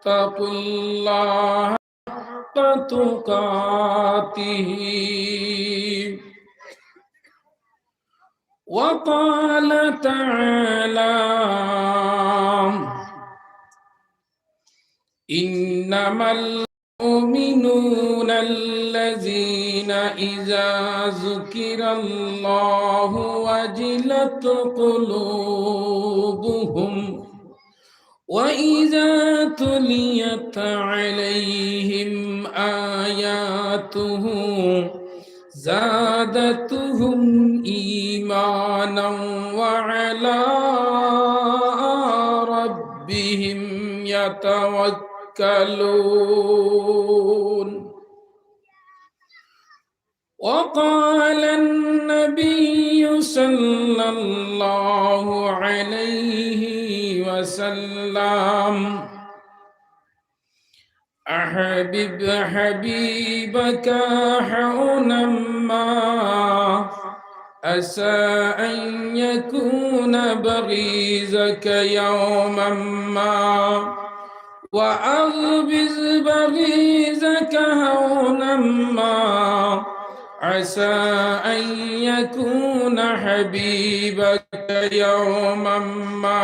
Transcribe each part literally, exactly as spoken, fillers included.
اتقوا الله حق تقاته. وقال تعالى: إنما المؤمنون الذين إذا ذكر الله وجلت قلوبهم وإذا تليت عليهم آياته زادتهم إيمانا وعلى ربهم يتوكلون. وقال النبي صلى الله عليه وسلم: أحبب حبيبك هونا ما، عسى أن يكون بغيضك يوما ما، وأغمض بغيظك هونا ما، عسى أن يكون حبيبك يوما ما.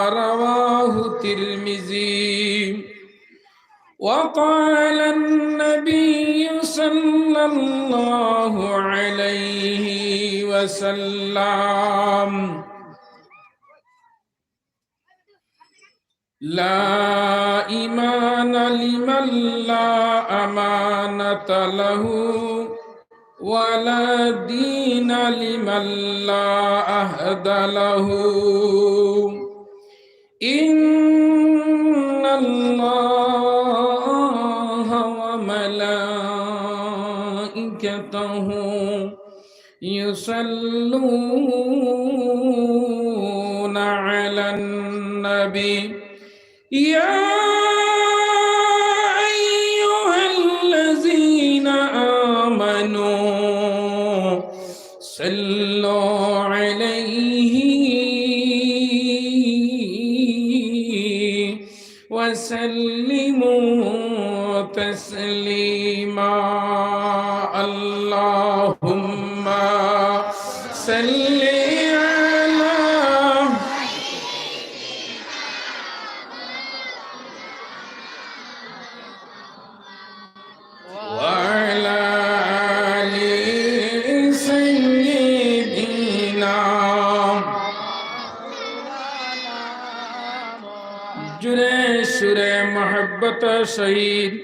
رواه الترمذي. وقال النبي صلى الله عليه وسلم: لا إيمان لمن لا أمانة له، ولا دين لمن لا عهد له. إن الله وملائكته يصلون على النبي، يا أيها الذين آمنوا صلوا عليه وسلموا تسليما. اللهم صل على وعلى آل سيدنا। জোরে সুরে মহব্বত সহিত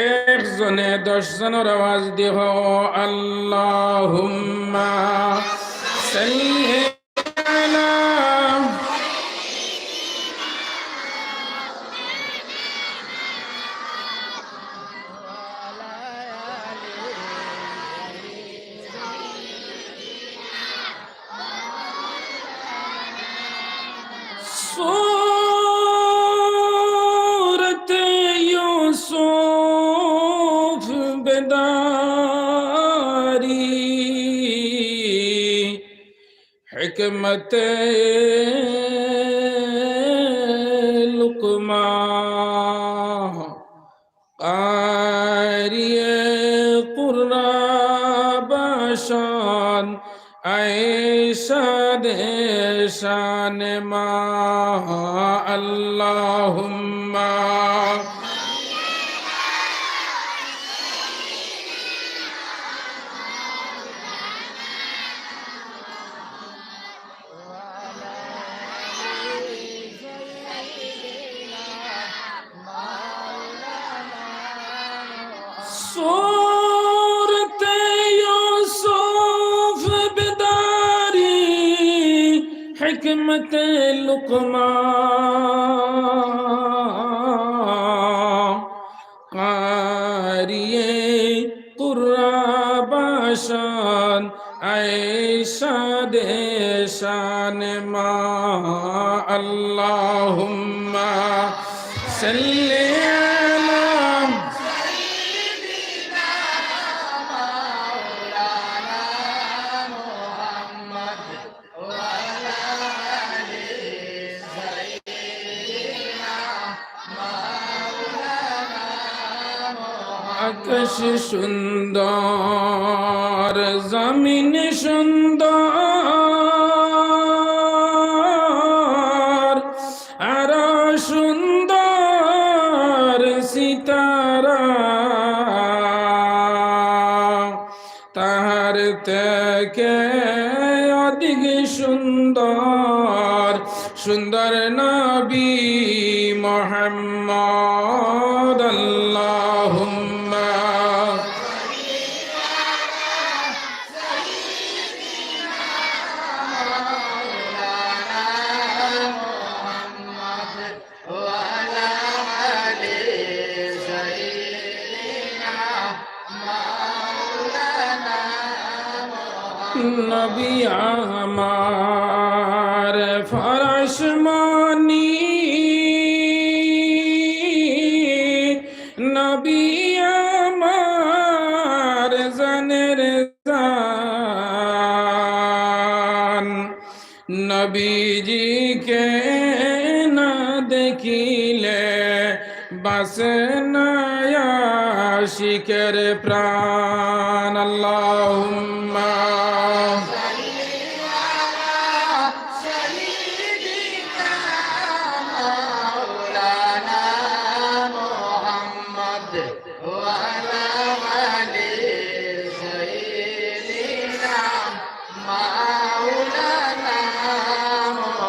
একজনে দশ জনর আওয়াজ দি কও, اللهم صل على سورة يوسف بداري حكمت لقمان، قارئ قرآن باشان، عیش دے شان ما، اللهم سورة يوسف بداري حكمت لقمان، قارئ قرآن باشان، عیش دے شان ما، اللهم صل على আকাশ সুন্দর, জমিন সুন্দর, আরো সুন্দর সিতারা। তাহার থেকে অধিক সুন্দর, সুন্দর নবী মোহাম্মদ। আল্লাহুম্মা وعلى آل سيدنا مولانا محمد। নবী আমার পরশমণি, নবী আমার জানের জান। নবীজিকে না দেখিলে বাঁচে না আশিকের প্রাণ। আল্লাহুম্মা وعلى آل سيدنا مولانا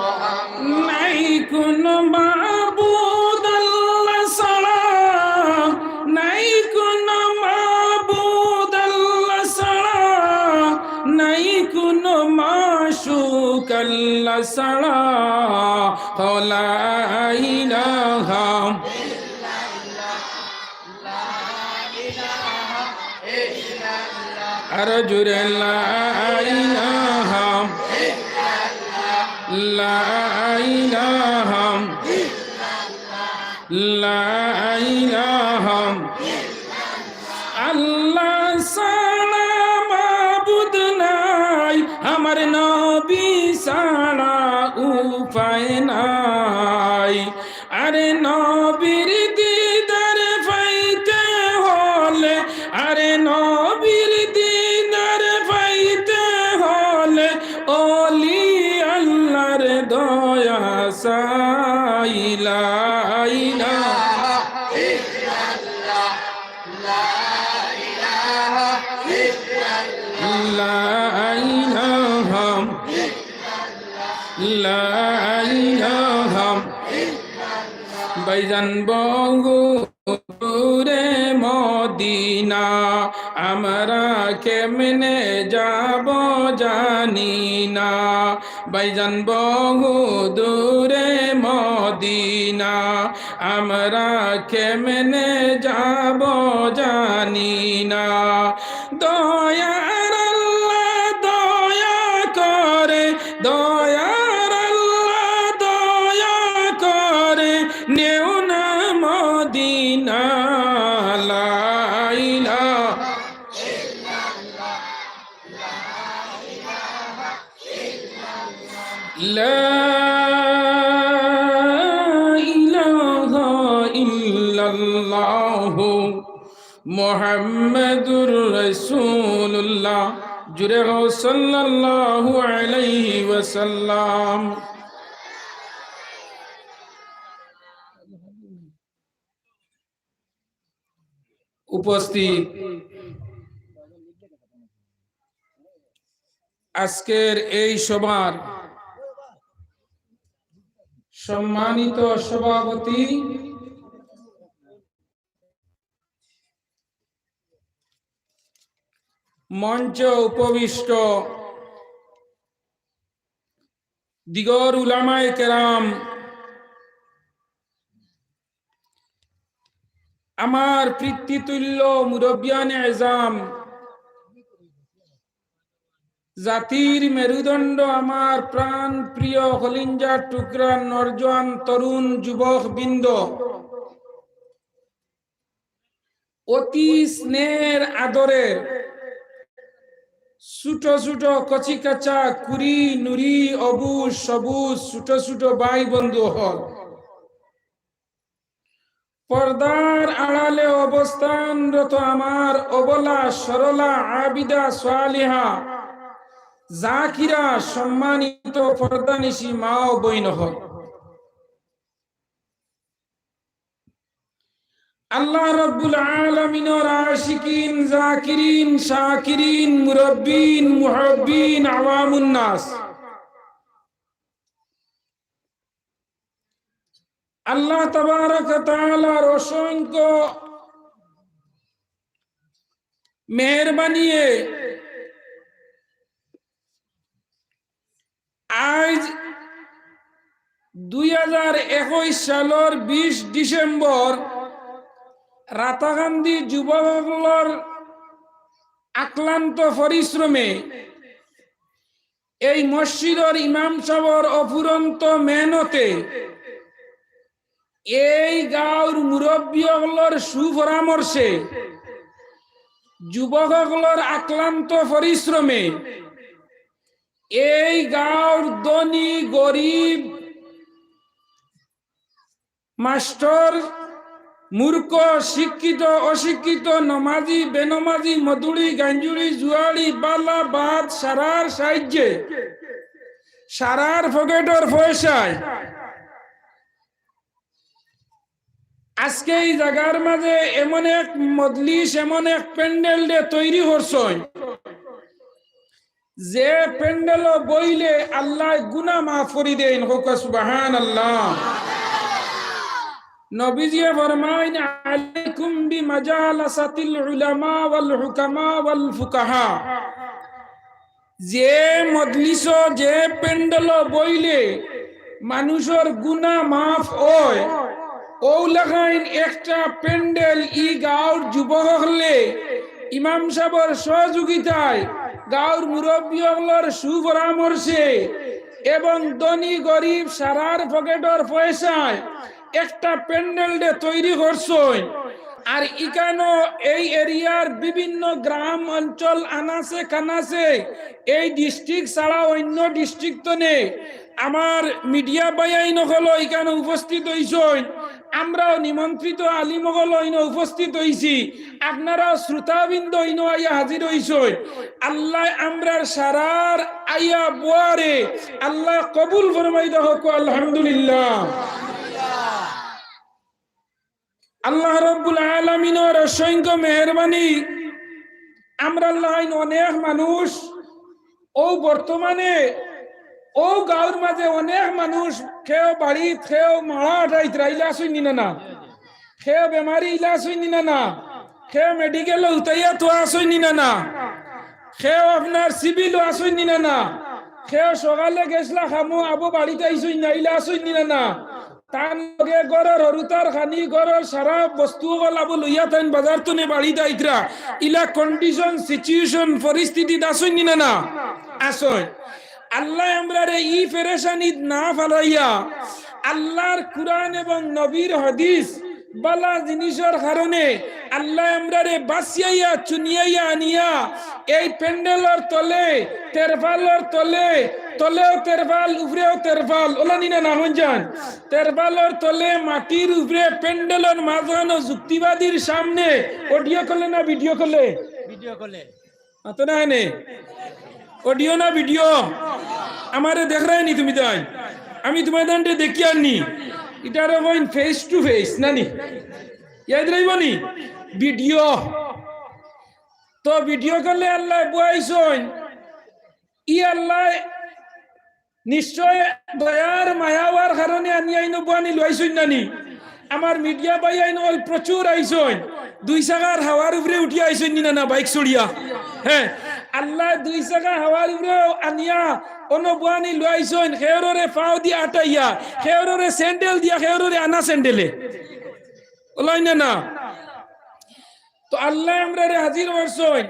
محمد। নাই কোনো মাবুদ আল্লাহ ছাড়া, নাই কোনো মাবুদ আল্লাহ ছাড়া, নাই কোনো মাশুক আল্লাহ ছাড়া। লা ইলাহা আরো জোরে, লা ইলাহা, লা ইলাহা, লা ইলাহা। আল্লাহ ছাড়া মাবুদ নাই, আমার নবী ছাড়া উপায় নাই। আরে নবীর দিদার পাইতে হলে, আরে নবীর দিদার পাইতে হলে, অলি আল্লাহর দয়া চাই। লা ইলাহা ইল্লাল্লাহ, লা ইলাহা ইল্লাল্লাহ, লা ইলাহা, লা ইলাহা। ভাইজান বহু দূরে মদিনা, আমরা কেমনে যাব জানি না। ভাইজান বহু দূরে মদিনা, আমরা কেমনে যাব জানি না। দয়ার আল্লাহ দয়া করে, দয়ার আল্লাহ দয়া করে, নেও না মদিনা। লা ইলাহা, লা ইলাহা ইল্লাল্লাহু মুহাম্মাদুর রাসূলুল্লাহ। জুরে কও, সাল্লাল্লাহু আলাইহি ওয়াসাল্লাম। উপস্থিত আজকের এই সভার সম্মানিত সভাপতি, মঞ্চে উপবিষ্ট দিগর উলামায়ে কেরাম, আমার পিতৃতুল্য মুরব্বিয়ানে এজাম, জাতির মেরুদণ্ড, আমার প্রাণ প্রিয় কলিঞ্জার টুকরা নরজোয়ান তরুণ যুবক বৃন্দ, অতি স্নেহের আদরের ছোট ছোট কচিকাচা কুড়ি নুড়ি অবুজ সবুজ ছোট ছোট ভাই বন্ধু অকল, পর্দার আড়ালে অবস্থানরত আমার অবলা, সরলা, আবিদা, সালিহা, জাকিরা, সম্মানিত পর্দানিশি মা ও বইন অকল, আল্লাহ রব্বুল আলামিনর আশিকিন, জাকিরিন, শাকিরিন, মুরব্বিন, মুহব্বিন, আওয়ামুন নাস, আল্লাহ তাবারাক ওয়া তাআলার অসংখ্য মেহেরবানিয়ে আইজ দুই হাজার একুশ সালর বিশ ডিসেম্বর রাতাকান্দি যুবক অকলর আক্লান্ত পরিশ্রমে এই মসজিদর ইমাম সাবর অফুরন্ত মেহনতে এই গাঁওর মুরব্বী অকলর সুপরামর্শে, যুবক অকলর আক্লান্ত পরিশ্রমে এই গাঁওর ধনী গরিব, মাস্টর, মূর্খ, শিক্ষিত, অশিক্ষিত, নমাজি, বেনমাজি, মদুড়ি, গাঞ্জুড়ি, জুয়াড়ি, বালা, বাদ, সারার সাহায্যে, সারার পকেটর পয়সায় আজকে এই জাগার মাঝে এমন এক মজলিস, এমন এক প্যান্ডেল দে তৈরি করছইন, যে প্যান্ডেলো বইলে আল্লায় গুনা মাফ করি দেইন। কউক্কা সুবহানাল্লাহ। নবীজিয়ে ফরমাইন, "আলাইকুম বিমাজালাসাতিল উলামা ওয়াল হুকামা ওয়াল ফুকাহা।" যে মজলিসো, যে প্যান্ডেলো বইলে মানুষর গুনা মাফ অয়, অউ লাখাইন একটা প্যান্ডেল ই গাঁওর যুবক অকলে ইমাম সাবর সহযোগিতায়, গাঁওর মুরব্বী অকলর সুপরামর্শে এবং ধনী গরিব সারার পকেটর পয়সায় একটা প্যান্ডেল দে তৈরি করছইন। আর ইকানো এই এরিয়ার বিভিন্ন গ্রাম অঞ্চল আনাচে কানাচে এই ডিস্ট্রিক্ট ছাড়া অইন্য ডিস্ট্রিক্ট তনে আমার মিডিয়া ভাইয়াইন অকলও ইকানো উপস্থিত অইছইন। আমরাও নিমন্ত্রিত আলিম অকল অইনো উপস্থিত অইছি, আপনারাও শ্রোতাবৃন্দ অইনো আইয়া হাজির অইছইন। আল্লায় আমরার সারার আইয়া বওয়ারে আল্লায় কবুল ফরমাই দেউক্কা, আলহামদুলিল্লাহ। আল্লাহ রব্বুল আলামিনর অসংখ্য মেহেরবানি। আমরার লাখাইন অনেক মানুষ অউ বর্তমানে অউ গাঁওর মাঝে অনেক মানুষ, কেউ বাড়িত, কেউ মাড়া আটাইতরা, ইলা আছইন নি না না? কেউ বেমারি, ইলা আছইন নি না না? কেউ মেডিকেলো হুতাইয়া থোয়া আছইন নি না না? কেউ আপনার সিভিলো আছইন নি না না? কেউ সকালে গেছলা কামো, আবো বাড়িত আইছইন না, ইলা আছইন নি না না? তান লগে ঘরর হুরুতার খানি, ঘরর সারা বস্তু অকল আবো লইয়া তাইন বাজার তনে বাড়িত আইতরা, ইলা কন্ডিশন, সিচুয়েশন, পরিস্থিতিত আছইন নি না না? আছইন। আল্লায় আমরারে ই পেরেশানিত না ফালাইয়া, আল্লার কুরআন এবং নবীর হাদিস, বালা জিনিসর কারণে আল্লায় আমরারে বাঁচিয়াইয়া, চুনিয়াইয়া আনিয়া এই প্যান্ডেলর তলে, তেরপালর তলে, তলেও তেরপাল, উপরেও তেরপাল, অলা নি না না? হন যান, তেরপালর তলে মাটির উপরে প্যান্ডেলর মাঝখানো যুক্তিবাদীর সামনে। অডিও কলে না ভিডিও কলে? ভিডিও কলে। মাতো না হেনে? অডিও না ভিডিও? আমারে দেখরায় নি তুমি তাইন? আমি তুমার তানরে দেখিয়ার নি। ইটারে কইন ফেস টু ফেস, না নি? ইয়াদ রইবো নি? ভিডিও। তো ভিডিও কলে আল্লায় বওয়াইছইন। ই আল্লায় নিশ্চয় দয়ার মায়া অওয়ার কারণে আনিয়া ইনো বওয়ানি লইছইন না নি? আমার মিডিয়া ভাইয়াইন অকল প্রচুর আইছইন, দুই চাকার হাওয়ার উপরে উঠিয়া আইছইন নি না না, বাইক চড়িয়া? হে, আল্লায় দুই চাকা হাওয়ার উপরে আনিয়া অনো বওয়ানি লইছইন, কেউররে পাও দিয়া আটাইয়া, কেউররে স্যান্ডেল দিয়া, কেউররে আনা স্যান্ডেলে। অলা নি না না? তো আল্লায় আমরারে হাজির করছইন।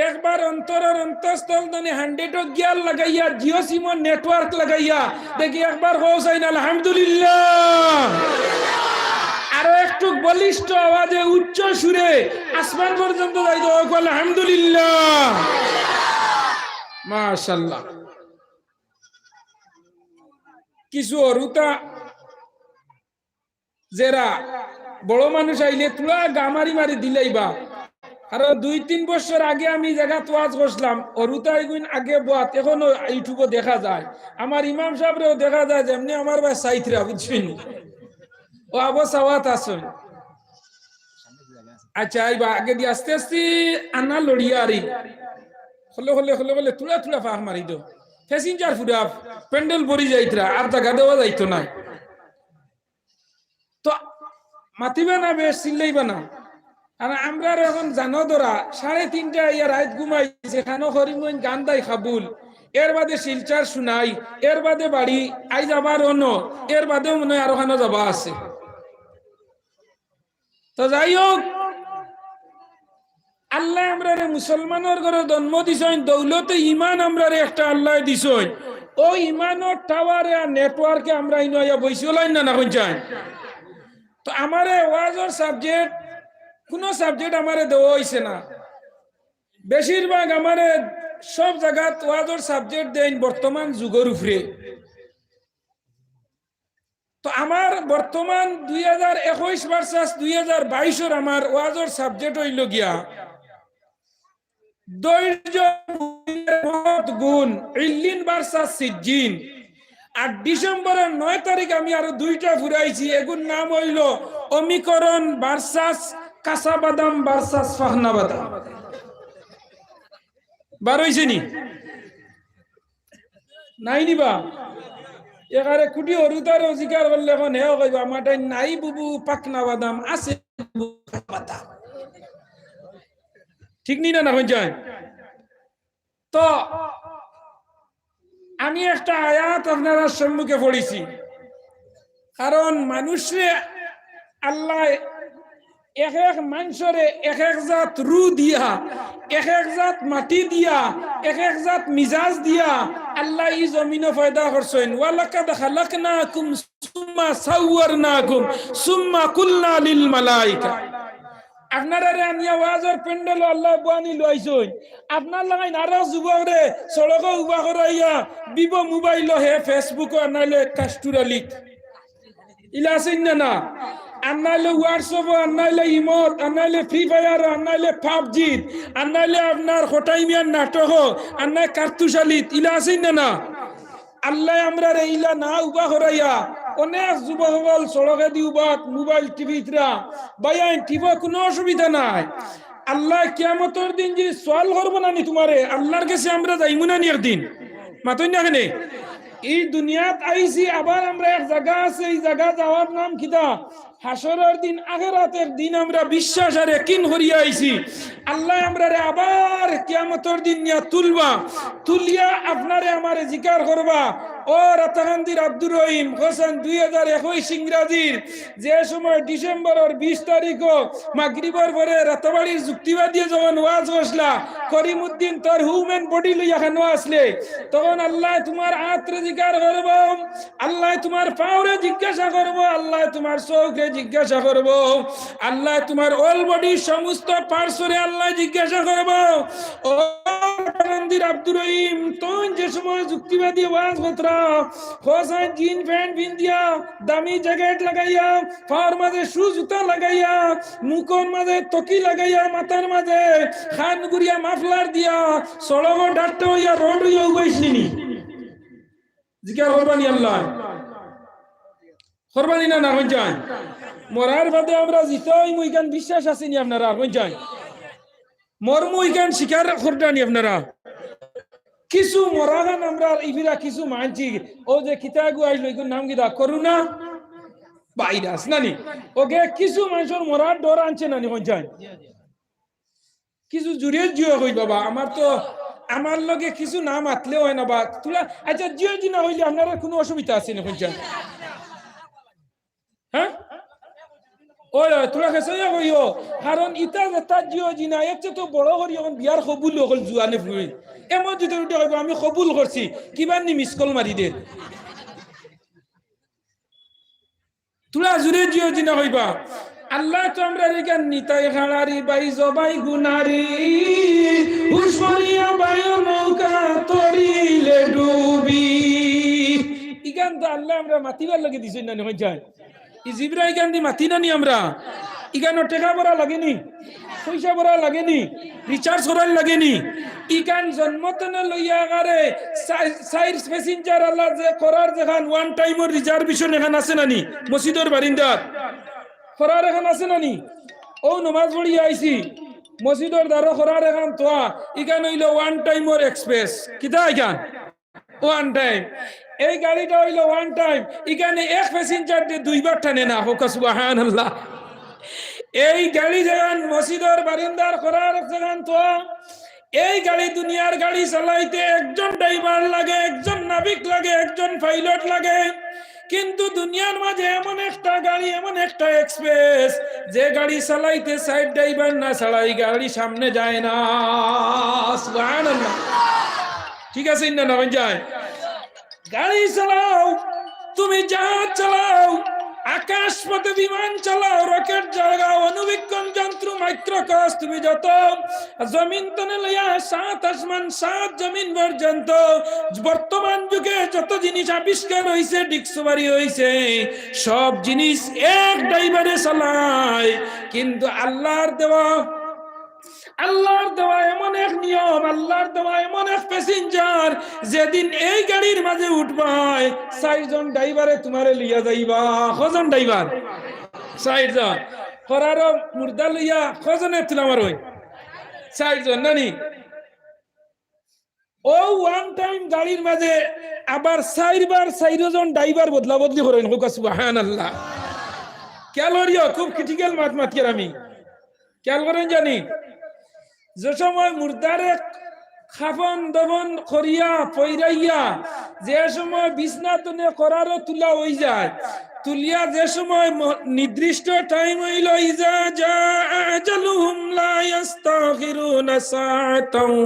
একবার অন্তরর অন্তঃস্থল তনে হান্ড্রেডো গিয়ার লাগাইয়া, জিও সিমর নেটওয়ার্ক লাগাইয়া, দেখি একবার কও চাইন আলহামদুলিল্লাহ। আরো একটু বলিষ্ঠ আওয়াজে উচ্চ সুরে আসমান পর্যন্ত যাইতো, কও আলহামদুলিল্লাহ। মাশাআল্লাহ। কিছু হুরুতা যেরা বড় মানুষ আইলে তুলা গামারি মারি দিলাইবা। কারণ দুই তিন বছর আগে আমি জাগাত ওয়াজ করছিলাম, অরুতা এগুন আগে বয়াত, এখনো YouTube-ও দেখা যায়। আমার ইমাম সাহেবরেও দেখা যায়, যেমনি আমার ভাই সাইতরা, বুঝছইন? ও আবো সাওয়াত আছইন। আচ্ছা, আইবা আগে দি আস্তে আস্তে আনা লড়িয়া আরি। খলে খলে খলে খলে তুলা তুলা ফাঁক মারি দো। প্যাসেঞ্জার ফুরা প্যান্ডেল ভরি যাইতরা, আর জাগা দেওয়া যাইতো নায়। তো মাতিবা না, বেশ চিল্লাইবা না। আর আমরার এখন জানো ধরা, সাড়ে তিনটা ইয়া রাইত ঘুমাই, যেখানো করিমগঞ্জ গান্দাই কাবুল, এর বাদে শিলচর শুনাই, এর বাদে বাড়ি, আইজ আবার অনো, এর বাদেও মনে হয় আরো খানো যাবা আছে। তো যাই হোক, আল্লায় আমরারে মুসলমানর ঘরো জন্ম দিছইন, দৌলতে ইমান আমরারে একটা আল্লায় দিছইন। ও ইমানর টাওয়ারে আর নেটওয়ার্কে আমরা ইনো আইয়া বইছি, ওলাইন না, না কইন চাই। তো আমারে ওয়াজর সাবজেক্ট, কুনু সাবজেক্ট আমারে দেওয়া অইছে না। বেশিরভাগ আমারে সব জাগাত ওয়াজর সাবজেক্ট দেইন বর্তমান যুগর উপরে। তো আমার বর্তমান দুই হাজার একুশ ভার্সাস দুই হাজার বাইশর আমার ওয়াজর সাবজেক্ট অইলো গিয়া ধৈর্য, মহৎ গুণ, ইল্লিন ভার্সাস সিজ্জিন। আর ডিসেম্বরর নয় তারিখ আমি আরো দুইটা ফুরাইছি, এগুর নাম অইলো অমিকরণ ভার্সাস কাঁচা বাদাম ভার্সাস ফাহনা বাদাম। বার অইছে নি? নাই নিবা? এখানে কুটি অরুতারে অস্বীকার করলে এখন হেও কইবা, "আমার টাইম নাই বুবু, পাকনা বাদাম আছে বুবু, পাকনা বাদাম।" ঠিক নি না, না কইন চাই? তো আমি একটা আয়াত আপনারার সম্মুখে পড়ছি, কারণ মানুষরে আল্লায় এক এক মানষরে এক এক জাত রু দিয়া, এক এক জাত মাটি দিয়া, এক এক জাত মিজাজ দিয়া আল্লায় ই জমিনো পয়দা করছইন। ওয়ালাকাদ খালাকনাকুম সুম্মা সাওয়ারনাকুম সুম্মা কুলনা লিল মালাইকা। আপনারারে আনিয়া ওয়াজর প্যান্ডেলো আল্লায় বওয়ানি লইছইন। আপনার লাখান আরো যুবকরে সড়কো উবা করাইয়া Vivo মোবাইলো হে Facebook-ও আর নাইলে কাস্টুরালিত। ইলা আছইন না না? আর নাইলে WhatsApp-ও, আর নাইলে ইমোত, আর নাইলে Free Fire-ও, আর নাইলে PUBG-ত, আর নাইলে আপনার খটাই মিয়ার নাটকো, আর নাইলে কার্তুশালিত। ইলা আছইন না না? আল্লায় আমরারে ইলা না উবা করাইয়া, অনেক যুবক অকল সড়কেদি উবাত মোবাইল টিপিতরা, ভাইয়াইন টিপো, কুনু অসুবিধা নাই। আল্লায় কিয়ামতর দিন যে সওয়াল করবো না নি তুমারে, আল্লার গেছে আমরা যাইমু না নি একদিন? মাতইন না কেনে? ই দুনিয়াত আইছি, আবার আমরা এক জাগা আছে, ই জাগা যাওয়ার নাম কিতা? হাশরর দিন, আখেরাতর দিন আমরা বিশ্বাস আর একিন করিয়া আইছি। আল্লায় আমরারে আবার কিয়ামতর দিন নিয়া তুলবা, তুলিয়া আপনারে আমারে জিকার করবা, "ও রাতাকান্দির আব্দুর রহিম হোসেন, দুই হাজার একুশ ইংরাজির যে সময় ডিসেম্বরর বিশ তারিখো মাগরিবর পরে রাতাবাড়ির যুক্তিবাদিয়ে যখন ওয়াজ করছলা, করিমউদ্দিন তোর human body লইয়া খানো আছলে, তখন আল্লায় তুমার আতরে জিকার করবো।" আল্লায় তুমার পাওরে জিজ্ঞাসা করবো, আল্লায় তুমার চউখরে জিজ্ঞাসা করবো, আল্লায় তুমার all body সমস্ত parts-রে আল্লায় জিজ্ঞাসা করবো, "ও রাতাকান্দির আব্দুর রহিম, তুইন যে সময় যুক্তিবাদী ওয়াজ করতরা, খোসায় জিন প্যান্ট পিন্দিয়া, দামি জ্যাকেট লাগাইয়া, পাওর মাঝে শু জুতা লাগাইয়া, মুখর মাঝে তকি লাগাইয়া, মাথার মাঝে খান ঘুরিয়া মাফলার দিয়া, সড়কো ডাট্টা অইয়া রোড অইয়া উবাইছলি নি?" জিকার করবা নি আল্লায়? করবা নি না, না কইন চাই? মরার বাদে আমরা জিতা অইমু ইখান বিশ্বাস আছে নি আপনারার, কইন চাই? মরমু ইখান স্বীকার কররা নি আপনারা? কিছু মরাখান আমরা ইফিরা কিছু মানছি, অউ যে কিতা এগু আইলো, এগুর নাম কিতা? করোনা ভাইরাস না নি? অগে কিছু মানষর মরার ডর আনছে না নি, কইন চাই? কিছু জুরে জিও কইবা বা, আমার তো, আমার লগে কিছু না মাতলে অয় না বা, তুলা, আচ্ছা, জিও জি না কইলে আপনারার কুনু অসুবিধা আছে নি, কইন চাই? হ্যাঁ? ওই, ওই, তুলা খেসাইয়া কইও, কারণ ইতা যেতা জিও জি না, এর চেয়ে তো বড় করি অখন বিয়ার কবুল অকল জুয়ানে ফুরি। এমন যদি উঠে কইবো, "আমি কবুল করছি", কিবার নি miss call মারি দে। তুলা জুরে জিও জি না কইবা। আল্লায় তো আমরার ইখান নিতাই খাড়ারি বাই জবাই গুনারি, হুশ করিয়া বাইও নৌকা তরিলে ডুবি। ইখান তো আল্লায় আমরারে মাতিবার লাগি দিছইন না নি, কইন চাই? ই জিব্রা ইখান দি মাতি না নি আমরা? ইখানো টেকা ভরা লাগে নি? পয়সা ভরা লাগে নি? রিচার্জ করার লাগে নি? ইখান জন্ম তনে লইয়া আগারে চাইর, চাইর প্যাসেঞ্জার আলা যে খরার যেখান ওয়ান টাইমর রিজার্ভেশন এখান আছে না নি? মসজিদর বারিন্দাত খরার এখান আছে না নি? অউ নমাজ পড়িয়া আইছি, মসজিদর দ্বারো খরার এখান থোয়া, ইখান অইলো ওয়ান টাইমর এক্সপ্রেস। কিতা ইখান? One time. এই গাড়িটা অইলো ওয়ান টাইম, ইখানে এক প্যাসেঞ্জার দে দুইবার টানে না, কউক্কা সুবহানাল্লাহ। এই গাড়ি যেখান মসজিদর বারিন্দার খরার যেখান থোয়া, এই গাড়ি দুনিয়ার গাড়ি চালাইতে একজন ড্রাইভার লাগে, একজন নাবিক লাগে, একজন পাইলট লাগে। কিন্তু দুনিয়ার মাঝে এমন একটা গাড়ি, এমন একটা এক্সপ্রেস, যে গাড়ি চালাইতে চাইর ড্রাইভার না ছাড়া ই গাড়ি সামনে যায় না। সুবহানাল্লাহ। ঠিক আছে, ইন্না না যায়? গাড়ি চালাও, তুমি জাহাজ চালাও, আকাশ পথে বিমান চালাও, রকেট জাগাও, অণুবীক্ষণ যন্ত্র, মাইক্রোকস, তুমি যত জমিন তনে লইয়া সাত আসমান, সাত জমিন পর্যন্ত বর্তমান যুগে যত জিনিস আবিষ্কার অইছে, ডিসকভারি অইছে, সব জিনিস এক ড্রাইভারে চালায়। কিন্তু আল্লাহর দেওয়া, আল্লাহর দেওয়া এমন এক নিয়ম, আল্লাহর দেওয়া এমন এক প্যাসেঞ্জার, যেদিন এই গাড়ির মাঝে উঠবায়, চাইরজন ড্রাইভারে তুমারে লইয়া যাইবা। কয়জন ড্রাইভার? চাইরজন। খরারো মুর্দা লইয়া কয়জনে তুলা মারইন? চাইরজন, না নি? অউ ওয়ান টাইম গাড়ির মাঝে আবার চাইরবার চাইরজন ড্রাইভার বদলা বদলি করইন। কউক্কা সুবহানাল্লাহ। খেয়াল করিও, খুব ক্রিটিক্যাল মাত মাতিয়ার আমি। খেয়াল করইন জানি, যে সময় মুর্দারে কাফন দফন করিয়া, পইরাইয়া, যে সময় বিছনা তনে খরারো তুলা অইযায়, তুলিয়া যে সময় ম-, নির্দিষ্ট টাইম অইলো, ইজা জা আজালুহুম লা ইয়াস্তাখিরুনা সাআতাও।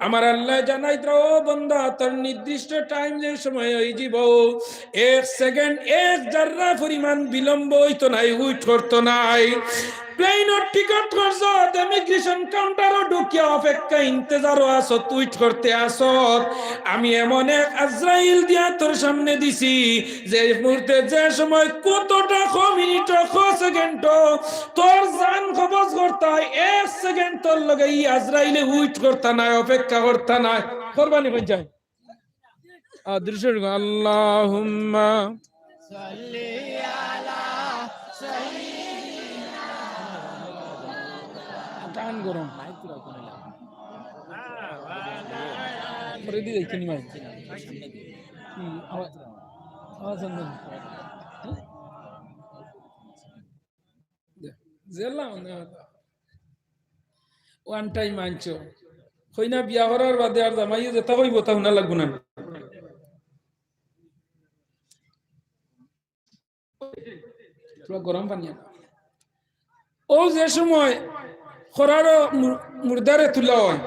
আমার আল্লায় জানাইতরা, ও বন্দা, তোর নির্দিষ্ট টাইম যে সময় অইযিবো, এক সেকেন্ড, এক জাররা পরিমাণ বিলম্ব অইতো নায়, ওয়েট করতো নায়। প্লেনর টিকট করছত, ইমিগ্রেশন কাউন্টারো ঢুকিয়া অপেক্ষা, ইন্তেজারো আছত, ওয়েট করতে আছত। আমি এমন এক আজরাইল দিয়া তোর সামনে দিছি, যে মুহূর্তে, যে সময়, কতটা, ক মিনিট, ক সেকেন্ড, তোর জান কবজ করতা, এক সেকেন্ড তোর লগে ই আজরাইলে ওয়েট করতা নায়, অপেক্ষা করতা নায়। কুরবানি কইন যায়। আদর্শ আল্লাহুম্মা সাল্লি আলা সাইয়্যিদিনা। টান গরম। করে দি দেখতে নি ভাই। হুম, আওয়াজ, আওয়াজ আনবেন। জেলা মানে ওয়ান টাইম আনছো। কইনা বিয়া করার বাদে আর জামাইয়ে যেতা কইবো, তা হুনা লাগবো না। পুরা গরম পানি আনো। অউ যে সময় খরারো মুর-, মুর্দারে তুলা অয়,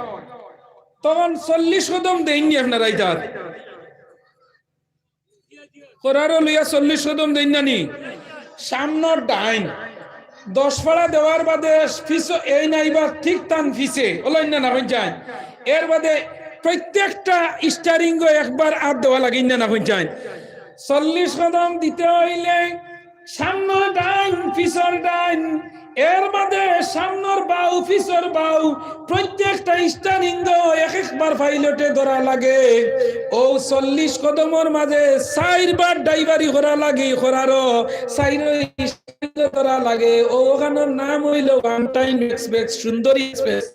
তখন চল্লিশ কদম দেইন নি আপনারা ইতাত? খরারো লইয়া চল্লিশ কদম দেইন না নি? সামনর ডাইন। দশ ফাড়া দেওয়ার বাদে পিছো এই নাইবা ঠিক তান পিছে, অলা ইন্না না কইন যায়। এর বাদে প্রত্যেকটা স্টিয়ারিংও একবার আত দেওয়া লাগে, ইন্না না কইন যায়। চল্লিশ কদম দিতে অইলে সামনর ডাইন, পিছর ডাইন, এর বাদে সামনর বাউ, পিছর বাউ, প্রত্যেকটা স্টিয়ারিংও এক একবার পাইলটে ধরা লাগে। অউ চল্লিশ কদমর মাঝে চাইরবার ড্রাইভারি করা লাগে, খরারো চাইর স্টিয়ারিংও ধরা লাগে। অউ অখানর নাম অইলো ওয়ান টাইম এক্সপ্রেস, সুন্দরী এক্সপ্রেস।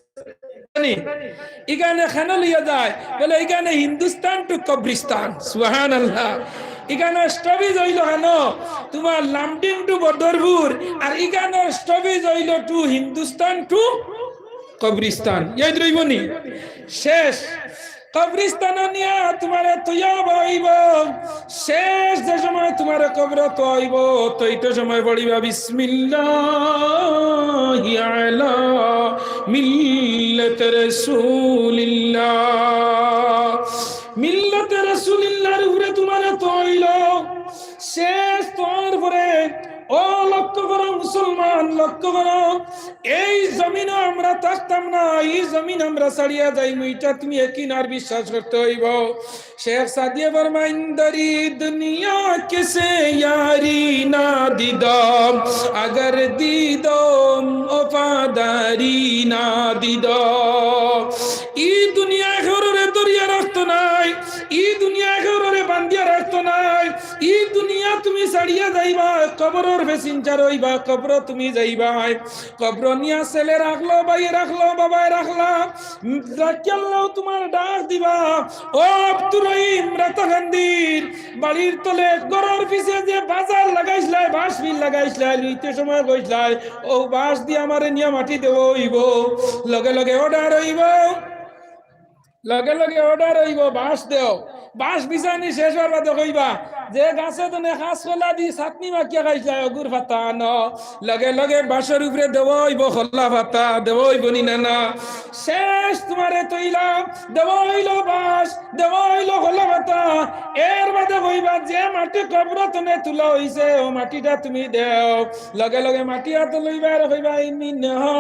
জানি, ইখানে কেনে লইয়া যায়? বলে, ইখানে হিন্দুস্তান to কবরিস্তান। সুবহানাল্লাহ। ইখানে স্টপেজ অইলো কেনে? তুমার লামডিং to বদরপুর, আর ইখানে স্টপেজ অইলো to হিন্দুস্তান to কবরিস্তান। ইয়াদ রইবো নি? শেষ। কবরিস্তানো নিয়া তুমারে থইয়া অইবো। শেষ যে সময় তুমারে কবরো থইবো, থইতে সময় পড়িবা, বিসমিল্লাহি আলা মিল্লাতি রাসূলিল্লাহ। মিল্লাতে রাসূলিল্লাহর উপরে তুমারে থইলো। শেষ থওয়ার পরে, ও লক্ষ লক্ষ্য করো মুসলমান, লক্ষ্য করো, এই জমিনো আমরা থাকতাম না, এই জমিন আমরা ছাড়িয়া যাইমু, ইটা তুমি একিন আর বিশ্বাস করতে অইবো। শেখ সাদিয়ে ফরমাইন, "দরি দুনিয়া কে সে ইয়ারি না দিদম, আগর দিদম ওফাদারি না দিদম।" ই দুনিয়ায় কেউররে ধরিয়া রাখতো নায়, ই দুনিয়ায় কেউররে বান্ধিয়া রাখতো নায়। ই দুনিয়া তুমি ছাড়িয়া যাইবায়, কবরর passenger অইবায়, কবরো তুমি যাইবায়। কবরো নিয়া ছেলে রাখলো, ভাইয়ে রাখলো, বাবায় রাখলা, রাখিয়াল্লাও তুমার ডাক দিবা, "ও আব্দুর রহিম রাতাকান্দির বাড়ির তলে ঘরর পিছে যে বাজার লাগাইছলায়, বাঁশ বিল লাগাইছলায়, লুইতে সময় কইছলায়, অউ বাঁশ দি আমারে নিয়া মাটি দেওয়া অইবো।" লগে লগে order অইবো, লগে লগে order অইবো, "বাঁশ দেও।" বাঁশ বিছানি শেষ অওয়ার বাদে কইবা, "যে গাছে তনে কাঁচকলা দি চাটনি মাখিয়া খাইছলায়, অগুর পাতা আনো।" লগে লগে বাঁশর উপরে দেওয়া অইবো কলা পাতা, দেওয়া অইবো নি না, না? শেষ তুমারে তইলাম, দেওয়া অইলো বাঁশ, দেওয়া অইলো কলা পাতা। এর বাদে কইবা, "যে মাটি কবর তনে তুলা অইছে, অউ মাটিটা তুমি দেও।" লগে লগে মাটি আতো লইবা আর কইবা, "মিনহা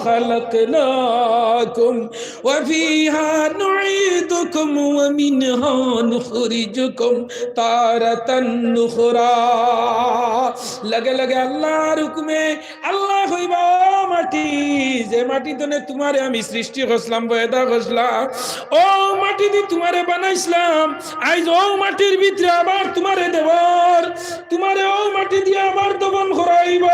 খালাকনাকুম ওয়া ফিহা নুঈদুকুম ওয়া মিনহা নুখরিজুকুম তারাতান নুখরা।" লগে লগে আল্লার হুকুমে আল্লায় কইবা, "ও মাটি, যে মাটি তনে তুমারে আমি সৃষ্টি করছলাম, পয়দা করছলাম, অউ মাটি দি তুমারে বানাইছলাম, আইজ অউ মাটির ভিতরে আবার তুমারে দেওয়ার, তুমারে অউ মাটি দিয়া আবার দফন করা অইবো।"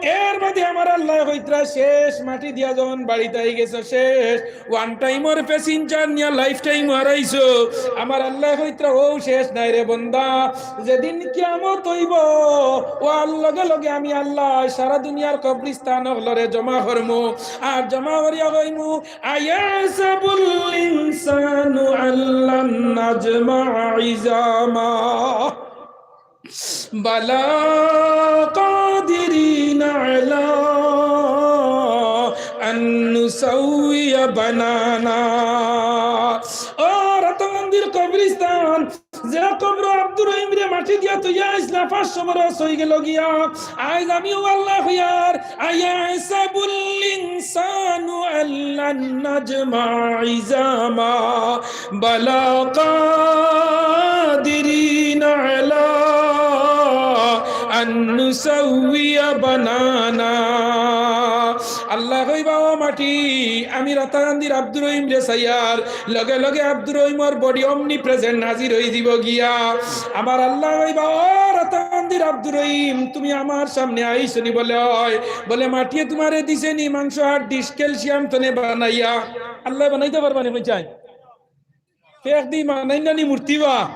এর বাদে আমার আল্লায় কইতরা, শেষ মাটি দিয়া যখন বাড়িত আইগেছো, শেষ, one time-র passenger নিয়া life time হারাইছো। আমার আল্লায় কইতরা, "অউ শেষ নায় রে বন্দা, যেদিন কিয়ামত অইবো, অউ আর লগে লগে আমি আল্লায় সারা দুনিয়ার কবরিস্তান অকলরে জমা করমু, আর জমা করিয়া কইমু, আইয়াহসাবুল ইনসানু আল্লান নাজমা ইজামা।" বালা কাদিরিনা আলা আন নুসাউইয়া বানানা। ও রাতাকান্দির কবরিস্তান, যে কবরো আব্দুর রহিমরে মাটি দিয়া থইয়া আইছলা, পাঁচশো বরস অইগেলো গিয়া। আইজ আমিও আল্লায় কইয়ার, আইয়াহসাবুল ইনসানু আল্লান নাজমা ইজামা। বালা কাদিরিনা আলা আন নুসাউইয়া বানানা। আল্লায় কইবা, "ও মাটি, আমি রাতাকান্দির আব্দুর রহিমরে চাইয়ার।" লগে লগে আব্দুর রহিমর body omnipresent হাজির অইযিবো গিয়া। আমার আল্লায় কইবা, "ও রাতাকান্দির আব্দুর রহিম, তুমি আমার সামনে আইছো নি?" বলে, "অয়।" বলে, "মাটিয়ে তুমারে দিছে নি মাংস, হাড়, ডিশ, calcium তনে বানাইয়া?" আল্লায় বানাইতা পারবা নি, কই চাই? ফেক দি বানাইন না নি মূর্তি বা?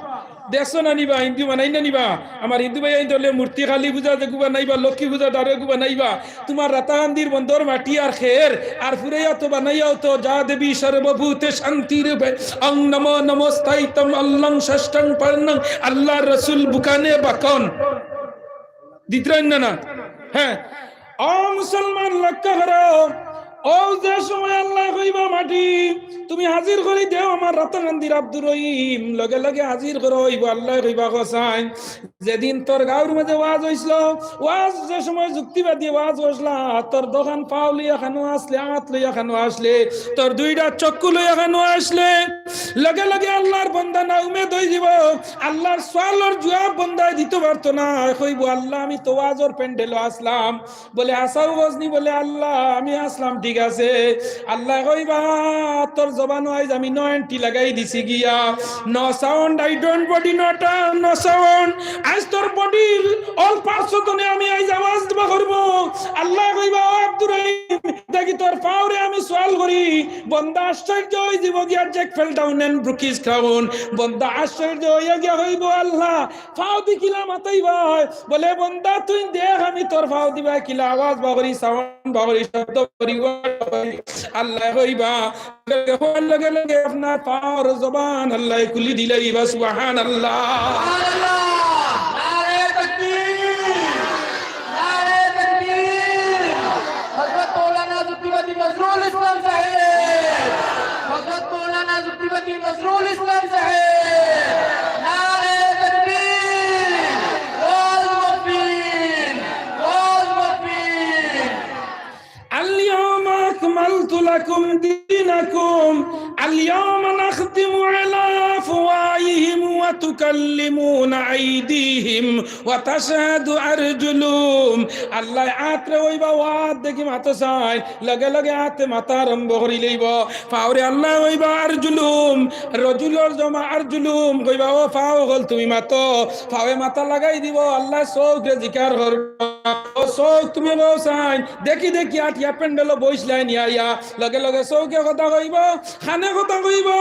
দেখছো না নি বা, হিন্দু বানাইন না নি বা? আমার হিন্দু ভাইয়াইন ধরলে মূর্তি কালী পূজা যেগু বানাইবা, লক্ষ্মী পূজা দারু এগু বানাইবা। তুমার রাতাকান্দির বন্দর মাটি আর খের, আর ফুরাইয়া তো বানাইয়াও তো, "যা দেবী সর্বভূতে শান্তি রূপে, অং নমো নমস্তাইতম অল্লং ষষ্ঠং পর্ণং", আল্লার রসুল বুকানে বাকন। দিতরাইন না, না? হ্যাঁ। ও মুসলমান, লক্ষ্য করো, অউ যে সময় আল্লায় কইবা, "মাটি, তুমি হাজির করি দেও আমার রাতাকান্দির আব্দুর রহিম", লগে লগে হাজির করা অইবো। আল্লায় কইবা, "কসাইন, যেদিন তোর গাউর মাঝে ওয়াজ অইছলো, ওয়াজ যে সময় যুক্তিবাদী ওয়াজ অইছলা, তোর দুখান পাও লইয়া খানো আছলে, আত লইয়া খানো আছলে, তোর দুইটা চক্ষু লইয়া খানো আছলে, লগে লগে আল্লার বন্দা না উমেদ অইযিবো, আল্লার সওয়ালর জুয়াব বন্দায় দিতো পারতো না, কইবো, 'আল্লা, আমি তো ওয়াজর প্যান্ডেলো আছলাম।'" বলে, "হাছাউ কছনি?" বলে, "আল্লা, আমি আছলাম, ঠিক আছে।" আল্লায় কইবা, "তোর জবানো আইজ আমি no entry লাগাই দিছি গিয়া। No sound, I don't body, no turn, no sound। আইজ তোর bodyর all parts তনে আমি আইজ আওয়াজ দিবা করবো।" আল্লায় কইবা, "ও আব্দুর রহিম, দেখি তোর পাওরে আমি সওয়াল করি।" বন্দা আশ্চর্য অইযিবো গিয়া, Jack fell down and broke his crown। বন্দা আশ্চর্য অইয়া গিয়া কইবো, "আল্লা, পাও দি কিলা মাতাইবায়?" বলে, "বন্দা, তুই দেখ আমি তোর পাও দিবা কিলা আওয়াজ বার করি, sound বার করি, শব্দ করি, word করি।" আল্লায় কইবা, লগে লগে আপনার পাওর জবান আল্লায় খুলি দিলাইবা, সুবহানাল্লাহ। সুবহানাল্লাহ। নারায়ে তাকবীর। নারায়ে তাকবীর। হযরত মাওলানা যুক্তিবাদী নজরুল ইসলাম সাহেব। হযরত মাওলানা যুক্তিবাদী নজরুল ইসলাম সাহেব। নারায়ে তাকবীর। ওয়াল মুকবিরিন। لكم دينكم. اليوم نختم على أفواههم وتكلمنا أيديهم وتشهد أرجلهم. আল্লায় আতরে কইবা, "ও আত দেখি মাতো চাই।" লগে লগে আতে মাতা আরম্ভ করি লইবো। ফাওরে আল্লায় কইবা, "আরজুলুহুম।" রজুলর জমা আরজুলুহুম, কইবা, "ও ফাও অকল তুমি মাতো।" ফাওয়ে মাতা লাগাই দিবো, আল্লায় চউখরে জিকার করবা, "ও চউখ তুমি কও চাইন।" দেখি দেখি আটিয়া প্যান্ডেলো বইছলাইন আইয়া। লগে লগে চউখে কথা কইবো, কানে কথা কইবো,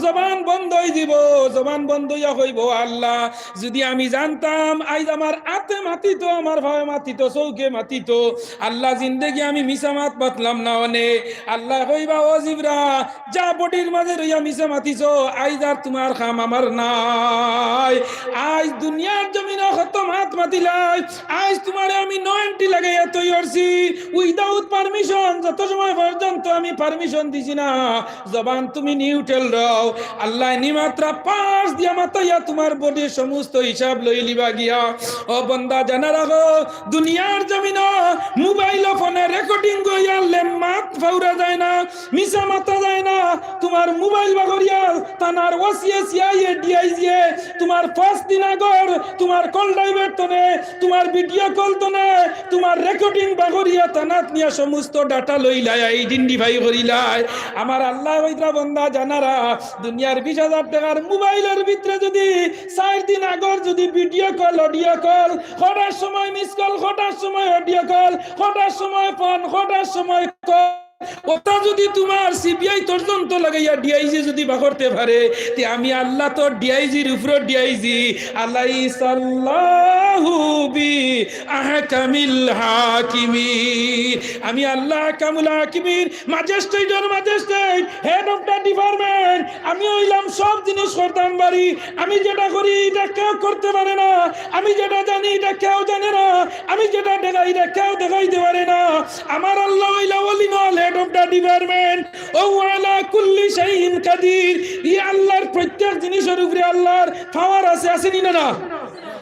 জবান বন্ধ অই দিবো। জবান বন্ধ অইয়া কইবো, "আল্লাহ, যুদি আমি জানতাম আইজ আমার আতে মাতিতো, আমার ফাওয়ে মাতিতো, চউখে মাতিতো, আল্লাহ জিন্দেগি আমি মিছা মাত মাতলাম না অনে।" আল্লায় কইবা, "ও জিবরা, যা বডির মাঝে রইয়া মিছা মাতিছো, আইজ আর তুমার কাম আমার নাই। আইজ দুনিয়ার জমিনো কত মাত মাতিলায়, আইজ তুমারে আমি no entry লাগাইয়া থই অরছি, without permission, যত সময় পর্যন্ত আমি permission দিছি না, জবান তুমি neutral রাও।" আল্লায় নি মাত্রা পাশ দিয়া মাতাইয়া তুমার বডির সমস্ত হিসাব লইলিবা গিয়া। ও বন্দা, জানা রাখো, দুনিয়ার জমিনো মোবাইল ফোনে recording অইয়া লে মাত ফাউরা যায় না, মিছা মাতা যায় না। তুমার মোবাইল বাগরিয়া থানার ওসিয়ে, সিআইএ, ডিআইজিয়ে তুমার first দিন আগর তুমার কল ডাইভার তনে, তুমার ভিডিও কল তনে, তুমার recording বাগরিয়া থানাত নিয়া সমস্ত data লইলায়, identify করিলায়। আমার আল্লায় কইতরা, বন্দা জানা রাখ, দুনিয়ার বিশ হাজার টেকার মোবাইলর ভিতরে যুদি চাইর দিন আগর যুদি ভিডিও কল, অডিও কল, কটার সময় মিস কল, কটার সময় অডিও কল, কটার সময় ফোন, কটার সময় কল, ওটা যুদি তুমার সিবিআই তদন্ত লাগাইয়া ডিআইজি যুদি বাগরতে পারে, তে আমি আল্লাহ তো ডিআইজির উপরে ডিআইজি। আলাইসাল্লাহু বি আহকামিল হাকিমিন। আমি আল্লাহ আহকামুল হাকিমিন, ম্যাজিস্ট্রেটর magistrate, head of the department। আমি অইলাম সব জিনিস করতাম পারি। আমি যেটা করি, ইটা কেউ করতে পারে না। আমি যেটা জানি, ইটা কেউ জানে না। আমি যেটা দেখাই, ইটা কেউ দেখাইতে পারে না। আমার আল্লাহ অইলা all in all, head of the department। ও আলা কুল্লি শাইইন কাদির। ই আল্লাহর প্রত্যেক জিনিসর উপরে আল্লাহর power আছে, আছে নি না, না?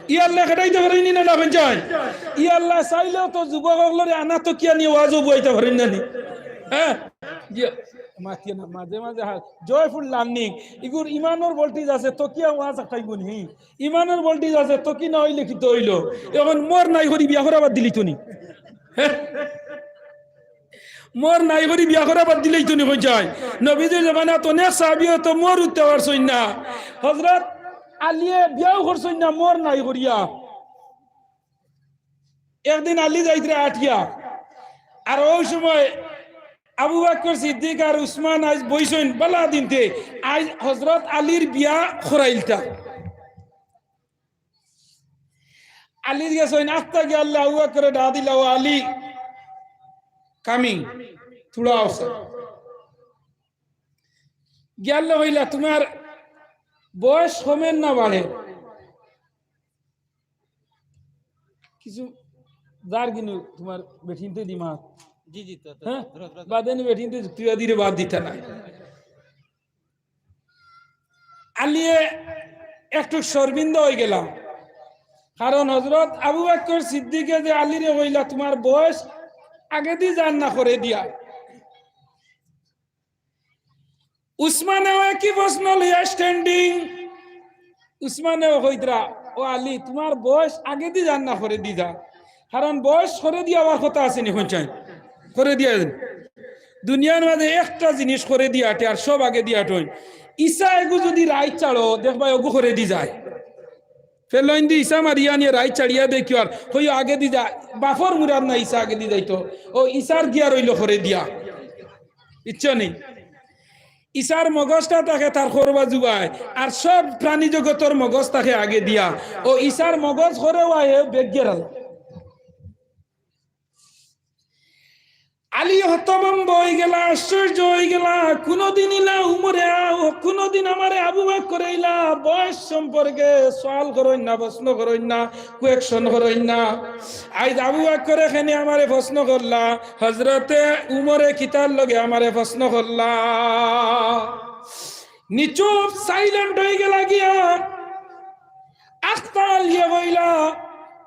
ই আল্লায় খেদাইতে পারইন নি না, না, বেঞ্জাইন? ই আল্লায় চাইলেও তো যুবক অকলরে আনা তকিয়া নিয়া ওয়াজো বওয়াইতা পারইন না নি? হ্যাঁ? জি, মাতিয়া না, মাঝে মাঝে হা-, joyful learning। ইগুর ইমানর voltage আছে, তকিয়া ওয়াজ খাইবো নি? ইমানর voltage আছে, তকি না অইলে কিতা অইলো? অখন মর নাই করি বিয়া করা বাদ দিলি তো নি? হ্যাঁ? মর নাই করি বিয়া করা বাদ দিলেই তো নি কই যায়। নবীজির জমানাত অনেক সাহাবী অতো মর উঠতে পারছইন না। হযরত আলীয়ে বিয়াও করছইন না মর নাই করিয়া। একদিন আলী যাইতরা আটিয়া, আর অউ সময় আবু বকর সিদ্দিক আর উসমান আইজ বইছইন বালা দিনতে, আইজ হযরত আলীর বিয়া করাইলতা। আলীর গেছইন আখতা গিয়া আবু বকরে ডাক দিলা, "ও আলী, coming, থুড়া আও স্যার।" গিয়া কইলা, "তুমার বয়স কমের না বাড়ের?" কিছু যার কিনু তুমার বেটিন্তে দিমা। জি, জি, তো, তো, হ্যাঁ? ধরো, ধরো, ধরো। বাদে নি বেটিন্তে যুক্তিবাদীরে বাদ দিতা না। আলীয়ে একটু শর্মিন্দা অইগেলা, কারণ হযরত আবু বকর সিদ্দিকে যে আলীরে কইলা, "তুমার বয়স আগেদি যার না করেদিয়া।" উসমানেও একই প্রশ্ন লইয়া standing, উসমানেও কইতরা, "ও আলী, তুমার বয়স আগেদি যার না করেদি যা।" কারণ বয়স করেদি আওয়ার কথা আছে নি, কইছইন? করেদি আইন। দুনিয়ার মাঝে একটা জিনিস করেদি আটে, আর সব আগেদি আটইন। ইছা এগু যুদি রাইত ছাড়ো, দেখবায় অগু করেদি যায়। ফেলইন দি ইছা মারিয়া নিয়া রাইত ছাড়িয়া দেখিও আর, কইও আগেদি যা, বাপর মুরাদ না ইছা আগেদি যাইতো। ও ইছার গিয়ার অইলো করেদিয়া। ইচ্ছা নেই। ইছার মগজটা থাকে তার খরবা জুবায়, আর সব প্রাণী জগতর মগজ থাকে আগেদিয়া। ও ইছার মগজ করেওয়ায় বেগেরাল। আলী হতভম্ব অইগেলা, আশ্চর্য অইগেলা। কুনুদিন ইলা উমরে আ-, ও কুনুদিন আমারে আবু বকরে ইলা বয়স সম্পর্কে সওয়াল করইন না, প্রশ্ন করইন না, question করইন না। আইজ আবু বকরে কেনে আমারে প্রশ্ন করলা, হযরতে উমরে কিতার লগে আমারে প্রশ্ন করলা। নিচুপ silent অইগেলা গিয়া। আখতা আলীয়ে কইলা,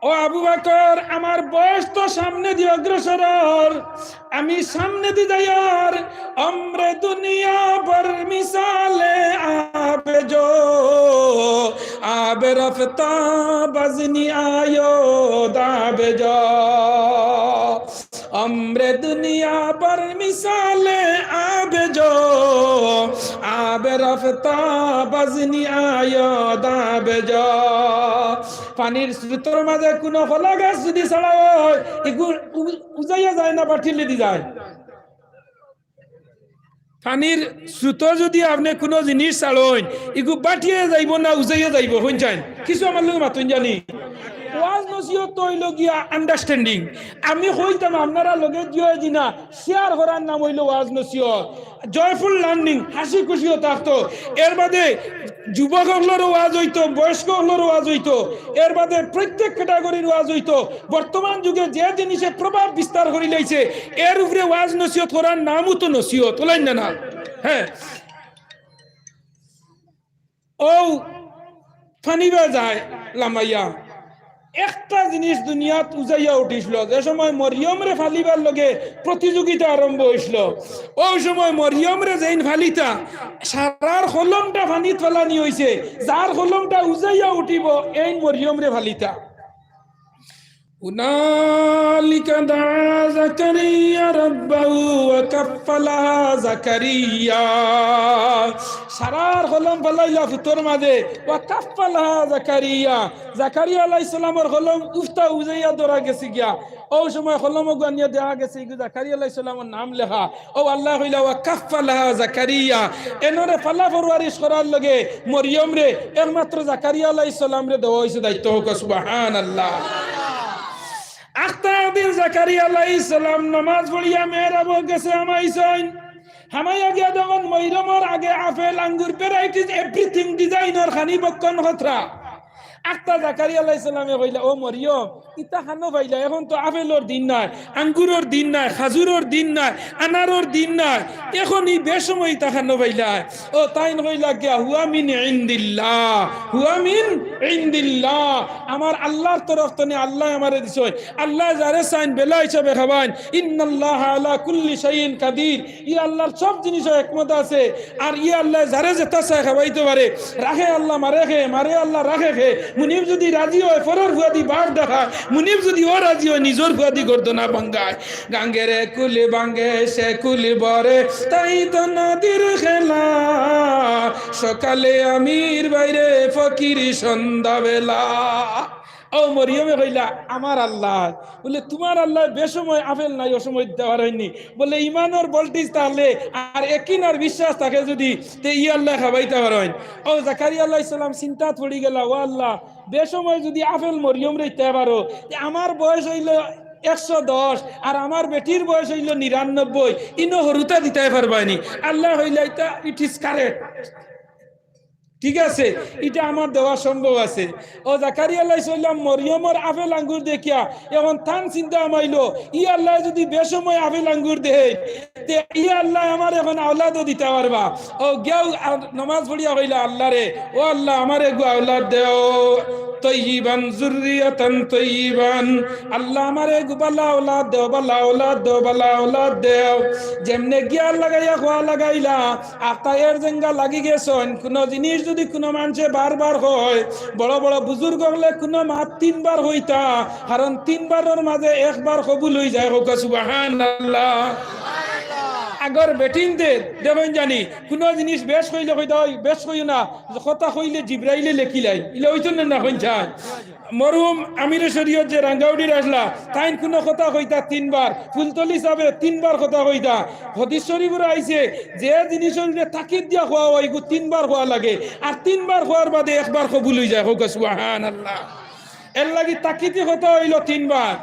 ও আবু বকর, আমার বয়স তো সামনেদি অগ্রসর অর, আমি সামনেদি যাইয়ার। عمر دنیا بر مثال آب جو، آب رفتا بزنی آیو داب جو۔ عمر دنیا بر مثال آب جو، آب رفتا بزنی آیو داب جو۔ পানির স্রোতর মাঝে কুনু কলা গাছ যুদি ছাড়া অয়, ইগু উ-, উজাইয়া যায় না বাটিলেদি যায়? পানির স্রোতো যুদি আপনে কুনু জিনিস ছাড়ইন, ইগু বাটিয়া যাইবো না উজাইয়া যাইবো? কইন চাইন, কিছু আমার লগে মাতইন জানি। ওয়াজ নসিহত তো অইলো গিয়া understanding। আমি কইতাম আপনারা লগে দিও দিনা, share করার নাম অইলো ওয়াজ নসিহত। Joyful learning, হাসি খুশিও থাকতো। এর বাদে যুবক অকলরও ওয়াজ অইতো, বয়স্ক অকলরও ওয়াজ অইতো। এর বাদে প্রত্যেক category-র ওয়াজ অইতো। বর্তমান যুগে যে জিনিসে প্রভাব বিস্তার করিলাইছে, এর উপরে ওয়াজ নসিহত করার নামও তো নসিহত, অলাইন না, না? হ্যাঁ। ও ফানিবা যায় লামাইয়া। একটা জিনিস দুনিয়াত উজাইয়া উঠিছিল, যে সময় মরিয়মরে ফালিবার লগে প্রতিযোগিতা আরম্ভ অইছিল। ও সময় মরিয়মরে যেইন ফালিতা, সারার কলমটা ফানিত ফালানি অইছে, যার কলমটা উজাইয়া উঠিবো, এইন মরিয়মরে ফালিতা। هنالك دعا زكريا ربه وكفلها زكريا। সারার কলম ফালাইলা ফুতর মাঝে, ওয়া কাফফালাহা জাকারিয়া। জাকারিয়া আলাইহিস সালামর কলম উফতা উজাইয়া ধরা গেছে গিয়া। ও সময় কলম গুয়ানিয়া দেওয়া গেছে, ইগু জাকারিয়া আলাইহিস সালামর নাম লেখা। ও আল্লায় কইলা, "ওয়া কাফফালাহা জাকারিয়া।" এনরে ফালা পরওয়ারিশ করার লগে মরিয়মরে একমাত্র জাকারিয়া আলাইহিস সালামরে দেওয়া অইছে দায়িত্ব। কউক্কা সুবহানাল্লাহ। আখতা একদিন জাকারিয়া আলাইহিস সালাম নামাজ পড়িয়া মেহরাবো গেছে হামাইছইন। হামাইয়া গিয়া দেখইন মরিয়মর আগে আপেল, আঙ্গুর, varieties, everything, design-র খানি বক্ষণ খতরা। আখতা জাকারিয়া আলাইহিস সালামে কইলা, "ও মরিয়ম, ইতা খানো পাইলা? এখন তো আপেলর দিন নায়, আঙ্গুরর দিন নায়, খাজুরর দিন নায়, আনারর দিন নায়, এখন ই বেসময় ইতা খানো পাইলা?" ও তাইন কইলা গিয়া, "হুয়া মিন ইনদিল্লাহ, হুয়া মিন ইনদিল্লাহ।" আমার আল্লাহর তরফ তনে আল্লায় আমারে দিছইন। আল্লায় যারে চাইন বেলা হিসাবে খাবাইন। ইন্নাল্লাহা আলা কুল্লি শাইইন কাদির। ই আল্লাহর সব জিনিসো হিকমত আছে। আর ই আল্লায় যারে যেতা চায় খাবাইতো পারে। রাখে আল্লাহ, মারে খে, মারে আল্লাহ, রাখে খে। মুনিব যুদি রাজি অয়, পরর ফুয়াদি বাট দেখায়। মুনিব যুদি অরাজি অয়, নিজর ফুয়াদি গর্দনা ভাঙ্গায়। গাঙ্গেরে কুলি ভাঙ্গে সে কুলি ভরে, তাই তো নদীর খেলা। সকালে আমির বাইরে ফকির সন্ধ্যাবেলা। ও মরিয়মে কইলা, "আমার আল্লাহ।" বলে, "তুমার আল্লায় বেসময় আপেল নাই, অসময় দিতা পারইননি।" বলে, "ইমানর voltage তাইলে আর একিন আর বিশ্বাস থাকে যুদি, তে ই আল্লায় খাবাইতা পারইন।" ও জাকারিয়া আলাইহিস সালাম চিন্তাত পড়ি গেলা, "ও আল্লাহ, বেসময় যুদি আপেল মরিয়মরে দিতা পারো, তে আমার বয়স অইলো একশো দশ, আর আমার বেটির বয়স অইলো নিরানব্বই, ইনো হুরুতা দিতায় পারবায়নি।" আল্লায় কইলা, "ইটা, it is correct।" ঠিক আছে, ইটা আমার দেওয়া সম্ভব আছে। ও জাকারিয়া আলাইহিস সালাম মরিয়মর আপেল আঙ্গুর দেখিয়া এখন তান চিন্তা হামাইলো, ই আল্লায় যুদি বেসময় আপেল আঙ্গুর দেইন, তে ই আল্লায় আমার এখন আওলাদও দিতা পারবা। ও গিয়াউ আর নামাজ পড়িয়া কইলা, "আল্লাহ রে, ও আল্লাহ, আমারে এগু আওলাদ দেও, তাইয়িবান যুররিয়াতান তাইয়িবান।" আল্লাহ, আমারে এগু বালা আওলাদ দেও, বালা আওলাদ দেও, বালা আওলাদ দেও। যেমনে গিয়ার লাগাইয়া কওয়া লাগাইলা, আখতা এর জেঙ্গা লাগি গেছইন। কুনু জিনিস যুদি কুনু মানষে বারবার কয়, বড় বড় বুজুর্গ অকলে কুনু মাত তিনবার কইতা, কারণ তিনবারর মাঝে একবার কবুল অইযায়। কউক্কা সুবহানাল্লাহ। আগর বেটিন্তে দেখইন জানি, কুনু জিনিস বেশ কইলে কইতা, "ওই বেশ কইও না, কথা কইলে জিব্রাইলে লেখিলাইন।" ইলা অইতো না, না কইন চাইন? মরহুম আমিরে শরিয়ত যে রাঙ্গাউড়ির আছলা, তাইন কুনু কথা কইতা তিনবার, ফুলতলি সাবে তিনবার কথা কইতা। হাদিস শরিফো আইছে, যে জিনিসর উপরে তাকিদ দিয়া কওয়া অয়, ইগু তিনবার কওয়া লাগে, আর তিনবার কওয়ার বাদে একবার কবুল অইযায়। কউক্কা সুবহানাল্লাহ। এরলাগি তাকিদি কথা অইলো তিনবার।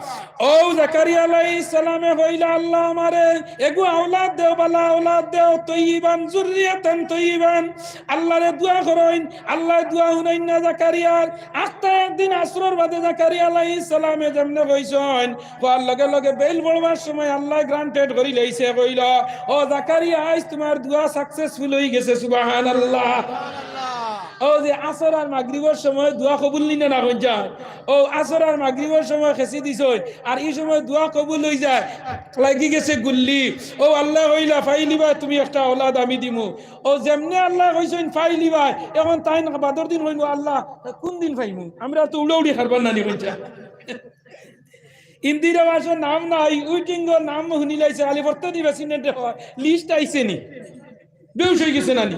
ও জাকারিয়া আলাইহিস সালামে কইলা, "আল্লাহ, আমারে এগু আওলাদ দেও, বালা আওলাদ দেও, তাইয়িবান যুররিয়াতান তাইয়িবান।" আল্লাহরে দোয়া করইন, আল্লায় দোয়া হুনইন না জাকারিয়ার। আখতা একদিন আছরর বাদে জাকারিয়া আলাইহিস সালামে যেমনে কইছইন, কওয়ার লগে লগে বেইল পড়বার সময় আল্লায় granted করিলাইছে, কইলা, "ও জাকারিয়া, আইজ তুমার দোয়া successful অইগেছে।" সুবহানাল্লাহ। ও যে আসর আর মাগরিবর সময় দোয়া কবুল নি না, না অই যায়? ও আসর আর মাগরিবর সময় খেছি দিছইন, আর ই সময় দোয়া কবুল অই যায়, লাগি গেছে গুল্লি। ও আল্লায় কইলা, "পাইলিবায় তুমি একটা আওলাদ আমি দিমু।" ও যেমনে আল্লায় কইছইন, "পাইলিবায়", এখন তাইন বাদর দিন কইমু, "আল্লাহ, কুন দিন পাইমু? আমরা তো উড়াউড়ি খারবার নানি অই যায়।" ইন্দিরা বাসর নাম নাই, waiting-র নাম হুনিলাইছে, খালি বর্তমানে বেশি নেটে হয়, list আইছে নি, বেউস অই গেছে নানি।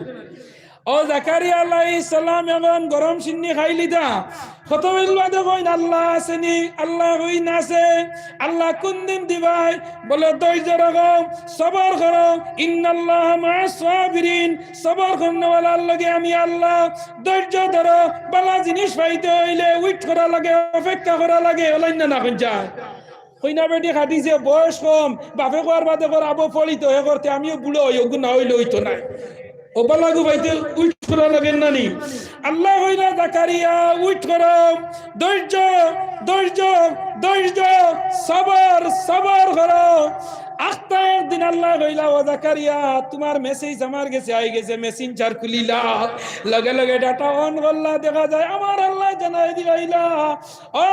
ও জাকারিয়া আলাইহিস সালাম এখন গরম শিন্নি খাইলিতা। কত বেল বাদে কইন, "আল্লাহ আছে নি?" আল্লায় কইন, "আছে।" "আল্লাহ কুন দিন দিবায়?" বলে, "ধৈর্য রাখো, সবর করো, ইন্নাল্লাহা মা'আস সাবিরিন, সবর করনেওয়ালার লগে আমি আল্লাহ।" ধৈর্য ধরো, বালা জিনিস পাইতে অইলে wait করা লাগে, অপেক্ষা করা লাগে, অলাইন না, না অই যায়। কইনা বেটি খাটিছে, বয়স কম, বাপে কওয়ার বাদে কর, "আবো পড়িতো, হে করতে আমিও বুড়া অই, অগু না অইলে অইতো নায়।" ও বালাগু পাইতে wait করা লাগে না নি? আল্লায় কইলা, "জাকারিয়া, wait করো, ধৈর্য, ধৈর্য, ধৈর্য, সবর, সবর করো।" আখতা একদিন আল্লায় কইলা, "ও জাকারিয়া, তুমার message আমার গেছে আই গেছে।" Messenger খুলিলা, লগে লগে data on করলা, দেখা যায় আমার আল্লায় জানাই দিলাইলা, "ও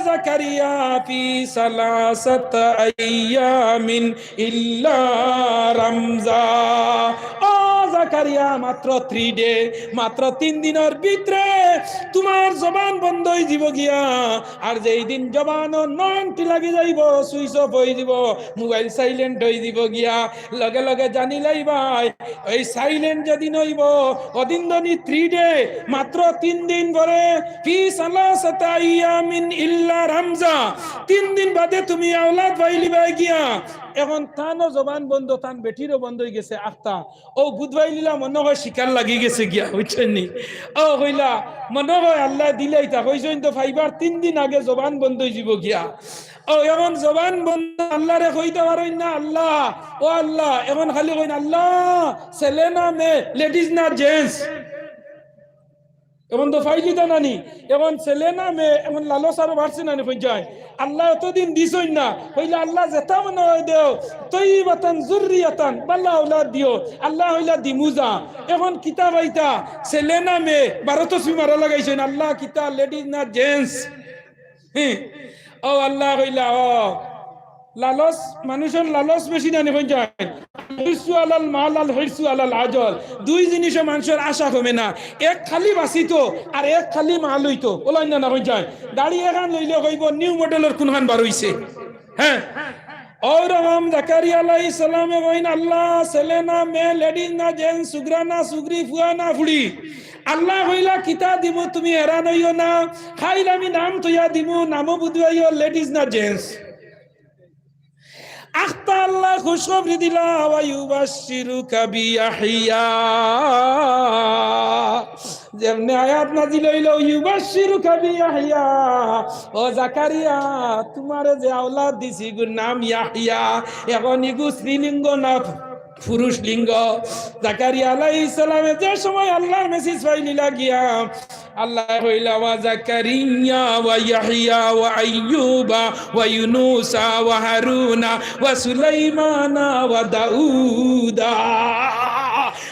জাকারিয়া, ফি সালাসাত আইয়ামিন ইল্লা রামজা।" ও জাকারিয়া, মাত্র three day, মাত্র তিন দিনর ভিতরে তুমার জবান বন্ধ অই যিবো গিয়া। আর যেই দিন জবানও নয়নটি লাগি যাইবো, switch off অই যিবো, mobile silent অই যিবো গিয়া, লগে লগে জানিলাইবায়, ওই silent যেদিন অইবো, ওদিন ধনি three day, মাত্র তিন দিন পরে, ফি সালাসাতা আইয়ামিন ইল্লা রামজা, তিন দিন বাদে তুমি আওলাদ পাইলিবায় গিয়া। এখন তানও জবান বন্ধ, তান বেটিরও বন্ধ অই গেছে আখতা। ও বুধবাই লীলা মনো কয় শিকার লাগি গেছে গিয়া, বুঝছইন নি? ও কইলা, মনো কয় আল্লায় দিলাইতা, কইছইন তো পাইবার তিন দিন আগে জবান বন্ধ অই যিবো গিয়া। ও এখন জবান বন্ধ, আল্লারে কইতা পারইন না, "আল্লাহ, ও আল্লাহ", এখন খালি কইন, "আল্লাহ, ছেলে না মেয়ে, ladies না gents?" এখন তো পাইলিতা নানি, এখন ছেলে না মেয়ে, এখন লালস আরো বাড়ছে নানি, কই যায়। আল্লায় অতদিন দিছইন না, কইলা, "আল্লাহ, যেতা মনো অয় দেও, তৈবাতান জুররিয়াতান, বালা আওলাদ দিও।" আল্লায় কইলা, "দিমু যা।" এখন কিতা পাইতা, ছেলে না মেয়ে, বারো তসবি মারা লাগাইছইন, "আল্লাহ, কিতা ladies না gents?" হি। ও আল্লায় কইলা, ও, লালস, মানুষর লালস বেশি নানি, কই যায়। হিরসু আলাল মাল আর হিরসু আলাল আজল। দুই জিনিসও মানুষর আশা কমে না। এক খালি বাঁচিতো, আর এক খালি মাল অইতো। অলাইন না, না কই যায়। গাড়ি এখান লইলে কইবো, "New model-র কুনখান বার অইছে?" হ্যাঁ। ওরকম জাকারিয়া আলাইহিস সালামে কইন, "আল্লাহ, ছেলে না মেয়ে, ladies না gents, সুগরা না সুগরি, ফুয়া না ফুড়ি।" আল্লায় কইলা, "কিতা দিমু, তুমি হেরান অইও না। খাইল আমি নাম থইয়া দিমু, নামও বুঝবাইও, ladies না gents।" আখতা আল্লায় খুশখবরি দিলা, "ওয়া ইউবাশশিরুকা বিয়াহইয়া।" যেমনে আয়াত নাজিল অইলো, "ইউবাশশিরুকা বিয়াহইয়া।" ও জাকারিয়া, তুমারে যে আওলাদ দিছি, ইগুর নাম ইয়াহইয়া। এখন ইগু স্ত্রীলিঙ্গ না পুরুষ লিঙ্গ। জাকারিয়া আলাইহিস সালামে যে সময় আল্লাহর message পাইলিলা গিয়া, আল্লায় কইলা, "ওয়া জাকারিয়া ওয়া ইয়াহইয়া ওয়া আইয়ুবা ওয়া ইউনুসা ওয়া হারুনা ওয়া সুলাইমানা ওয়া দাউদা।"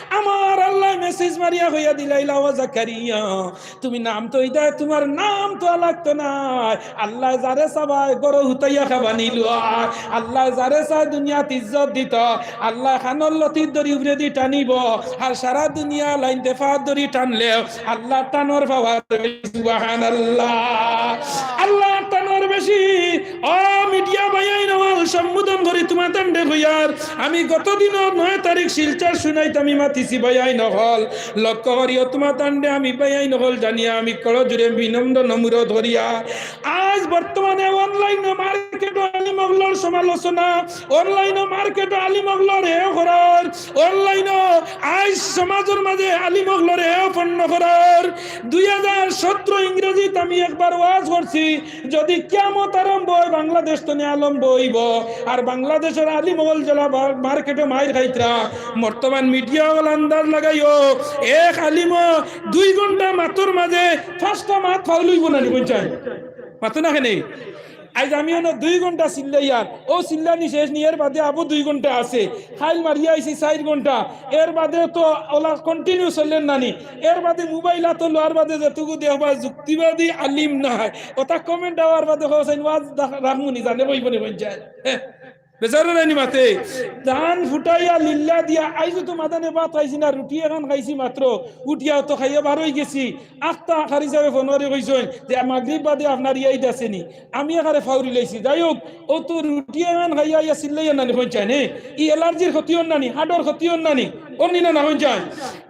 আমার আল্লায় message মারিয়া কইয়া দিলাইলা, "ওয়া জাকারিয়া, তুমি নাম থইতায়, তুমার নাম থওয়া লাগতো নায়।" আল্লায় যারে চাবায়, ঘরো হুতাইয়া খাবানি লয়। আল্লায় যারে চায় দুনিয়াত ইজ্জত দিতো। আল্লায় কানর লতির দড়ি উপরেদি টানিবো। আর সারা দুনিয়া লাইন দেফার দড়ি টানলেও আল্লার টানর power বেশি। সুবহানাল্লাহ। আল্লার টানর বেশি। ও media ভাইয়াইন অকল, সম্বোধন করি তুমাতানরে কইয়ার। আমি গত দিনর নয় তারিখ শিলচর শুনাইতাম, আমি মাতিছি ভাইয়াইন অকল। লক্ষ্য করিও তুমাতানরে আমি ভাইয়াইন অকল জানিয়া আমি করজোড়ে বিনম্র অনুরোধ করিয়ার। আইজ বর্তমানে online-ও market-ও আলিম অকলর সমালোচনা, online-ও market-ও আলিম অকলরে হেয় করার, online-ও আইজ সমাজর মাঝে আলিম অকলরে হেয় পণ্য করার। দুই হাজার সতেরো ইংরেজিত আমি একবার ওয়াজ করছি, যদি কিয়ামত আরম্ভ অয়, বাংলাদেশ তনে আরম্ভ অইবো। আর বাংলাদেশর আলিম অকল যেলা বা-, market-ও মাইর খাইতরা, বর্তমান media অকল আন্দাজ লাগাইও, এক আলিমও দুই ঘন্টা মাতর মাঝে পাঁচটা মাত foul অইবো না নি, বুঝছইন? মাতো না কেনে? আইজ আমি অনো দুই ঘন্টা চিল্লাইয়ার, অউ চিল্লানি শেষ নি, এর বাদে আবু দুই ঘন্টা আছে, খাইল মারিয়া আইছি চাইর ঘন্টা, এর বাদে তো অলা continue চলের নানি, এর বাদে মোবাইল আতো লওয়ার বাদে যেটুকু দেখবা যুক্তিবাদী আলিম নায়, অতা comment দেওয়ার বাদে কওছইন ওয়াজ রাখমুনি জানে বইবনে বইন যায়। বেজার অইরা নি মাতে। ধান ফুটাইয়া লিল্লা দিয়া, আইজও তো মাদানে ভাত খাইছি না, রুটি এখান খাইছি মাত্র, উঠিয়াও তো খাইয়া বার অইগেছি। আখতা কারি সাবে ফোন করি কইছইন যে মাগরিব বাদে আপনার ইয়া ইদ আছে নি? আমি এখানে ফাউরি লাইছি। যাই হোক, অউ তো রুটি এখান খাইয়া ইয়া চিল্লাইয়া নানি কইন চায় নে। ই allergy-র ক্ষতি অর নানি, heart-র ক্ষতি অর নানি, অর নি না না কইন চায়।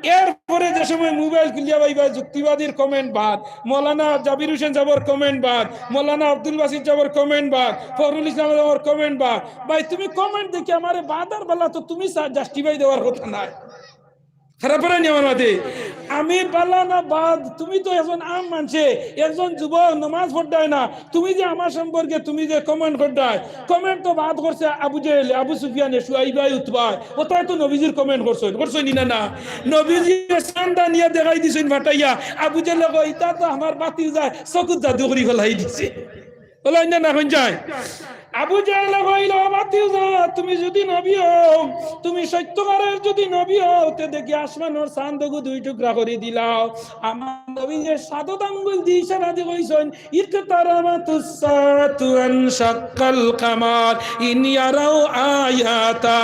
এরপরে যে সময় মোবাইল খুলিয়া পাইবা যুক্তিবাদীর comment বাদ, মৌলানা জাবির হোসেন সাবর comment বাদ, মৌলানা আব্দুল বাসিত সাবর comment বাদ, ফখরুল ইসলাম সাবর comment বাদ। ভাই, তুমি comment দেখি আমারে বাদ আর বালা তো তুমি সা-, justify দেওয়ার কথা নায়। খারাপ পারা নি আমার মাতে? আমি বালা না বাদ, তুমি তো একজন আম মানষে, একজন যুবক নমাজ পড়তায় না, তুমি যে আমার সম্পর্কে তুমি যে comment করতায়, comment তো বাদ করছে আবু জেহেলে, আবু সুফিয়ানে, সুয়াইবায়, উতবায়, অতায় তো নবীজির comment করছইন, করছইন নি না না? নবীজিয়ে চান্দা নিয়া দেখাই দিছইন ফাটাইয়া, আবু জেহেলে কয়, "ইতা তো আমার ভাতিজায় চকুত জাদু করি ফালাই দিছে।" অলা নি না না কইন চায়? আবু জেহেলে কইল, "ও ভাতিজা, তুমি যুদি নবী অও, তুমি সত্যকারের যুদি নবী অও, তে দেখি আসমানর চান্দগু দুই টুকরা করি দিলাও।" আমার নবীজিয়ে সাত আঙ্গুল দি ইশারা দি কইছইন, "ইকতারাবাতুস সাআতু ওয়ানশাক্কাল কামার, ইন ইয়ারাও আয়াতা।"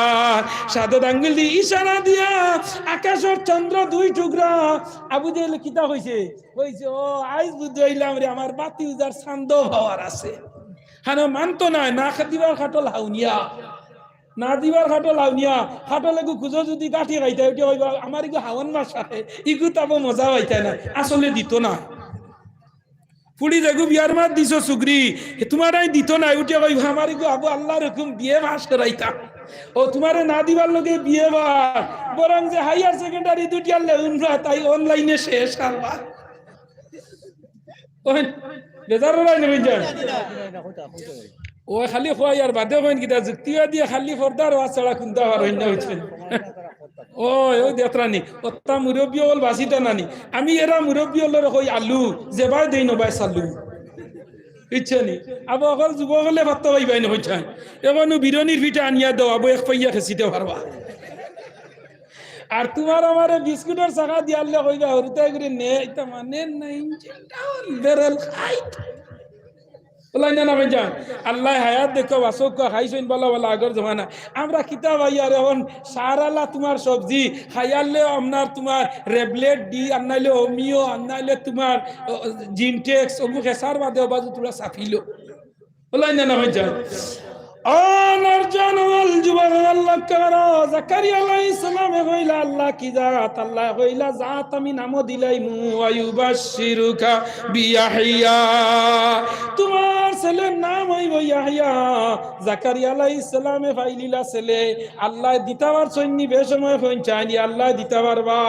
সাত আঙ্গুল দি ইশারা দিয়া আকাশর চন্দ্র দুই টুকরা। আবু জেহেলে কিতা কইছে? কইছে, "ও, আইজ বুঝি পাইলাম রে, আমার ভাতিজার চান্দও পাওয়ার আছে।" খানো মানতো নায়, না দিবার খাটল হাউনিয়া। না দিবার খাটল হাউনিয়া। খাটল এগু খুঁজো যুদি গাঁঠি খাইতায়, উঠি কইবা, "আমার ইগু হাওন মাস আহে, ইগু তাবো মজা পাইতায় না।" আসলে দিতো না। ফুড়ি যেগু বিয়ার মাত দিছো সুগরি, হে তুমারে দিতো না, উঠি কইবা, "আমার ইগু আবু আল্লার হুকুম বিয়ে পাশ করাইতা।" অউ তুমারে না দিবার লগে বিয়ে বা, বরং যে higher secondary দুটিয়ার লেউনরা, তাই online-এ শেষ হারবা। ওই, বেজার অইরা নি কইন চায়? অউ খালি কওয়াইয়ার বাদে কইন কিতা, যুক্তিবাদী খালি পর্দার ওয়াজ ছাড়া কুন্তা পারইন না, বুঝছইন? অউ, অউ দেখরা নি, অতা মুরব্বি অকল বাঁচিতা না নি। আমি এরা মুরব্বি অকলরে কই আলু, যেবায় দেইন অবায় চালু। বুঝছো নি? আবু অকল যুবক অকলে পাত্তা পাইবায় না, বুঝছইন? অখন বিরনির পিঠা আনিয়া দেও, আবু এক পাইয়া খেছিতে পারবা। আর তুমার আমারে বিস্কুটর চাকা দিয়ারলে কইবা, "হুরুতায় করি নে, ইতা মানে না, ইঞ্জিনটা বেরেল খাইত।" অলা নি না না কইন চায়? আল্লায় হায়াত দেখউক্কা, বাঁচউক্কা, খাইছইন বালা বালা আগর জমানা। আমরা কিতা পাইয়ার অখন সারালা তুমার সবজি, খাইয়ারলে আপনার তুমার রেবলেট দি, আর নাইলে হোমিও, আর নাইলে তুমার, অ, জিনটেক্স, অগু খেছার বাদে অবাজু তুমরা চাপিলো। অলা নি না না কইন চায়? ও নওজোয়ান অকল, যুবক অকল, লক্ষ্য করো, জাকারিয়া আলাইহিস সালামে কইলা, "আল্লাহ কি জাত?" আল্লায় কইলা, "জাত আমি নামও দিলাইমু, ওয়া ইউবাশশিরুকা বিয়াহইয়া। তুমার ছেলের নাম অইবো ইয়াহইয়া।" জাকারিয়া আলাইহিস সালামে পাইলিলা ছেলে, আল্লায় দিতা পারছইন নি, বেসময় কইন চায় নি, আল্লায় দিতা পারবা।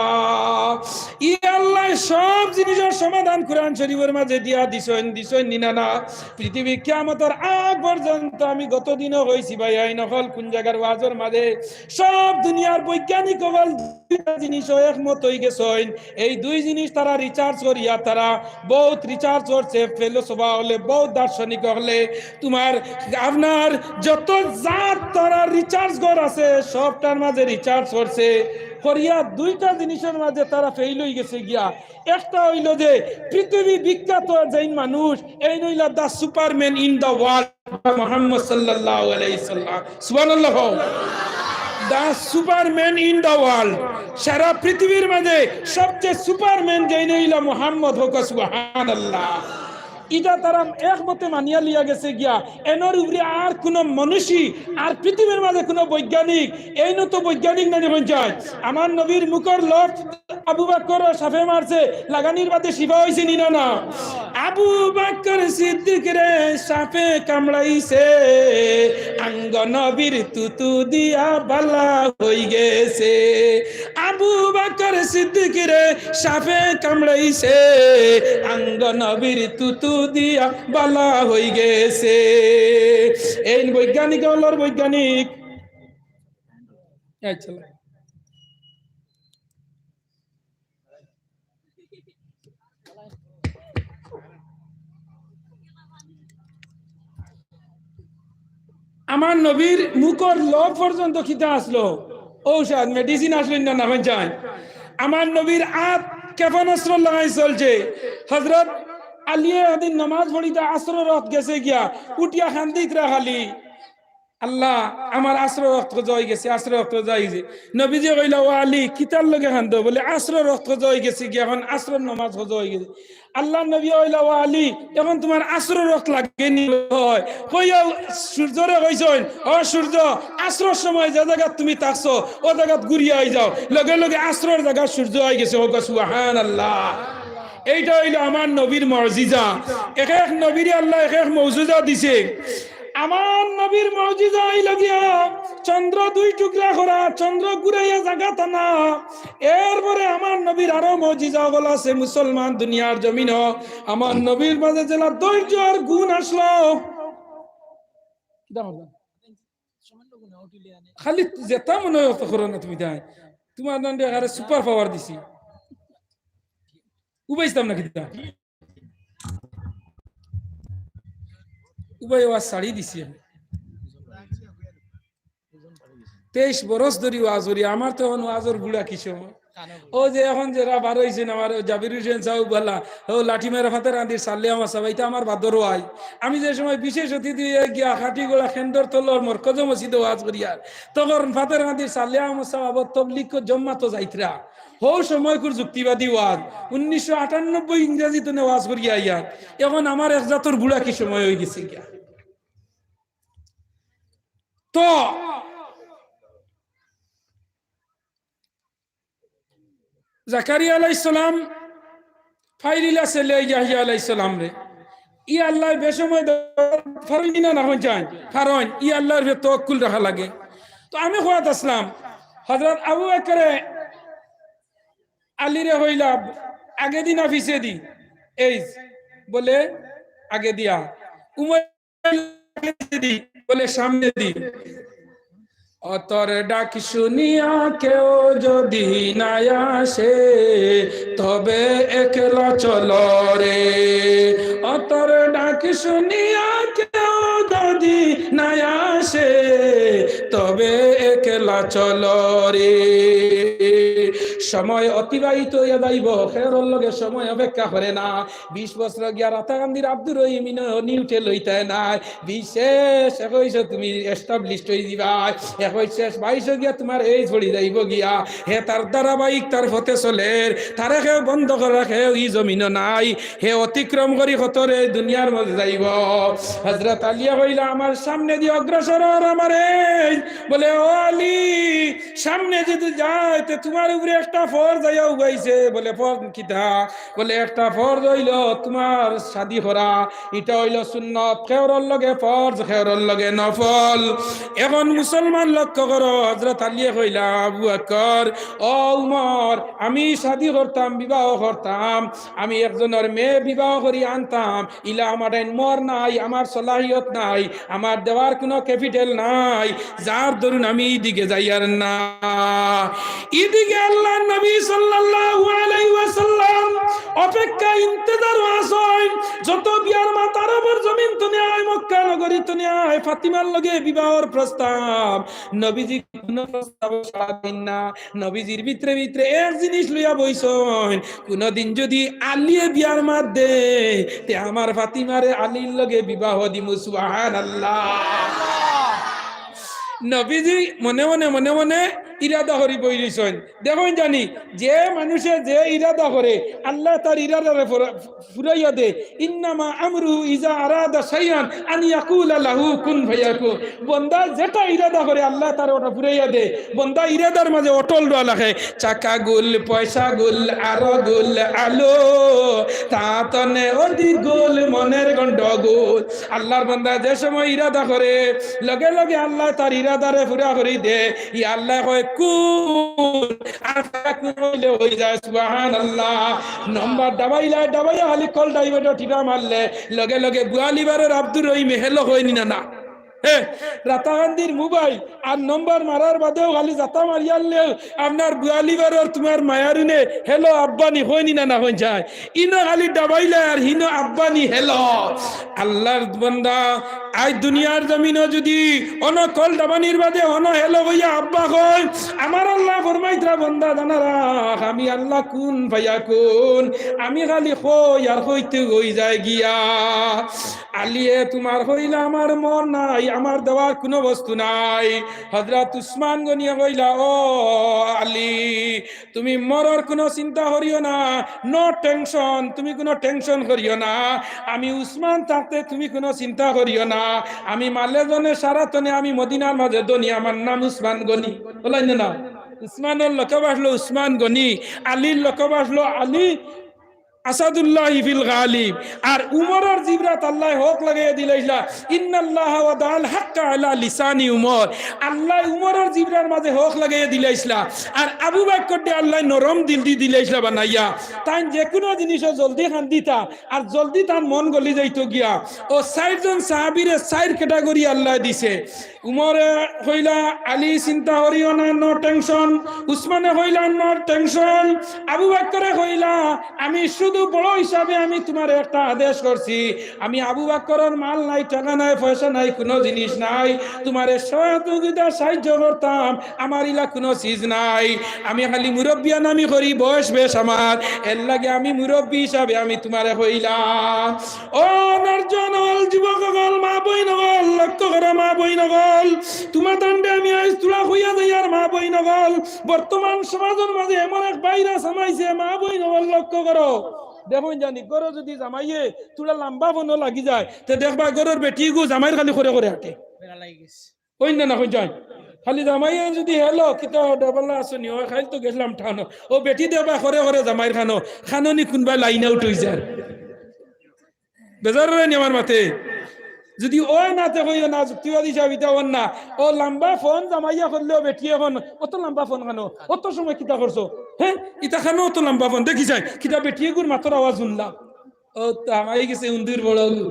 ই আল্লায় সব জিনিসর সমাধান কুরআন শরীফর মাঝে দিয়া দিছইন, দিছইন নি না না? পৃথিবী কিয়ামতর আগ পর্যন্ত, আমি গত দিনও কইছি ভাই, আইন অকল কুন জাগার ওয়াজর মাঝে, সব দুনিয়ার বৈজ্ঞানিক অকল দুইটা জিনিসও একমত অইগেছইন। এই দুই জিনিস তারা research করিয়া, তারা বউত research করছে, ফিলোসোফা অকলে, বউত দার্শনিক অকলে, তুমার আপনার যত জাত তারা research করা আছে, সবটার মাঝে research করছে, করিয়া দুইটা জিনিসর মাঝে তারা fail অইগেছে গিয়া। একটা অইলো যে পৃথিবী বিখ্যাত যেইন মানুষ, এইন অইলা the superman in the world, Muhammad সাল্লাল্লাহু আলাইহি সাল্লাম। সুবহানাল্লাহ। The superman in the world, সারা পৃথিবীর মাঝে সবচেয়ে superman যেইন অইলা মুহাম্মদ, কউক্কা সুবহানাল্লাহ। ইটা তারা একমতে মানিয়া লিয়া গেছে গিয়া। এনর উপরে আর কুনু মনীষী, আর পৃথিবীর মাঝে কুনু বৈজ্ঞানিক, এইন তো বৈজ্ঞানিক নায় নি কইন চায়। আমার নবীর মুখর লফজ আবু বকর সাপে মারছে, লাগানির বাদে শিফা অইছে নি না না? আবু বকর সিদ্দিকরে সাপে কামড়াইছে, আঙ্গ নবীর থুথু দিয়া বালা অইগেছে। আবু বকর সিদ্দিকরে সাপে কামড়াইছে, আঙ্গ নবীর থুথু দিয়া বালা অইগেছে। এইন বৈজ্ঞানিক অকলর বৈজ্ঞানিক। আচ্ছা। আমার নবীর মুখর লব পর্যন্ত কিতা আসলো? ঔষধ, মেডিসিন আসলো না, না ভাই যাই। আমার নবীর আত ক্ষেপণাস্ত্র লাগাই চলছে। হযরত আলী এদিন নামাজ পড়িতা আসর রক্ত গেছে গিয়া, উঠিয়া কান্দিতরা খালি, "আল্লাহ, আমার আসর রক্ত যাই গেছে, আসর রক্ত যাই গেছে।" নবীজি কইলা, "ও আলী, কিতার লগে কান্দো?" বলে, "আসর রক্ত যাই গেছে গিয়া, এখন আসর নামাজ হজা হয়ে গেছে।" আল্লাহর নবী কইলা, "ও আলী, এখন তোমার আসর রক্ত লাগেনি হয়?" কইয়া সূর্যরে কইছইন, "ও সূর্য, আসরর সময় যে জাগাত তুমি থাকছো, ও জাগাত ঘুরিয়া আই যাও।" লগে লগে আসরর জাগাত সূর্য আই গেছে। হোক সুবহানাল্লাহ। এইটা হইল আমার নবীর মুজিজা। এক এক নবীরে আল্লাহ এক এক মুজিজা দিছে। আমার নবীর মুজিজা হইল গিয়া চন্দ্র দুই টুকরা করা, চন্দ্র ঘুরাইয়া জাগাত আনা। এরপরে আমার নবীর আরো মুজিজা অকল আছে মুসলমান দুনিয়ার জমিনো। আমার নবীর মাঝে যেলা ধৈর্যর গুণ আসলো। কিতা করলাম? খালি যেতা মনে হয় অত করো না তুমি, তাই তোমার নাম দিয়ে আরে সুপার পাওয়ার দিছি। উবাইছিলাম না কিতা? উবাই ওয়াজ ছাড়ি দিছি আমি। তেইশ বরস ধরি ওয়াজ করি, আমার তো এখন ওয়াজর বুড়া কি সময়। ও যে এখন যেরা বার হইছেন, আমার ওই জাবির হোসেন সাহেব বলা, ও লাঠি মেরে ফাতের আন্দির সাল্লে আমার সবাই তো আমার বাদর ওয়াই। আমি যে সময় বিশেষ অতিথি হয়ে গিয়া খাটিগোড়া কেন্দ্র তলর মরকজ মসজিদে ওয়াজ করিয়ার, তখন ফাতের আন্দির সাল্লে আমার সাহেব তবলিগ জম্মাত যাইতরা। হৌ সময়কুর যুক্তিবাদী ওয়াজ, উনিশশো আটানব্বই ইংরেজিত নে ওয়াজ করিয়া আইয়ার। এখন আমার এক জাতর বুড়া কি সময় হয়ে গেছে গিয়া। তো জাকারিয়া আলাইহিস সালাম ফাইলিলা ছেলে ইয়াহিয়া আলাইহিস সালাম রে। ই আল্লাহ বেসময় ফারইন না, না হন যায়? ফারইন। ই আল্লাহর উপরে তওয়াক্কুল রাখা লাগে। তো আমি কওয়াত আসলাম, হযরত আবু বকরে আলীরে কইলা, "আগে দি না পিছে দি?" এই বলে, "আগে দিয়া।" উমর বলে, "সামনে দি।" অতর ডাক শুনিয়া কেউ যদি না আসে, তবে একলা চলো রে। অতর ডাক শুনিয়া কেউ যদি না আসে, তবে একলা চলো রে। সময় অতিবাহিত হইয়া যাইব, খেরর লগে সময় অপেক্ষা করে না। বিশ বছর গিয়া রাতাকান্দির আব্দুর রহিম ইনো নিউটে লইতায় নাই। বিশেষ একুশে তুমি এস্টাবলিশড হয়ে দিবায়। একুশ শেষ বাইশে গিয়া তোমার এইজ পড়ি যাইব গিয়া। হে তার ধারাবাহিক তার পথে চলের। তারে কেউ বন্ধ করে রাখে ই জমিনও নাই। হে অতিক্রম করি কতরে দুনিয়ার মধ্যে যাইব। হযরত আলিয়ে কইলা, "আমার সামনে দি অগ্রসর অর আমার এইজ।" বলে, "ও আলী, সামনে যদি যায়, তে তোমার উপরে একটা ফরজ আইয়া উবাইছে।" বলে, "ফরজ কিতা?" বলে, "একটা ফরজ হইল তোমার শাদি করা, ইটা হইল সুন্নত, খেওরর লগে ফরজ, খেওরর লগে নফল।" এখন মুসলমান লক্ষ্য করো, হযরত আলিয়ে কইলা, "আবু বকর, ও উমর, আমি শাদি করতাম, বিবাহ করতাম, আমি একজনের মেয়ে বিবাহ করি আনতাম, ইলা আমার টাইম মর নাই, আমার সলাহিয়ত নাই, আমার দেওয়ার কোনো ক্যাপিটাল নাই, যার দরুন আমি ইদিকে যাইয়ার না।" ইদিকে আল্লাহর নবী সাল্লাল্লাহু আলাইহি ওয়াসাল্লাম অপেক্ষা ইন্তেজার আছইন, যত বিয়ার মাত আরবর জমিন তনে আয়, মক্কা নগরী তনে আয়, ফাতিমার লগে বিবাহর প্রস্তাব। নবীজি কোনো প্রস্তাব সাড়া দেইন না। নবীজির ভিতরে ভিতরে এক জিনিস লইয়া বইছইন, কোনোদিন যদি আলিয়ে বিয়ার মাত দেয়, তে আমার ফাতিমারে আলীর লগে বিবাহ দিমু। সুবহানাল্লাহ। নবীজি মনে মনে, মনে মনে ইরাদা করি বই রইছইন। দেখইন জানি, যে মানুষে যে ইরাদা করে, আল্লাহ তার ইরাদারে ফুরা-, ফুরাইয়া দে। ইন্নামা আমরুহু ইজা আরাদা শাইআন আন ইয়াকুলা লাহু কুন ফায়াকুন। বন্দা যেটা ইরাদা করে, আল্লাহ তার ওটা ফুরাইয়া দে। বন্দা ইরাদার মাঝে অটল রওয়া লাগে। চাকা গুল, পয়সা গুল, আরো গুল, আলো, তা তনে অধিক গুল, মনের গন্ডগোল। আল্লাহর বন্দা যে সময় ইরাদা করে, লগে লগে আল্লাহ তার ইরাদারে পুরা করি দে। ই আল্লাহ কয়, "কুন?" আর কুন হইলে হই যায়, সুবহানাল্লাহ। নম্বর ডাবাইলা, ডাবাইয়া খালি কল ডাইভার্টর টিপা মারলে, লগে লগে বুয়ালিবারর আব্দুর রহিমে hello কইনি না, না। হে, রাতাকান্দির মোবাইল আর নম্বর মারার বাদেও খালি জাতা মারিয়ারলেও আপনার বুয়ালিবারর তোমার মায়ারুনে hello আব্বানি কইনি না, না হই যায়। ইনো খালি ডাবাইলা আর হিনো আব্বানি hello। আল্লাহর বন্দা, আইজ দুনিয়ার জমিনো যুদি অনো কল দাবানির বাদে অনো হেলো অইয়া আব্বা কয়, আমার আল্লায় ফরমাইতরা, বন্দা জানা রাখ, আমি আল্লাহ কুন ফায়াকুন, আমি খালি কই আর কইতে অই যায় গিয়া। আলিয়ে তুমার কইলা, আমার মন নাই, আমার দেওয়ার কুনু বস্তু নাই। হযরত উসমান গনিয়ে কইলা, ও আলী, তুমি মরর কুনু চিন্তা করিও না, no tension, তুমি কুনু tension করিও না। আমি উসমান থাকতে তুমি কুনু চিন্তা করিও না। আমি মালে ধনে সারা তনে আমি মদিনার মাঝে ধনী, আমার নাম উসমান গনি। বলইন না? উসমানর লকব আছলো উসমান গনি, আলীর লকব আছলো আলী আসাদুল্লাহি ফিল গালিব। আর উমরর জিবরাত আল্লায় হক লাগাইয়া দিলাইছলা, ইন্নাল্লাহা ওয়াদাআল হাক্কা আলা লিসানি উমর। আল্লায় উমরর জিবরার মাঝে হক লাগাইয়া দিলাইছলা। আর আবু বকররে আল্লায় নরম দিল দি দিলাইছলা বানাইয়া। তাইন যেকুনু জিনিসো জলদি কান্দিতা, আর জলদি তান মন গলি যাইতো গিয়া। অউ চাইরজন সাহাবীরে চাইর category আল্লায় দিছে। উমরে কইলা, আলী চিন্তা করিও না, no tension। উসমানে কইলা, no tension। আবু বকরে কইলা, আমি শুধু বড় হিসাবে আমি তুমারে একটা আদেশ করছি, আমি আবু বকরর মাল নাই, টেকা নাই, পয়সা নাই, কুনু জিনিস নাই, তুমারে সহযোগিতা সাহায্য করতাম, আমার ইলা কুনু চিজ নাই। আমি খালি মুরব্বিয়ান আমি করি, বয়স বেশ আমার, এরলাগি আমি মুরব্বি হিসাবে আমি তুমারে কইলাম। ও নওজোয়ান অকল, যুবক অকল, মা বইন অকল, লক্ষ্য করো মা বইন অকল, তুমাতানরে আমি আইজ থুড়া কইয়া যাইয়ার মা বইন অকল। বর্তমান সমাজর মাঝে এমন এক virus হামাইছে, মা বইন অকল লক্ষ্য করো। দেখইন জানি, ঘরো যুদি জামাইয়ে থুড়া লাম্বা ফোনো লাগি যায়, তে দেখবা ঘরর বেটিগু জামাইর খালি করে করে হাঁটে। অইন না, না কইন যাইন। খালি জামাইয়ে যুদি হেলো, কিতা অডা বালা আছো নি, অয় কাইল তো গেছলাম ঠানো। অউ বেটি দেখবা করে করে জামাইর কানো, কানো নি কুনবায় line out অই যায়। বেজার অইরা নি আমার মাতে? যুদি অয় না তে কইও না, যুক্তিবাদী হিসাবে ইতা অর না। অউ লাম্বা ফোন জামাইয়ে করলেও বেটিয়ে কইন, অত লাম্বা ফোন কানো? অত সময় কিতা করছো? হে, ইতা কানো অত লাম্বা ফোন? দেখি যাই, কিতা বেটিগুর মাতর আওয়াজ হুনলাম। অউ তো হামাই গেছে উন্দুর বড় গু।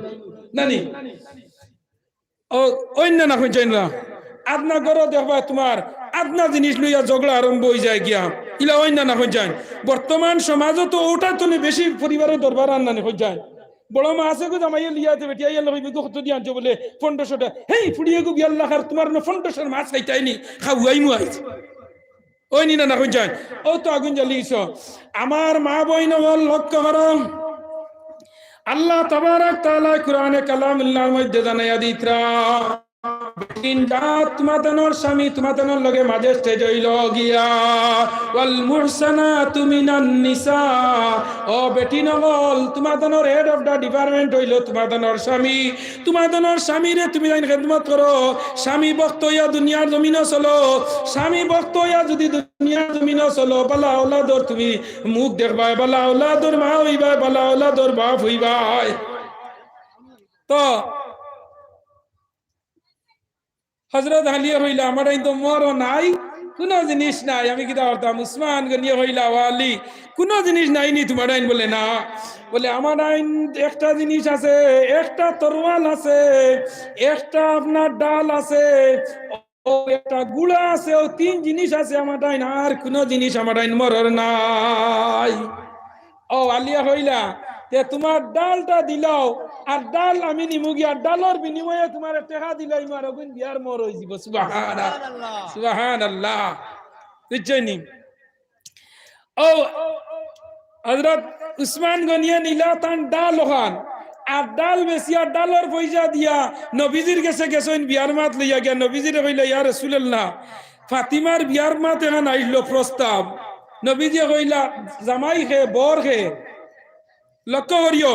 নানি? অউ, অইন না, না কইন যাইন না। আদনা ঘরো দেখবা তুমার আদনা জিনিস লইয়া ঝগড়া আরম্ভ অই যায় গিয়া। ইলা অইন না, না কইন যাইন। বর্তমান সমাজো তো অউটা তো নি বেশি পরিবারো দরবার আর নানি কইন যাইন। বড় মা আছে গো, জামাইয়ে লিয়া তে বেটিয়ে আইয়া কইবো গো, কত দি আনছো বুলে পনরোশো টেকা। হেই ফুড়িয়ে গো, বিয়ার লাখার তুমার অনো পনরোশোর মাছ খাইতায় নি, খাওয়াইমু আইজ। অইন না, না কইন যাইন। অউ তো আগুন জ্বালিছো। আমার মা বইন অকল লক্ষ্য করো। আল্লাহ তাবারাক তাআলায় কুরআনে কালামুল্লাহর মধ্যে জানাইয়া দিতরা, বেটিন জাত তুমাতানর স্বামী তুমাতানর লগে মাঝে stage অইলো গিয়া। ওয়াল মুহসানাতু মিনান নিসা। ও বেটিন অকল, তুমাতানর head of the department অইলো তুমাতানর স্বামী। তুমাতানর স্বামীরে তুমি তাইন খেদমত করো। স্বামী ভক্ত অইয়া দুনিয়ার জমিনো চলো। স্বামী ভক্ত অইয়া যুদি দুনিয়ার জমিনো চলো, বালা আওলাদর তুমি মুখ দেখবায়, বালা আওলাদর মা অইবায়, বালা আওলাদর বাপ অইবায়। তো হযরত আলীয়ে কইলা, আমার আইন তো মরো নাই, কুনু জিনিস নাই, আমি কিতা করতাম? উসমান গনিয়ে কইলা, ও আলী, কুনু জিনিস নাই নি তুমার আইন? বলে, না। বলে, আমার আইন একটা জিনিস আছে, একটা তরোয়াল আছে, একটা আপনার ডাল আছে, অউ একটা ঘুড়া আছে, অউ তিন জিনিস আছে আমার আইন, আর কুনু জিনিস আমার আইন মরর নাই। অউ আলিয়ে কইলা, তে তুমার ডালটা দিলাও, আর ডাল আমি নিমু গিয়া, আর ডালর বিনিময়ে তুমারে টেকা দিলাইমু, আর অগুইন বিয়ার মোহর অইযিবো। সুবহানাল্লাহ। সুবহানাল্লাহ। বুঝছইন নি? অউ হযরত উসমান গনিয়ে নিলা তান ডাল অখান, আর ডাল বেচিয়া ডালর পয়সা দিয়া নবীজির গেছে গেছইন বিয়ার মাত লইয়া গিয়া। নবীজিরে কইলা, ইয়া রাসুলাল্লাহ, ফাতিমার বিয়ার মাত এখান আইলো প্রস্তাব। নবীজিয়ে কইলা, জামাই কে, বর কে? লক্ষ্য করিও।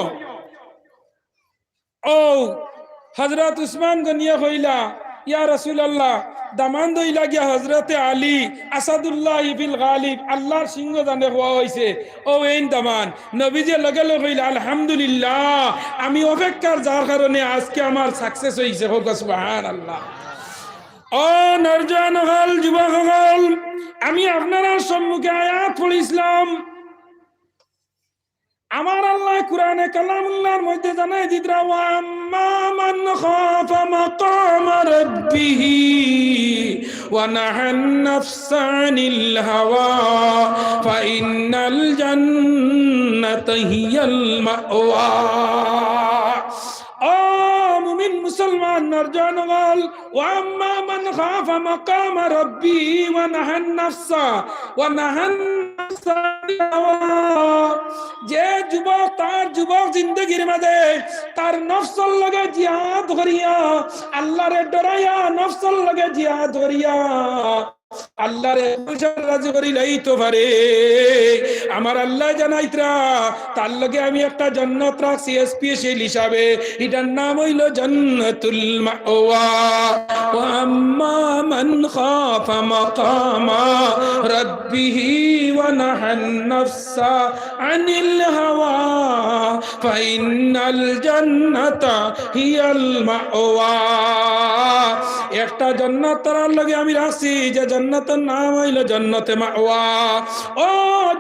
অউ হযরত উসমান গনিয়ে কইলা, ইয়া রাসুলাল্লাহ, দামান্দ অইলা গিয়া হযরতে আলী আসাদুল্লাহি ফিল গালিব, আল্লার সিংহ জানে কওয়া অইছে, অউ এইন দামান্দ। নবীজিয়ে লগে লগে কইলা, আলহামদুলিল্লাহ, আমি অপেক্ষার যার কারণে আজকে আমার success অইছে। কউক্কা সুবহানাল্লাহ। ও নওজোয়ান অকল, যুবক অকল, আমি আপনারার সম্মুখে আয়াত পড়ছিলাম। আমার আল্লায় কুরআনে কালামুল্লাহর মধ্যে জানাই দিতরা, ওয়া আম্মা মান খাফা মাকামা রাব্বিহি ওয়া নাহান নাফসা আনিল হাওয়া ফা ইন্নাল জান্নাতা হিয়াল মাওয়া। ও মুমিন মুসলমান, মুসলমান নরজন অকল, ওয়া আম্মা মান খাফা মাকামা রাব্বিহি ওয়া নাহান নাফসা, ওয়া নাহান নাফসা আনিল হাওয়া। যে যুবক তার যুবক জিন্দেগির মাঝে তার নফসর লগে জিহাদ করিয়া, আল্লাহরে ডরাইয়া নফসর লগে জিহাদ করিয়া, আল্লাহরে খুশি রাজি করি লাইতো পারে। আমার আল্লায় জানাইতরা, তার লগে আমি একটা জান্নাত রাখছি স্পেশাল হিসাবে, ইটার নাম অইলো জান্নাতুল মাওয়া। ওয়া আম্মা মান খাফা মাকামা রাব্বিহি ওয়া নাহান নাফসা আনিল হাওয়া ফাইন্নাল জান্নাতা হিয়াল মাওয়া। একটা জান্নাত তারার লগে আমি রাখছি, যে জান্নাতর নাম অইলো জান্নাতে মাওয়া। ও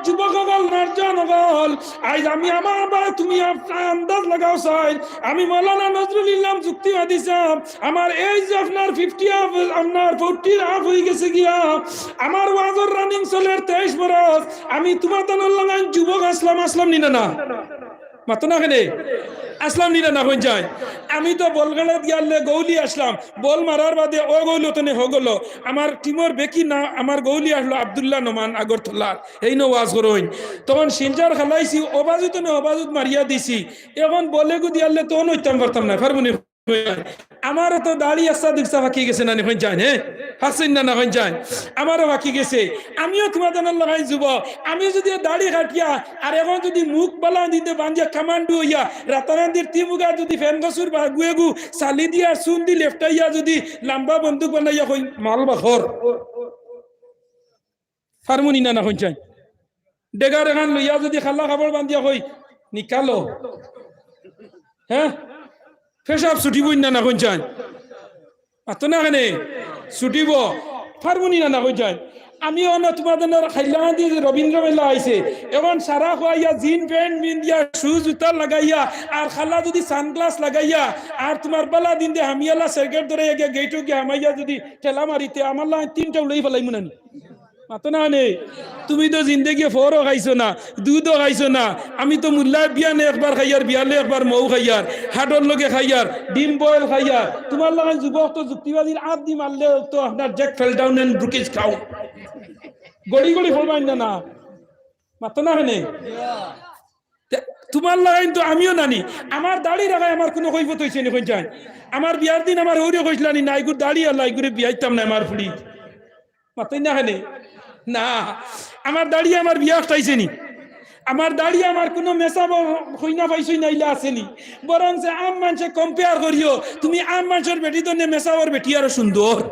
যুবক অকল, নরজন অকল, আইজ আমি আমার বা তুমি আপ-, আন্দাজ লাগাও চাই, আমি মৌলানা নজরুল ইসলাম যুক্তিবাদী সাব, আমার age আপনার ফিফটি আপ, আপনার ফোরটির আপ অই গেছে গিয়া, আমার ওয়াজর রানিং চলের তেইশ বরস, আমি তুমার তানর লাখান যুবক আছলাম, আছলাম নি না, না? মাতো না কেনে? আছলাম নি না, না কইন চাই? আমি তো বল খেলাত গিয়ালে গৌলি আছলাম, বল মারার বাদে অউ গৌল তনে হউ গৌল। আমার টিমর বেকি না, আমার গৌলি আছলো আব্দুল্লাহ নোমান আগরতলার, এইন ওয়াজ করইন। তখন শিলচর খেলাইছি, অউ বাজু তনে হউ বাজুত মারিয়া দিছি। এখন বলেগু দিয়ালে তখন অইতাম পারতাম না, পারমু নি? আমারও তো দাড়ি আস্তা দুকসা পাকি গেছে না নি, কইন চাই, হে? হাসিন না, না কইন চাই? আমারও পাকি গেছে। আমিও তুমার তানর লাখান যুবক। আমি যুদি দাড়ি কাটিয়া আর এখন যুদি মুখ বালা দিতে বান্ধিয়া কামান্ডু অইয়া রাতারান্দির তিমুগা যুদি ফেন গছর বা গুয়েগু চালি দিয়া চুন দি লেফটাইয়া যুদি লাম্বা বন্দুক বানাইয়া কই, "মাল বাখর।" পারমু নি না, না কইন চাই? ডেগার এখান লইয়া যুদি খালা কাপড় বান্ধিয়া কই, "নিকালো।" হে? পেশাব ছুটিবো নি না, না কইন চাই? মাতো না কেনে? ছুটিবো। পারমু নি না, না কইন চাই? আমি অনো তুমার তানর খাইলাকান্দি রবীন্দ্র মেলা আইছে। এখন সারা খুয়াইয়া জিন প্যান্ট পিন্দিয়া, শু জুতা লাগাইয়া, আর খালা যুদি সানগ্লাস লাগাইয়া, আর তুমার বালা দিন দে হামিয়ালা সেরগেট ধরাইয়া গিয়া গেইটো গিয়া হামাইয়া যুদি ঠেলা মারিতে, আমার লাখান তিনটা উলাই ফালাইমু না নি? মাতো না নে, তুমি তো জিন্দেগি ফরও খাইছো না, দুধও খাইছো না। আমি তো মুল্লায় বিয়ানে একবার খাইয়ার, বিয়ালে একবার মৌ খাইয়ার, হাডর লগে খাইয়ার, ডিম বয়েল খাইয়ার। তুমার লাখান যুবক তো যুক্তিবাদীর আত দি মারলে তো আপনার Jack fell down and broke his crown। গড়ি গড়ি ফলবাইন না, না। মাতো না কেনে? তে, তুমার লাখান তো আমিও নানি। আমার দাড়ি রাখায় আমার কুনু কৈফত অইছে নি, কইন চাই? আমার বিয়ার দিন আমার হউরে কইছলা নি, "না, ইগুর দাড়ি আলা, ইগুরে বিয়াইতাম না আমার ফুড়ি।" মাতইন না কেনে? না, আমার দাড়ি আমার বিয়া আটকাইছে নি? আমার দাড়ি আমার কুনু মেসাব কইনা পাইছইন না, ইলা আছে নি? বরং যে আম মানষে compare করিও, তুমি আম মানষর বেটি তো নে মেসাবর বেটি আরো সুন্দর।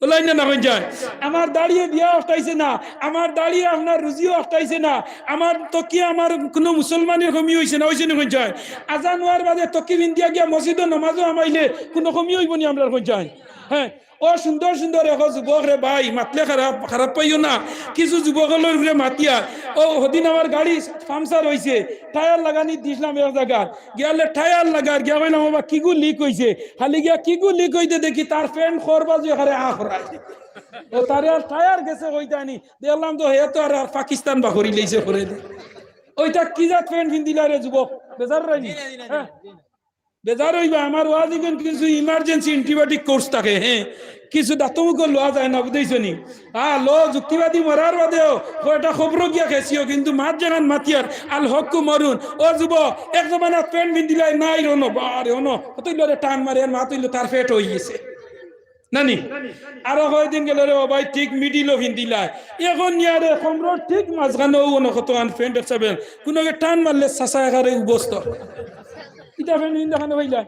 বলইন না, না কইন চাই? আমার দাড়িয়ে বিয়া আটকাইছে না, আমার দাড়িয়ে আপনার রুজিও আটকাইছে না, আমার তকিয়ে আমার কুনু মুসলমানের কমি অইছে না, অইছে নি, কইন চাই? আজান অওয়ার বাদে তকি পিন্দিয়া গিয়া মসজিদো নমাজো হামাইলে কুনু কমি অইবো নি আমরার, কইন চাই? হে, ও সুন্দর সুন্দর এগু যুবক রে ভাই, মাতলে খারাপ, খারাপ পাইও না। কিছু যুবক অকলর উপরে মাতিয়ার। ও হদিন আমার গাড়ি পাংচার অইছে, টায়ার লাগানি দিছলাম এক জাগাত, গিয়ালে টায়ার লাগার, গিয়া কইলাম, "ওবা, কিগু লিক অইছে?" খালি গিয়া কিগু লিক অইতে দেখি তার প্যান্ট খর বাজু এখানে আ খরায়। ও তারে আর টায়ার গেছে কইতানি, দেখলাম তো হে তো আর, আর পাকিস্তান বা করিলাইছে করে দে। ওইটা কি জাত প্যান্ট পিন্দিলা রে যুবক? বেজার রাইনি? হে? বেজার অইবা, আমার ওয়াজ ইখান কিছু emergency antibiotic course থাকে, হে, কিছু দাঁতমুখ লওয়া যায় না, বুঝাইছো নি? আ, লো, যুক্তিবাদী মরার বাদেও, কয়টা খবরও গিয়া খেছিও, কিন্তু মাত যেখান মাতিয়ার, আল হক্কু মরুন। ও যুবক, এক জমানাত প্যান্ট পিন্দিলায় নাই রনো, বারে অনো, কতইলো রে টান মারে, আর মাতইলো তার পেট অইগেছে। নানি? আরো কয়দিন গেলে রে, ও ভাই, ঠিক middle-ও পিন্দিলায়। এখন নিয়া রে, কমরর ঠিক মাঝখানেও অনো কতখান প্যান্ট একসাবে, কুনুগে টান মারলে চাচা একারে উবস্ত। ইটা প্যান্ট পিন্দা খানো পাইলায়।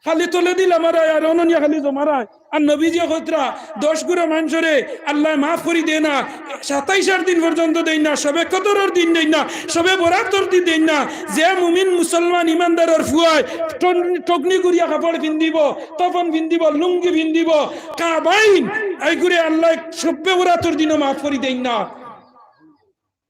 খালি তলেদি লামারায় আর অনো নিয়া খালি জমারায়। আর নবীজিয়ে কইতরা, দশ গুরা মানষরে আল্লায় মাফ করি দেয় না, সাতাইশর দিন পর্যন্ত দেইন না, শবে কদরর দিন দেইন না, শবে বরাতর দিন দেইন না। যে মুমিন মুসলমান ইমানদারর ফুয়ায় টন-, টকনি করিয়া কাপড় পিন্দিবো, তফন পিন্দিবো, লুঙ্গি পিন্দিবো, কাবাইন, এইগুরে আল্লায় শবে বরাতর দিনও মাফ করি দেইন না।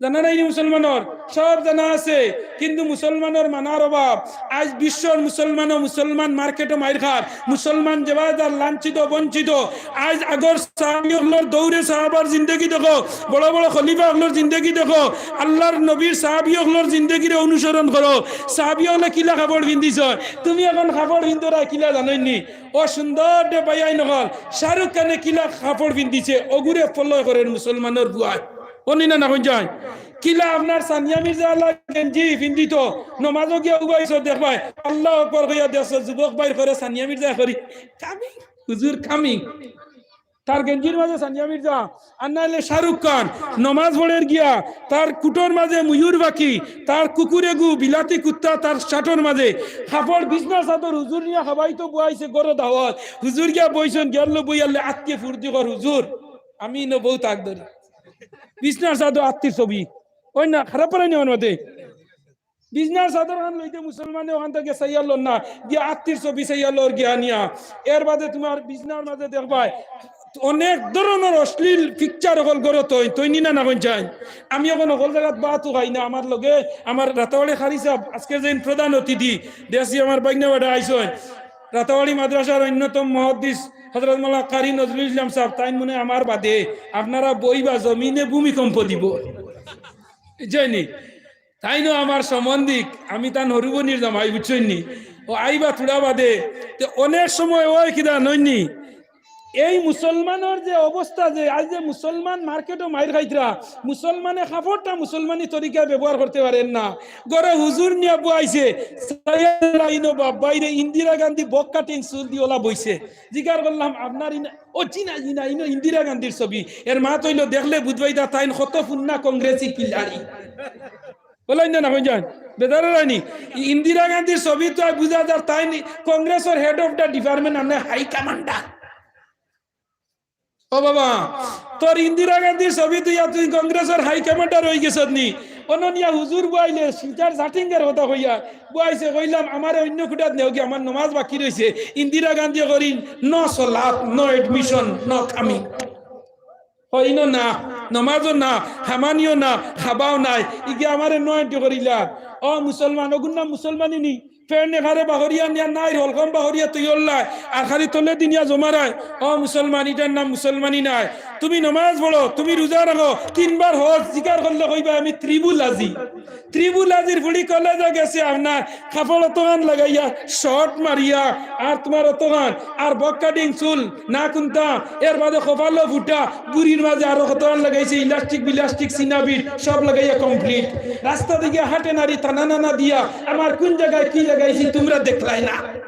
জানা নাই নি মুসলমানর? সব জানা আছে, কিন্তু মুসলমানর মানার অভাব। আইজ বিশ্বর মুসলমানও মুসলমান মার্কেটো মাইর খার, মুসলমান যেবায় যার লাঞ্ছিত বঞ্চিত। আইজ আগর সাহাবি অকলর দৌরে সাহাবার জিন্দেগি দেখো, বড় বড় খলিফা অকলর জিন্দেগি দেখো, আল্লাহর নবীর সাহাবি অকলর জিন্দেগিরে অনুসরণ করো। সাহাবি অকলে কিলা কাপড় পিন্দিছইন, তুমি অখন কাপড় পিন্দরায় কিলা জানইন নি? ও সুন্দর দে ভাইয়াইন অকল, শাহরুখ খানে কিলা কাপড় পিন্দিছে, অগুরে follow করের মুসলমানর পুয়ায়। অনি না না কইন যায়? কিলা আপনার সানিয়া মির্জা আলা গেঞ্জি পিন্দিত, নমাজো গিয়া উবাইছো দেখবায়, আল্লাহু আকবার কইয়া দেখছো, যুবক ভাইর ঘরে সানিয়া মির্জা করি, coming, হুজুর coming। তার গেঞ্জির মাঝে সানিয়া মির্জা, আর নাইলে শাহরুখ খান, নমাজ পড়ের গিয়া, তার কুটোর মাঝে ময়ূর পাখি, তার কুকুর এগু বিলাতি কুত্তা, তার শার্টর মাঝে কাপড়, বিছনার চাদর, হুজুর নিয়া খাবাইতো বওয়াইছে গরো দাওয়াত, হুজুর গিয়া বইছইন, গেল বইয়ালে আত্মীয় ফুর্তি কর, হুজুর, আমি ইনো বউত আগ ধরি। বিছনার চাদর আত্মীয়র ছবি, ওই না, খারাপ পারায় নি আমার মাঝে। বিছনার চাদর খান লইতে মুসলমানে অখান থাকি চাইয়া লর না, গিয়া আত্মীয়র ছবি চাইয়া লর গিয়া নিয়া। এর বাদে তুমার বিছনার মাঝে দেখবায় অনেক ধরনর অশ্লীল picture অকল গরো থইন, থইন নি না না কইন যায়? আমি অখন অকল জাগাত বাতও খাই না, আমার লগে আমার রাতাবাড়ি কারি সাব, আজকে যেইন প্রধান অতিথি, দেশি আমার বাইগনা বেটা আইছইন, রাতাবাড়ি মাদ্রাসার অন্যতম মুহাদ্দিস হযরত মাওলানা কারি নজরুল ইসলাম সাব, তাইন মনে আমার বাদে আপনারা বইবা জমিনে ভূমিকম্প দিব। বুঝছইন নি? তাইনও আমার সম্বন্ধিক, আমি তান হরুবনির জামাই, বুঝছইন নি? ও আইবা থুড়া বাদে, তে অনেক সময় অয় কিতা নইন নি? এই মুসলমানর যে অবস্থা, যে আইজ যে মুসলমান মার্কেটো মাইর খাইতরা, মুসলমানে কাপড়টা মুসলমানি তরিকায় ব্যবহার করতে পারের না। ঘরো হুজুর নিয়া বওয়াইছে, চাইয়া লাইনো বাপ বাইরে ইন্দিরা গান্ধী bob cutting চুল দি ওলা বইছে। জিকার করলাম, "আপনার ইন-, ও জি না, জি না, ইনো ইন্দিরা গান্ধীর ছবি।" এর মাত অইলো, দেখলে বুঝবায়দা তাইন কত পুরনা কংগ্রেসি খিলাড়ি। বলইন না, না, কইন যায়? বেজার অইরা নি? ইন্দিরা গান্ধীর ছবিত তো বুঝা যার তাইন কংগ্রেসর head of the department, আর নায় high commander। ও বাবা, তোর ইন্দিরা গান্ধীর ছবি তুইয়া তুই কংগ্রেসর high commander অইগেছত নি? অনো নিয়া হুজুর বওয়াইলে শিলচর জাটিঙ্গের কথা কইয়া বওয়াইছে, কইলাম, "আমারে অইন্য কুঠাত নেওগি, আমার নমাজ বাকি রইছে।" ইন্দিরা গান্ধী করি, "No সলাত, no admission, no coming।" অইন না, নমাজও না, হামানিও না, খাবাও নাই, ইগিয়ে আমারে no entry করিলা। ও মুসলমান, অগুর নাম মুসলমানি নি? ফের নেখারে বাহরিয়া নিয়া নাইর হলকম বাহরিয়া তুই অল্লায়, আর খালি তলে দিনিয়া জমারায়। ও মুসলমান, ইটার নাম মুসলমানি নায়। তুমি নমাজ পড়ো, তুমি রোজা রাখো, তিনবার হজ, জিকার করলে কইবা আমি ত্রিভুল আজি। ত্রিভুল আজির ফুড়ি কলেজো গেছে আপনার কাপড় অতখান লাগাইয়া, short মারিয়া, আর তুমার অতখান, আর bob cutting চুল, না কুন্তা, এর বাদে কপালো ফুটা, বুড়ির মাঝে আরো কতখান লাগাইছে, elastic বিলাস্টিক, সিনাবিট, সব লাগাইয়া complete। রাস্তা দিয়া হাটে নারী টানা নানা দিয়া, আমার কুন জাগায় কি লাগাইছি তুমরা দেখলায় না।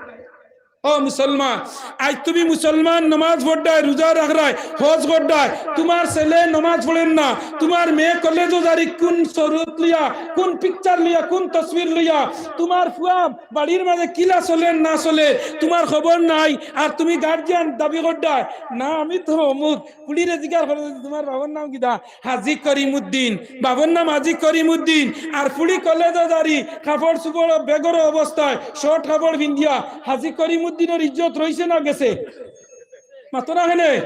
ও মুসলমান, আইজ তুমি মুসলমান, নমাজ পড়রায়, রোজা রাখরায়, হজ কররায়, তুমার ছেলে নমাজ পড়ের না, তুমার মেয়ে কলেজো যারি কুন সুরত লইয়া, কুন picture লইয়া, কুন তসবির লইয়া, তুমার ফুয়া বাড়ির মাঝে কিলা চলের না চলের, তুমার খবর নাই, আর তুমি guardian দাবি কররায়, "না, আমি তো অমুক।" ফুড়িরে জিকার করে, "তুমার বাবার নাম কিতা?" "হাজী করিমউদ্দিন।" বাবার নাম হাজী করিমউদ্দিন। আর ফুড়ি কলেজো যারি, কাপড় চুপড় বেগর অবস্থায়, short কাপড় পিন্দিয়া, হাজী করিমউদ্দিনর ইজ্জত রইছে না গেছে? মাতো না কেনে?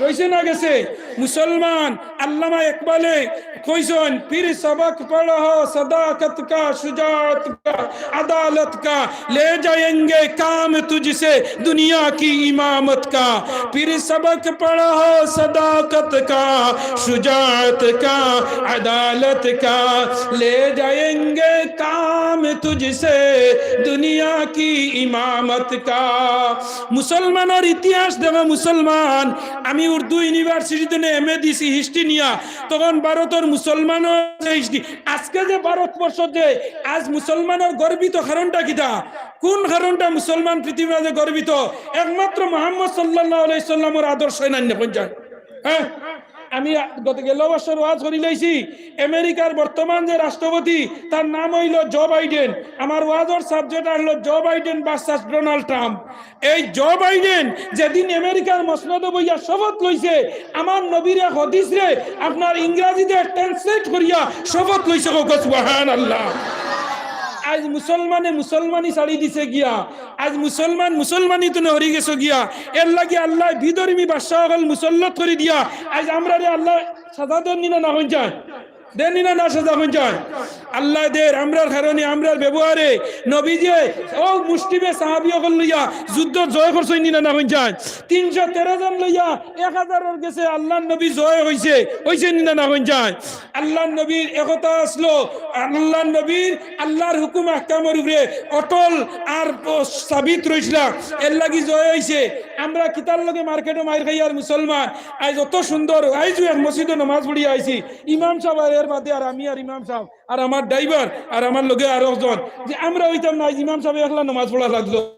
রইছে না গেছে? মুসলমান, আল্লামা ইকবালে কইছইন, "پھر سبق پڑھو صداقت کا، شجاعت کا، عدالت کا، لے جائیں گے کام تجھ سے دنیا کی امامت کا۔ پھر سبق پڑھو صداقت کا، شجاعت کا، عدالت کا، لے جائیں گے کام تجھ سے دنیا کی امامت کا۔" মুসলমানর ইতিহাস দেখো মুসলমান, আমি উর্দু ইউনিভার্সিটিত এমএ দিছি হিস্ট্রি নিয়া, তখন ভারতর মুসলমানর যে হিস্ট্রি, আজকে যে ভারতবর্ষ যে আইজ মুসলমানর গর্বিত কারণটা কিতা? কুন কারণটা মুসলমান পৃথিবীর মাঝে গর্বিত? একমাত্র মুহাম্মদ সাল্লাল্লাহু আলাইহি সাল্লামর আদর্শ। নাইন না পঞ্চাশ। হ্যাঁ, আমি গত গেল বছর ওয়াজ করিলাইছি, আমেরিকার বর্তমান যে রাষ্ট্রপতি, তার নাম অইলো জো বাইডেন। আমার ওয়াজর subject অইলো Joe Biden versus Donald Trump. এই জো বাইডেন যেদিন আমেরিকার মসনদো বইয়া শপথ লইছে, আমার নবীর এক হাদিসরে আপনার ইংরেজিতে translate করিয়া শপথ লইছে, কউক্কা সুবহানাল্লাহ। আইজ মুসলমানে মুসলমানি ছাড়ি দিছে গিয়া, আইজ মুসলমান মুসলমানি তুনে হরি গেছে গিয়া। এর লাগি আল্লায় বিধর্মী বাদশা অকল মুসল্লত করি দিয়া আইজ আমরারে আল্লায় সাজা দেন নি না, না হইন যায়? দেন নি না, না সাজা কইন চাই? আল্লায় দের, আমরার কারণে, আমরার ব্যবহারে। নবীজিয়ে অউ মুষ্টিমেয় সাহাবী অকল লইয়া যুদ্ধ জয় করছইন নি না, না কইন চাই? তিনশো তেরো জন লইয়া এক হাজারর গেছে আল্লার নবী জয় অইছে, অইছে নি না, না কইন চাই? আল্লার নবীর একতা আছলো, আল্লার নবীর, আল্লার হুকুম আহকামর উপরে অটল আর প-, সাবিত রইছলা, এরলাগি জয় অইছে। আমরা কিতার লগে মার্কেটো মাইর খাইয়ার মুসলমান, আইজ অত সুন্দর, আইজ এক মসজিদো নমাজ পড়িয়া আইছি, ইমাম সাব আর এর বাদে আর আমি আর ইমাম সাব আর আমার ড্রাইভার আর আমার লগে আরো একজন, যে আমরা অইতাম না, আইজ ইমাম সাবে একলা নমাজ পড়া লাগলো।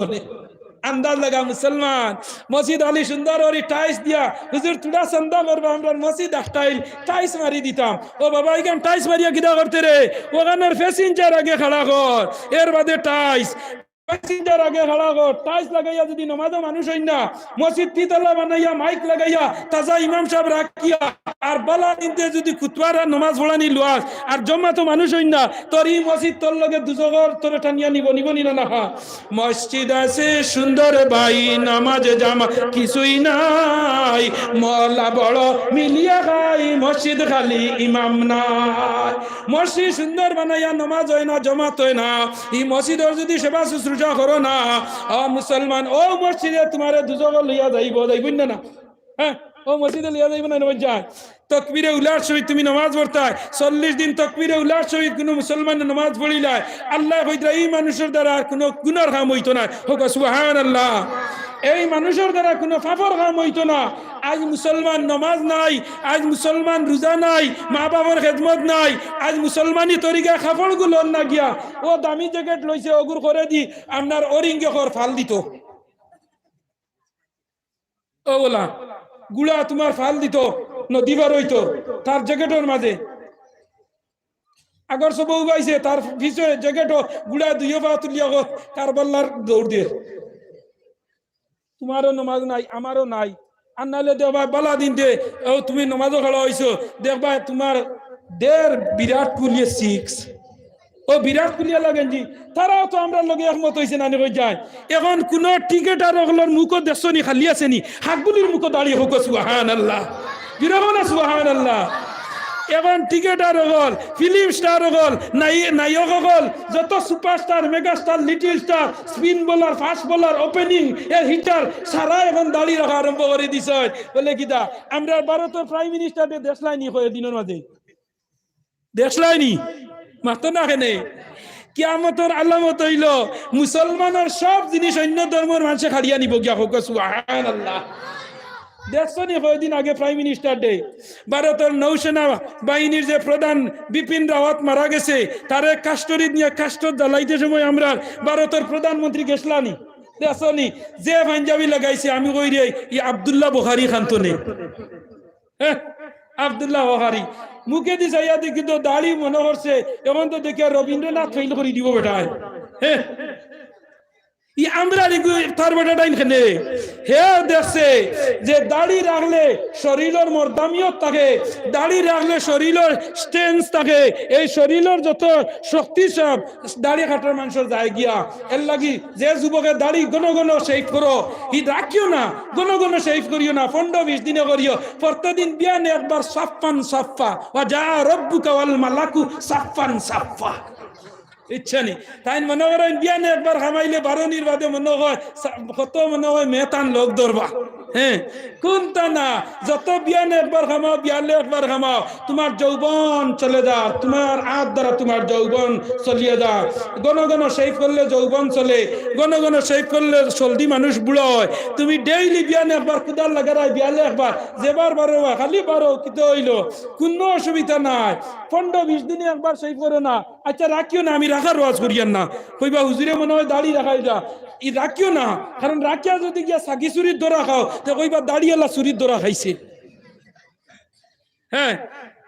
আন্দাজ লাগা মুসলমান, মসজিদ খালি সুন্দর করি টাইলস দিয়া, হুজুর তুরা চান্দা করবা, আমরার মসজিদ এক টাইল টাইলস মারি দিতাম। ও বাবা, ইখান টাইলস মারিয়া কিতা করতে রে? অখানর প্যাসেঞ্জার আগে খাড়া কর, এর বাদে টাইলস। প্যাসেঞ্জার আগে খাড়া কর, টাইলস লাগাইয়া যুদি নমাজো মানুষ অইন না, মসজিদ তিতালা বানাইয়া মাইক লাগাইয়া তাজা ইমাম সাব রাখিয়া আর বালা দিনতে যুদি খুতবার আর নমাজ পড়ানি লওয়াস আর জমাতো মানুষ অইন না, তোর ই মসজিদ তোর লগে দুজখর তোরে টানিয়া নিবো, নিবো নি না, না? মসজিদ আছে সুন্দর ভাই, নামাজ জামা কিছুই নাই, মহল্লা বড় মিলিয়া খাই, মসজিদ খালি ইমাম নাই। মসজিদ সুন্দর বানাইয়া নমাজ অয় না, জমাত অয় না, ই মসজিদর যুদি সেবা শুশ্রূষা করো না, ও মুসলমান, অউ মসজিদে তুমারে দুজখো লইয়া যাইবো, যাইবো না, না? হ্যাঁ, অউ মসজিদে লইয়া যাইবো না, না যায়? তকবিরে উলার সহিত তুমি নমাজ পড়তায়, চল্লিশ দিন তকবিরে উলার সহিত কুনু মুসলমানে নমাজ পড়িলায়, আল্লায় কইতরা, "ই মানুষর দ্বারা আর কুনু গুনার কাম অইতো নায়।" কউক্কা সুবহানাল্লাহ। এই মানুষর দ্বারা কুনু পাপর কাম অইতো না। আইজ মুসলমান নমাজ নাই, আইজ মুসলমান রোজা নাই, মা-বাফর খেদমত নাই, আইজ মুসলমানি তরিকায় কাপড় গুলো না গিয়া, অউ দামি জ্যাকেট লইছে, অগুর করেদি আপনার অরিঙ্গে কর ফাল দিতো। ও বালা, গুড়া তুমার ফাল দিতো, নদী পার অইতো, তার জ্যাকেটর মাঝে। আগর সব উবাইছে, তার পিছে জ্যাকেটও গুড়া দুইও পা তুলিয়া গো, কারবাল্লার দৌড় দিয়া। তুমারও নমাজ নাই, আমারও নাই। আর নাইলে দেখবায় বালা দিনতে, অউ তুমি নমাজো খাড়া অইছো, দেখবায় তুমার দের বিরাট কোহলিয়ে six। অউ বিরাট কোহলিয়ে লাগেন জি, তারাও তো আমরার লগে একমত অইছে না নি কই যায়। এখন কুনু ক্রিকেটার অকলর মুখো দেখছো নি, খালি আছে নি, হাগুলির মুখো দাড়ি। কউক্কা সুবহানাল্লাহ। জুরে কউক্কা না সুবহানাল্লাহ। এখন ক্রিকেটার অকল, ফিল্ম স্টার অকল, নাই-, নায়ক অকল, যত superstar, megastar, little star, spin bowler, fast bowler, opening এর হিটার, সারা এখন দাড়ি রাখা আরম্ভ করি দিছে। বলে কিতা, আমরার ভারতর প্রাইম মিনিস্টারে দেখছলায় নি কয়দিনর মাঝে? দেখছলায় নি? মাতো না কেনে? কিয়ামতর আলামত অইলো, মুসলমানর সব জিনিস অইন্য ধর্মর মানষে কাড়িয়া নিবো গিয়া। কউক্কা সুবহানাল্লাহ। দেখছো নি কয়দিন আগে প্রাইম মিনিস্টার ডে, ভারতর নৌসেনা বাহিনীর যে প্রধান বিপিন রাওয়াত মারা গেছে, তারে কাস্টডিত নিয়া কাস্টত জ্বালাইতে সময় আমরার ভারতর প্রধানমন্ত্রী গেছলা নি? দেখছো নি? যে পাঞ্জাবি লাগাইছে, আমি কইরে, ই আব্দুল্লাহ বুখারি খান তো নে। হ্যাঁ, আব্দুল্লাহ বুখারি। মুখেদি চাইয়া দেখি তো দাড়ি মনো করছে, এখন তো দেখিয়া রবীন্দ্রনাথ ফেইল করি দিবো বেটায়। হ্যাঁ, ই আমরার ইগু তার বেটাটাইন কেনে। হে দেখছে যে দাড়ি রাখলে শরীলর মর্দানিয়ত থাকে, দাড়ি রাখলে শরীলর স্ট্রেংথ থাকে, এই শরীলর যত শক্তি সব দাড়ি কাটার মানষর যায় গিয়া। এরলাগি যে যুবকে দাড়ি ঘন ঘন শেভ করো, ই রাখিও না, ঘন ঘন শেভ করিও না, পনরো বিশ দিনে করিও, প্রত্যেকদিন বিয়ানে একবার সাফফান সাফফা, ওয়া জা রব্বুকা ওয়াল মালাকু সাফফান সাফফা। ইচ্ছা নি। তাইন মনো করইন বিয়ানে একবার কামাইলে বারনির বাদে মনো কয়, সা-, কত মনো কয় মেতান লোক ধরবা। হ্যাঁ, কুন্তা না, যত বিয়ানে একবার কামাও, বিয়ালে একবার কামাও, তুমার যৌবন চলে যার, তুমার আত দ্বারা তুমার যৌবন চলিয়া যার। ঘন ঘন শেভ করলে যৌবন চলে, ঘন ঘন শেভ করলে জলদি মানুষ বুড়া অয়। তুমি ডেইলি বিয়ানে একবার কুদাল লাগারায়, বিয়ালে একবার, যেবার বারো, খালি বারো, কিতা অইলো? কুনু অসুবিধা নাই। পনরো বিশ দিনে একবার শেভ করো না। আচ্ছা, রাখিও না, আমি রাখার ওয়াজ করিয়ার না। কইবা, "হুজুরে মনো কয় দাড়ি রাখাইলা।" ই রাখিও না, কারণ রাখিয়া যুদি গিয়া ছাগি চুরির ধরা খাও, তে কইবা, "দাড়িআলা চুরির ধরা খাইছে।" হ্যাঁ,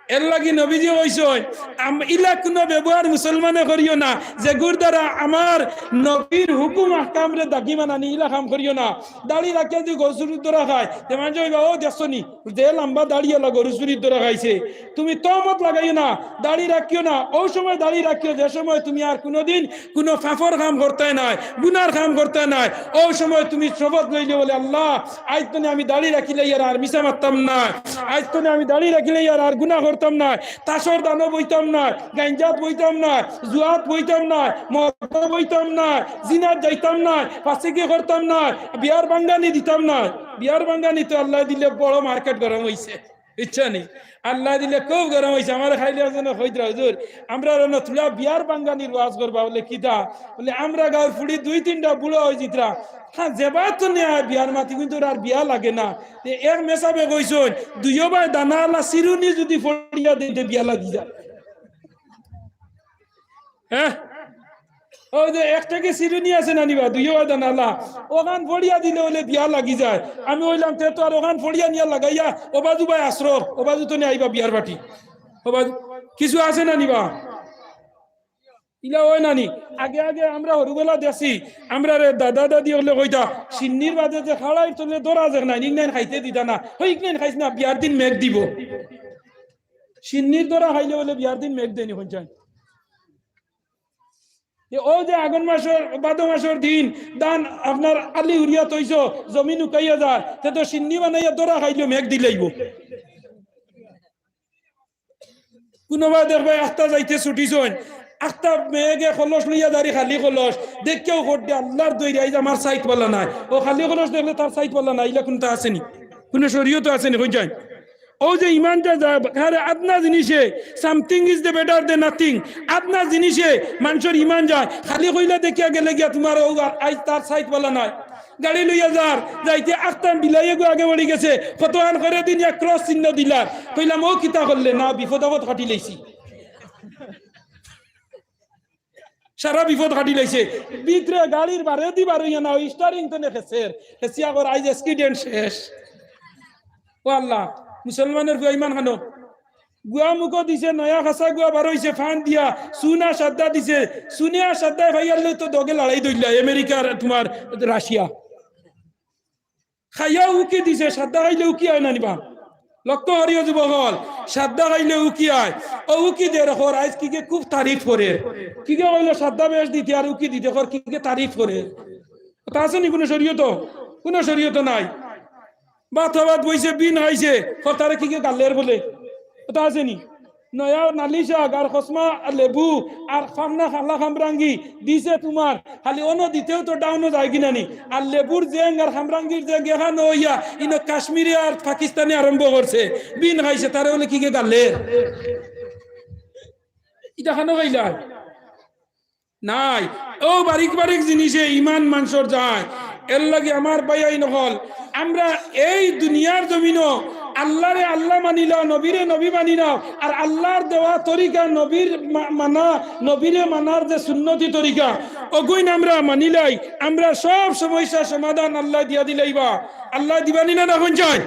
এরলাগি নবীজি কইছইন, আম-, ইলা কুনু ব্যবহার মুসলমানে করিও না, যেগুর দ্বারা আমার নবীর হুকুম আহকামরে দাগি মানানি, ইলা কাম করিও না। দাড়ি রাখিয়া যুদি গরু চুরির ধরা খায়, তে মানষে কইবা, "ও দেখছো নি, যে লাম্বা দাড়িআলা গরু চুরির ধরা খাইছে।" তুমি তহমত লাগাইও না, দাড়ি রাখিও না। অউ সময় দাড়ি রাখিও, যে সময় তুমি আর কুনুদিন কুনু পাপর কাম করতায় নায়, গুনার কাম করতায় নায়। অউ সময় তুমি শপথ লইলে বলে, "আল্লাহ, আইজ তনে আমি দাড়ি রাখিলাইয়ার আর মিছা মাততাম না, আইজ তনে আমি দাড়ি রাখিলাইয়ার আর গুনা করতাম বইতাম নায়, তাসর দানো বইতাম নায়, গাঞ্জাত বইতাম নায়, জুয়াত বইতাম নায়, মদো বইতাম নায়, জিনাত যাইতাম নায়, ফাসিকি করতাম নায়, বিয়ার ভাঙ্গানি দিতাম নায়। বিয়ার ভাঙ্গানি তো আল্লায় দিলে বড় মার্কেট গরম অইছে, বুঝছো নি? আল্লায় দিলে খুব গরম অইছে। আমারে খাইলে একজনে কইতরা, "হুজুর, আমরার অনো থুড়া বিয়ার ভাঙ্গানির ওয়াজ করবা।" বলে, "কিতা?" বলে, "আমরার গাউর ফুড়ি দুই তিনটা বুড়া অইযিতরা, হ্যাঁ, যেবায় তো নেয় বিয়ার মাতি, কিন্তু আর বিয়া লাগে না।" তে এক মেসাবে কইছইন, দুইও বায় দানা আলা চিরুনি যুদি ফড়িয়া দেইন, তে বিয়া লাগি যায়। হ্যাঁ? অউ যে এক টেকি চিরুনি আছে না নি বা, দুইও বায় দানা আলা, অখান ফড়িয়া দিলে অইলে বিয়া লাগি যায়। আমি কইলাম, "তে তো আর অখান ফড়িয়া নিয়া লাগাইয়া, অউ বাজু বায় আশ্রয়, অউ বাজু তো নিয়া আইবা বিয়ার বাটি।" অউ বাজু কিছু আছে না নি বা? ইলা অয় না নি? আগে আগে আমরা হুরুগুলা দেখছি, আমরারে দাদা দাদি অকলে কইতা, "শিন্নির বাদে যে খাড়াইর তলে ধরা যেক নায়, ইগনাইন খাইতে দিতা না, অউ ইগনাইন খাইছ না, বিয়ার দিন মেঘ দিবো।" শিন্নির ধরা খাইলে অইলে বিয়ার দিন মেঘ দেয়নি, কইছইন। তে অউ যে আগন মাসর, ভাদো মাসর দিন ধান আপনার আলি উড়িয়া থইছো, জমিন হুকাইয়া যায়, তে তো শিন্নি বানাইয়া ধরা খাইলেও মেঘ দিলাইবো। কুনুবায় দেখবায় আখতা যাইতে ছুটিছইন, আখতা মেঘে কলস লইয়া যারি, খালি কলস, দেখিয়াউ কর দে, "আল্লার দৈরে, আইজ আমার সাইত বালা নায়।" অউ খালি কলস দেখলে তার সাইত বালা নায়, ইলা কুনতা আছে নি? কুনু শরীয়তো আছে নি? কইছইন। অউ যে ইমান যা যায়, আরে আদনা জিনিসে, something is the better than nothing। আদনা জিনিসে মানষর ইমান যায়। খালি কইলা দেখিয়া গেলে গিয়া তুমার অউ আর আইজ তার সাইত বালা নায়। গাড়ি লইয়া যার, যাইতে আখতা বিলাইয়ে গু আগে বাড়ি গেছে, কতখান করি দিন এক cross চিহ্ন দিলার। কইলাম, "অউ কিতা করলে?" "না, বিপদ আপদ কাটিলাইছি।" সারা বিপদ কাটিলাইছে। ভিতরে গাড়ির বারেদি বারইয়া না, অউ steering তো নে খেছের। খেছিয়া কর, "আইজ accident শেষ।" ও আল্লাহ, মুসলমানর বেইমান খানো। গুয়া মুখো দিছে, নয়া খাসা গুয়া বারইছে, ফান দিয়া, চুন আর সাদ্দা দিছে। চুনে আর সাদ্দায় ভাইয়ার লগে তো দগে লড়াই ধরলা, আমেরিকার তুমার রাশিয়া। খাইয়া উকি দিছে, সাদ্দা খাইলে উকি আয় না নি বা? লক্ষ্য করিও যুবক অকল, সাদ্দা খাইলে উকি আয়। অউ উকি দের অকর, আইজ কিগে খুব তারিফ করের। কিগে কইলো সাদ্দা বেশ দিতে আর উকি দিতে অকর, কিগে তারিফ করের। কথা আছে নি কুনু শরীয়তো? কুনু শরীয়তো নাই। ভাত খাবাত বইছে, বিন খাইছে, অতারে কিগে গালের বুলে। কথা আছে নি? নয়া নালিশ আগ আর খসমা আর লেবু আর ফান্না খালা খামরাঙ্গি দিছে তুমার, খালি অনো দিতেউ তো ডাউনো যায় কিনা নি? আর লেবুর জেং আর খামরাঙ্গির জেং এখান অইয়া ইনো কাশ্মীরে আর পাকিস্তানে আরম্ভ করছে। বিন খাইছে, তারে বুলে কিগে গালের। ইটা খানো খাইলা? নাই। অউ বারিক বারিক জিনিসে ইমান মানষর যায়। এরলাগি আমার ভাইয়াইন অকল, আমরা এই দুনিয়ার জমিনো আল্লারে আল্লা মানি লও, নবীরে নবী মানি লও, আর আল্লার দেওয়া তরিকা, নবীর মা-, মানা, নবীরে মানার যে সুন্নতি তরিকা, অগুইন আমরা মানিলাই, আমরা সব সমস্যার সমাধান আল্লায় দিয়া দিলাইবা। আল্লায় দিবা নি না, না কইন চাই?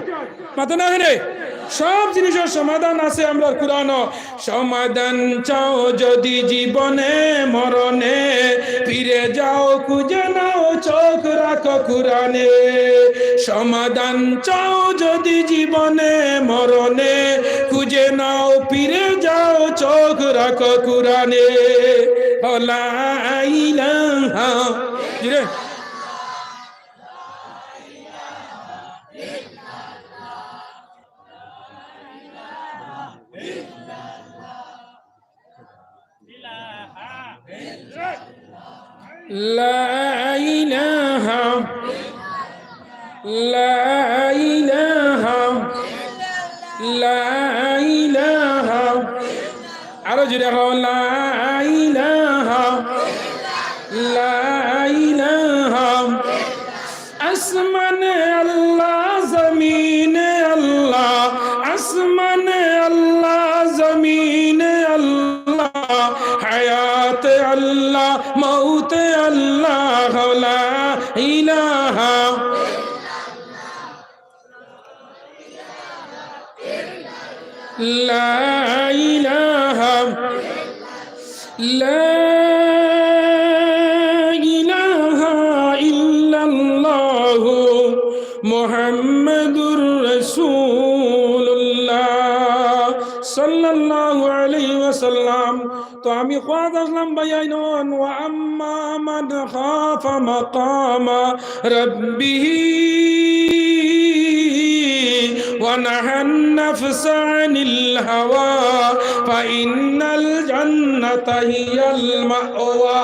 মাতো না হেরে? সব জিনিসর সমাধান আছে আমরার কুরআনো। সমাধান চাও যদি জীবনে মরণে, ফিরে যাও খুঁজে নাও চোখ রাখো কুরআনে। সমাধান চাও যদি জীবনে মরণে, খুঁজে নাও ফিরে যাও চোখ রাখো কুরআনে। ও লা ইলাহা, জি রে। لا إله، لا إله، لا إله। আরো জোরে কও, লা ইলাহা, লা ইলাহা। আসমানে আল্লাহ, জমিনে আল্লাহ, আসমানে আল্লাহ, জমিনে আল্লাহ, হায়াতে আল্লাহ, মৌতে আল্লাহ, লা ইলাহা। لا إله، لا إله إلا الله محمد رسول الله صلى الله عليه وسلم। তো আমি কওয়াত আছলাম ভাইয়াইন, وأما من خاف مقام ربه ونهى النفس عن الهوى فإن الجنة هي المأوى।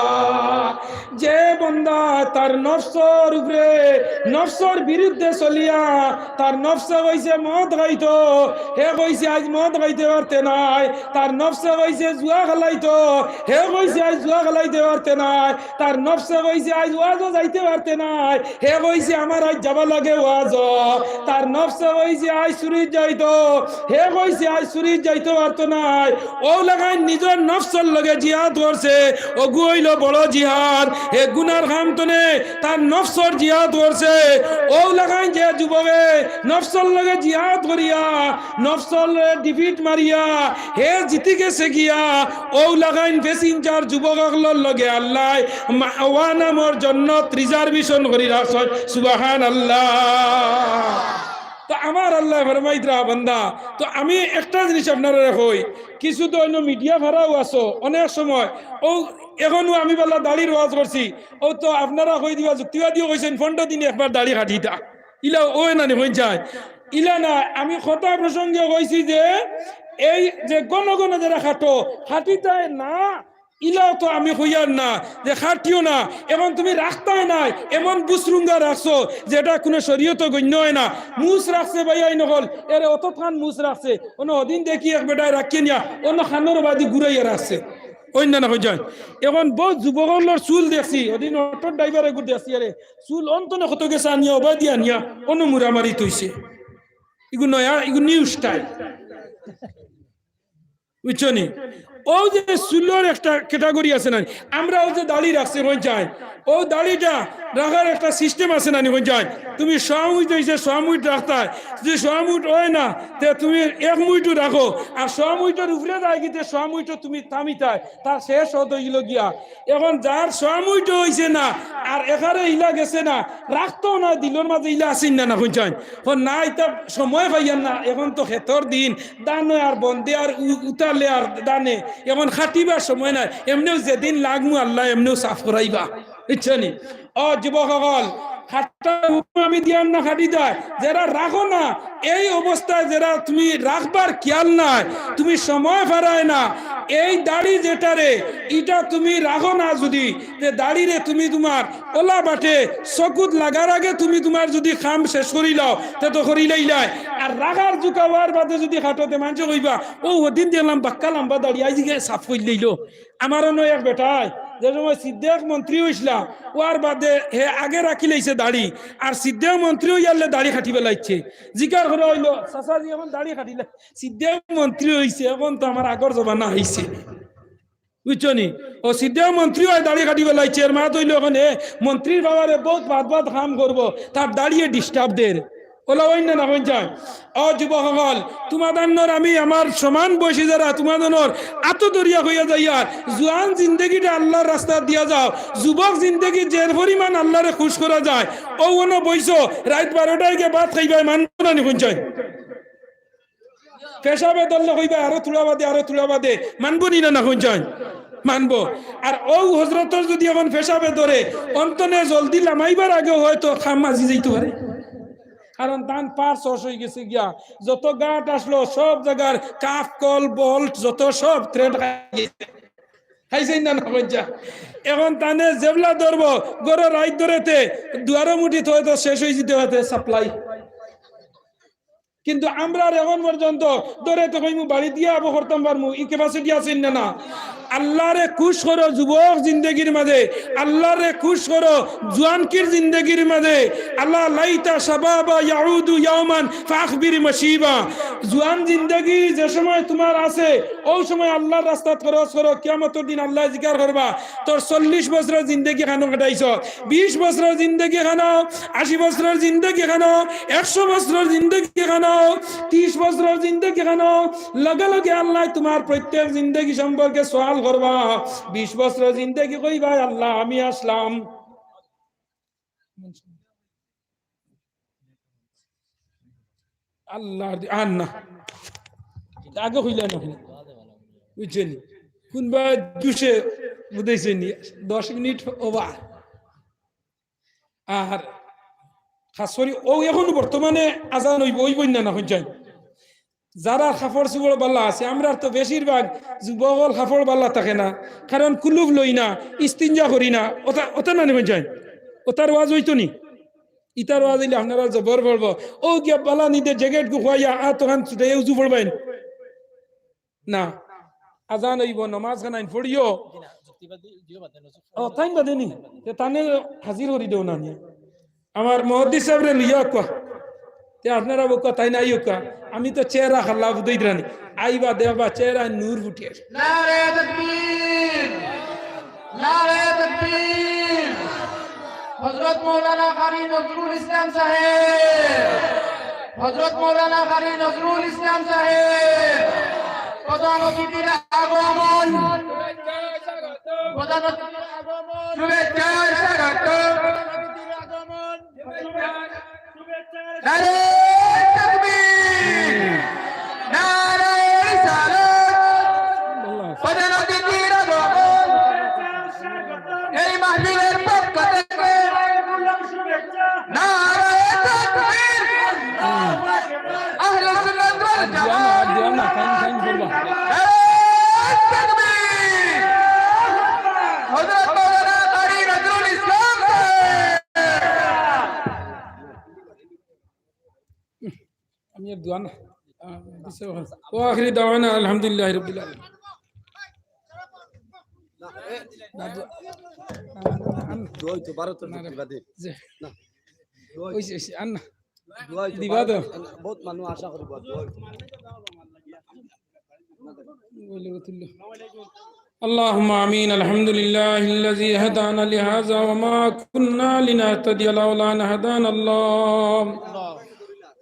যে বন্দা তার নফসর উপরে, নফসর বিরুদ্ধে চলিয়া, তার নফসে কইছে মদ খাইতো, হে কইছে আইজ মদ খাইতে পারতে নায়। তার নফসে কইছে জুয়া খেলাইতো, হে কইছে আইজ জুয়া খেলাইতে পারতে নায়। তার নফসে কইছে আইজ ওয়াজো যাইতে পারতে নায়, হে কইছে আমার আইজ যাবা লাগে ওয়াজো। তার নফসে কইছে আইজ চুরিত যাইতো, হে কইছে আইজ চুরিত যাইতে পারতো নায়। অউ লাখান নিজর নফসর লগে জিহাদ করছে, অগু অইলো বড় জিহাদ। হে গুনার কাম তনে তার নফসর জিহাদ করছে। অউ লাখান যে যুবকে নফসর লগে জিহাদ করিয়া, নফসরে defeat মারিয়া, হে জিতি গেছে গিয়া, অউ লাখান passenger যুবক অকলর লগে আল্লায় মাওয়া নামর জন্নত reservation করি রাখছইন। সুবহানাল্লাহ। তো আমার আল্লায় ফরমাইতরা বান্দা, তো আমি একটা জিনিস আপনারারে কই, কিছু তো অইন্য media ফারাও আছো, অনেক সময় অউ এখনো আমি বালা দাড়ির ওয়াজ করছি, অউ তো আপনারা কই দিবা, যুক্তিবাদীও কইছইন পনরো দিনে একবার দাড়ি কাটিতা, ইলা অয় না নি কইন চাই? ইলা না, আমি কথা প্রসঙ্গে কইছি যে এই যে ঘন ঘন যেরা কাটো, কাটিতায় না, ইলাও তো আমি কইয়ার না যে কাটিও না। এখন তুমি রাখতায় নায়, এমন বুসরুঙ্গা রাখছো যেটা কুনু শরীয়তো গণ্য অয় না। মুছ রাখছে ভাইয়াইন অকল, এরে অতখান মুছ রাখছে, অনো হদিন দেখি এক বেটায় রাখিয়া নিয়া অনো কানর বাদি ঘুরাইয়া রাখছে। অইন্য না কইন চাই? এখন বউত যুবক অকলর চুল দেখছি, হদিন auto driver এগুর দেখছি, আরে চুল অন তনে কত গেছে আনিয়া, অবাদি আনিয়া অনো মুড়া মারি থইছে। ইগু নয়া, ইগু new style। বুঝছো নি? অউ যে চুলর একটা category আছে না, আমরা অউ যে দাড়ি রাখছি কইন চাই, অউ দাড়িটা রাখার একটা system আছে না নি কইন চাই? তুমি সোয়া মুইট অইছে, সোয়া মুইট রাখতায়, যদি সোয়া মুইট অয় না, তে তুমি এক মুইটও রাখো, আর সোয়া মুইটর উপরে যায় গিতে সোয়া মুইটও তুমি থামিতায়, তার শেষ অত অইলো গিয়া। এখন যার সোয়া মুইটও অইছে না, আর এখানে ইলা গেছে না, রাখতো না, দিলর মাঝে ইলা আছেন না, না কইন চাই? এখন না, ইতা সময় পাইয়ার না, এখন তো খেতর দিন, ধান অয় আর বন্দে আর উ-, উতালে আর ধানে, এখন কাটিবার সময় নাই। এমনেও যেদিন লাগমু আল্লায় এমনেও সাফ করাইবা, বুঝছো নি? ও যুবক অকল, কাটার হুকুম আমি দিয়ার না কাটিতায়, যেরা রাখো না, এই অবস্থায় যেরা তুমি রাখবার খিয়াল নাই, তুমি সময় ফারায় না, এই দাড়ি যেটারে, ইটা তুমি রাখো না যদি, তে দাড়িরে তুমি তুমার অলা বাটে চকুত লাগার আগে তুমি তুমার যদি কাম শেষ করিলাও, তে তো করিলাইলায়। আর রাখার জুকা অওয়ার বাদে যদি কাটো, তে মানষে কইবা, "অউ হদিন দেখলাম বাক্কা লাম্বা দাড়ি, আইজ গিয়া সাফ করিলাইলো।" আমার অনো এক বেটায় যে সময় সিদ্দিক মন্ত্রী অইছলা, অওয়ার বাদে হে আগে রাখিলাইছে দাড়ি, আর সিদ্দিক মন্ত্রী অইয়ারলে দাড়ি কাটিফেলাইছে। জিকার করা অইলো, "চাচাজি, এখন দাড়ি কাটিলা, সিদ্দিক মন্ত্রী অইছে, এখন তো আমার আগর জমানা আইছে।" বুঝছো নি? অউ সিদ্দিক মন্ত্রী অয় দাড়ি কাটিফেলাইছে, এর মাত অইলো এখন এ মন্ত্রীর বাবারে বউত বাদ বাদ কাম করবো, তার দাড়িয়ে disturb দের। অলা অইন্য না কইন চাই? ও যুবক অকল, তুমাদানর আমি আমার সমান বয়সী যেরা, তুমাদানর আতো ধরিয়া কইয়া যাইয়ার, জুয়ান জিন্দেগিটা আল্লার রাস্তাত দিয়া যাও, যুবক জিন্দেগিত যে পরিমাণ আল্লারে খুশ করা যায়, অউ অনো বইছো, রাইত বারোটায় গিয়া ভাত খাইবায়, মানবো না নি কইন চাই? পেশাবে ধরলে কইবা, "আরো থুড়া বাদে, আরো থুড়া বাদে।" মানবো নি না, না কইন চাই? মানবো। আর অউ হজরতর যদি এখন পেশাবে ধরে, অন তনে জলদি লামাইবার আগে হয়তো কাম মাজি যাইতো পারে। কারণ তান পার শশ অইগেছে গিয়া, যত গাট আছলো সব জাগার কাফ, কল, bolt যত সব thread খাই গেছে। খাইছইন না, না কইন চাই? এখন তানে যেবলা ধরবো, ঘরো রাইত ধরেতে, দুয়ারো মুঠিত হয়তো শেষ অইযিতে হয়তো supply। কিন্তু আমরার এখন পর্যন্ত ধরে তো কইমু বাড়ি দিয়া আবু করতাম পারমু, ই capacity আছে না, না? আল্লারে খুশ করো যুবক জিন্দেগির মাঝে, আল্লারে খুশ করো জুয়ানকির জিন্দেগির মাঝে। আল্লাহ, "লাইতা শাবাবা ইয়াউদু ইয়াওমান ফাআখবির মাশিবা।" জুয়ান জিন্দেগি যে সময় তুমার আছে, অউ সময় আল্লার রাস্তাত খরচ করো। কিয়ামতর দিন আল্লায় জিকার করবা, "তোর চল্লিশ বছরর জিন্দেগি খানো কাটাইছো, বিশ বছরর জিন্দেগি খানো, আশি বছরর জিন্দেগি খানো, একশো বছরর জিন্দেগি খানো, ত্রিশ বছরর জিন্দেগি খানো।" লগে লগে আল্লায় তুমার প্রত্যেক জিন্দেগি সম্পর্কে সওয়াল করবা। বিশ বছরর জিন্দেগি কইবা, "আল্লাহ, আমি আছলাম।" আল্লাহ, আর না। আগে কইলা না। বুঝছইন নি? কুনবা জুশে বুঝাইছইন নি? দশ মিনিট over। আর খাছ করি অউ অখন বর্তমানে আজান অইবো, অইবো না, না অখন যাই। যারার কাপড়-চুপড় বালা আছে, আমরার তো বেশিরভাগ যুবক অকল কাপড় বালা থাকে না, কারণ কুলুপ লই না, ইস্তিঞ্জা করি না, অতা, অতা না নি অখন যাই। অতার ওয়াজ অইতো নি? ইতার ওয়াজ অইলে আপনারার জবর পড়বো। অউ গিয়া বালা নিদে জ্যাকেট গু খুয়াইয়া আত অখান ছুটাইয়া উজু পড়বাইন। না, আজান অইবো, নমাজ খানাইন পড়িও। ও, তাইন বাদে নি? তে তানে হাজির করি দেও না নি? আমার মুহাদ্দিস সাবরে লইয়া আউক্কা। তে আপনারা বউক্কা, তাইন আইউক্কা। আমি তো চেহারা খাল্লা বুঝাইরানি। আইবা দেখবা চেহারায় নূর ফুটিয়ার। নারায়ে তাকবীর! নারায়ে তাকবীর! হযরত মাওলানা কারি নজরুল ইসলাম সাহেব, হযরত মাওলানা কারি নজরুল ইসলাম সাহেব, প্রধান অতিথির আগমন, প্রধান অতিথির আগমন, শুভেচ্ছা স্বাগত। প্রধান অতিথির আগমন। নারায়ে তাকবীর! নারায়ে রিসালাত! প্রধান অতিথির আগমন! এই মাহফিলের পক্ষ থেকে নারায়ে তাকবীর! আহলে সুন্নাত ওয়াল জামাত! নারায়ে তাকবীর! হযরত মাওলানা কারি নজরুল ইসলাম সাহেব! আমি আর দোয়া না। আহ, দিছে ওখানে। ওয়া আখিরি দাওয়ানা আলহামদুলিল্লাহি রাব্বিল আলামিন। না, দোয়া। দোয়া তো বারো তো না রে। দিবা দে। যে। না। দোয়া। ওই যে, ওই যে, আর না। দোয়া তো দিবা বারো তো। তো। বহুত মানুষ আশা করবো দোয়া। اللهم آمين. الحمد لله الذي هدانا لهذا وما كنا لنهتدي لولا أن هدانا الله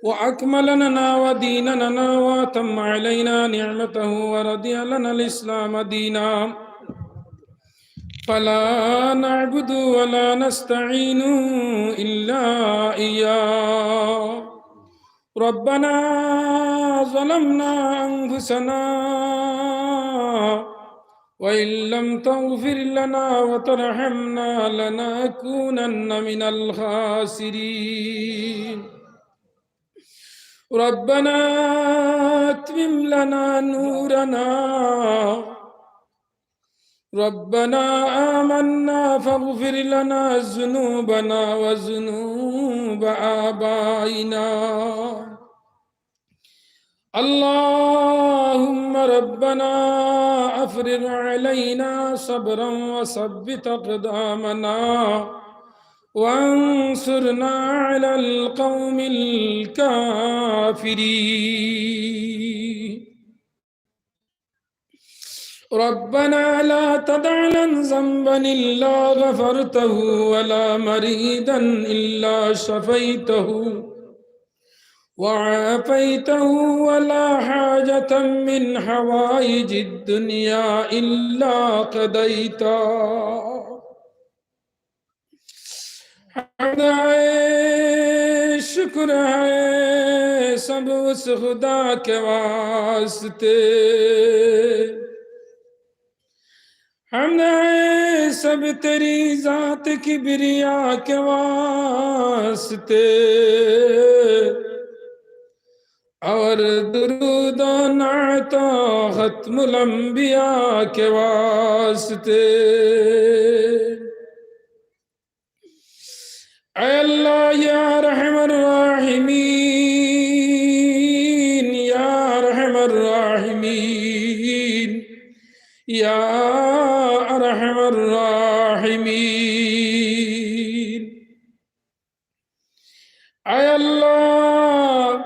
وأكمل لنا وديننا وأتم علينا نعمته ورضي لنا الإسلام دينا. فلا نعبد ولا نستعين إلا إياه. ربنا ظلمنا أنفسنا وإن لم تغفر لنا وترحمنا لنكونن من الخاسرين. ربنا أتمم لنا نورنا. ربنا آمنا فاغفر لنا ذنوبنا وذنوب آبائنا. اللهم ربنا أفرغ علينا صبرا وثبت أقدامنا وانصرنا على القوم الكافرين. ربنا لا تدع لنا ذنبا إلا غفرته ولا مريضا إلا شفيته وعافيته ولا حاجة من حوائج الدنيا إلا قضيتها. حمد ہے، شکر ہے، سب اس خدا کے واسطے۔ حمد ہے، سب تیری ذات کبریا کے واسطے۔ اور درود و نعت و ختم الانبیاء کے واسطے۔ اے اللہ، یا ارحم الراحمین، یا ارحم الراحمین، یا ارحم الراحمین۔ আয় আল্লাহ,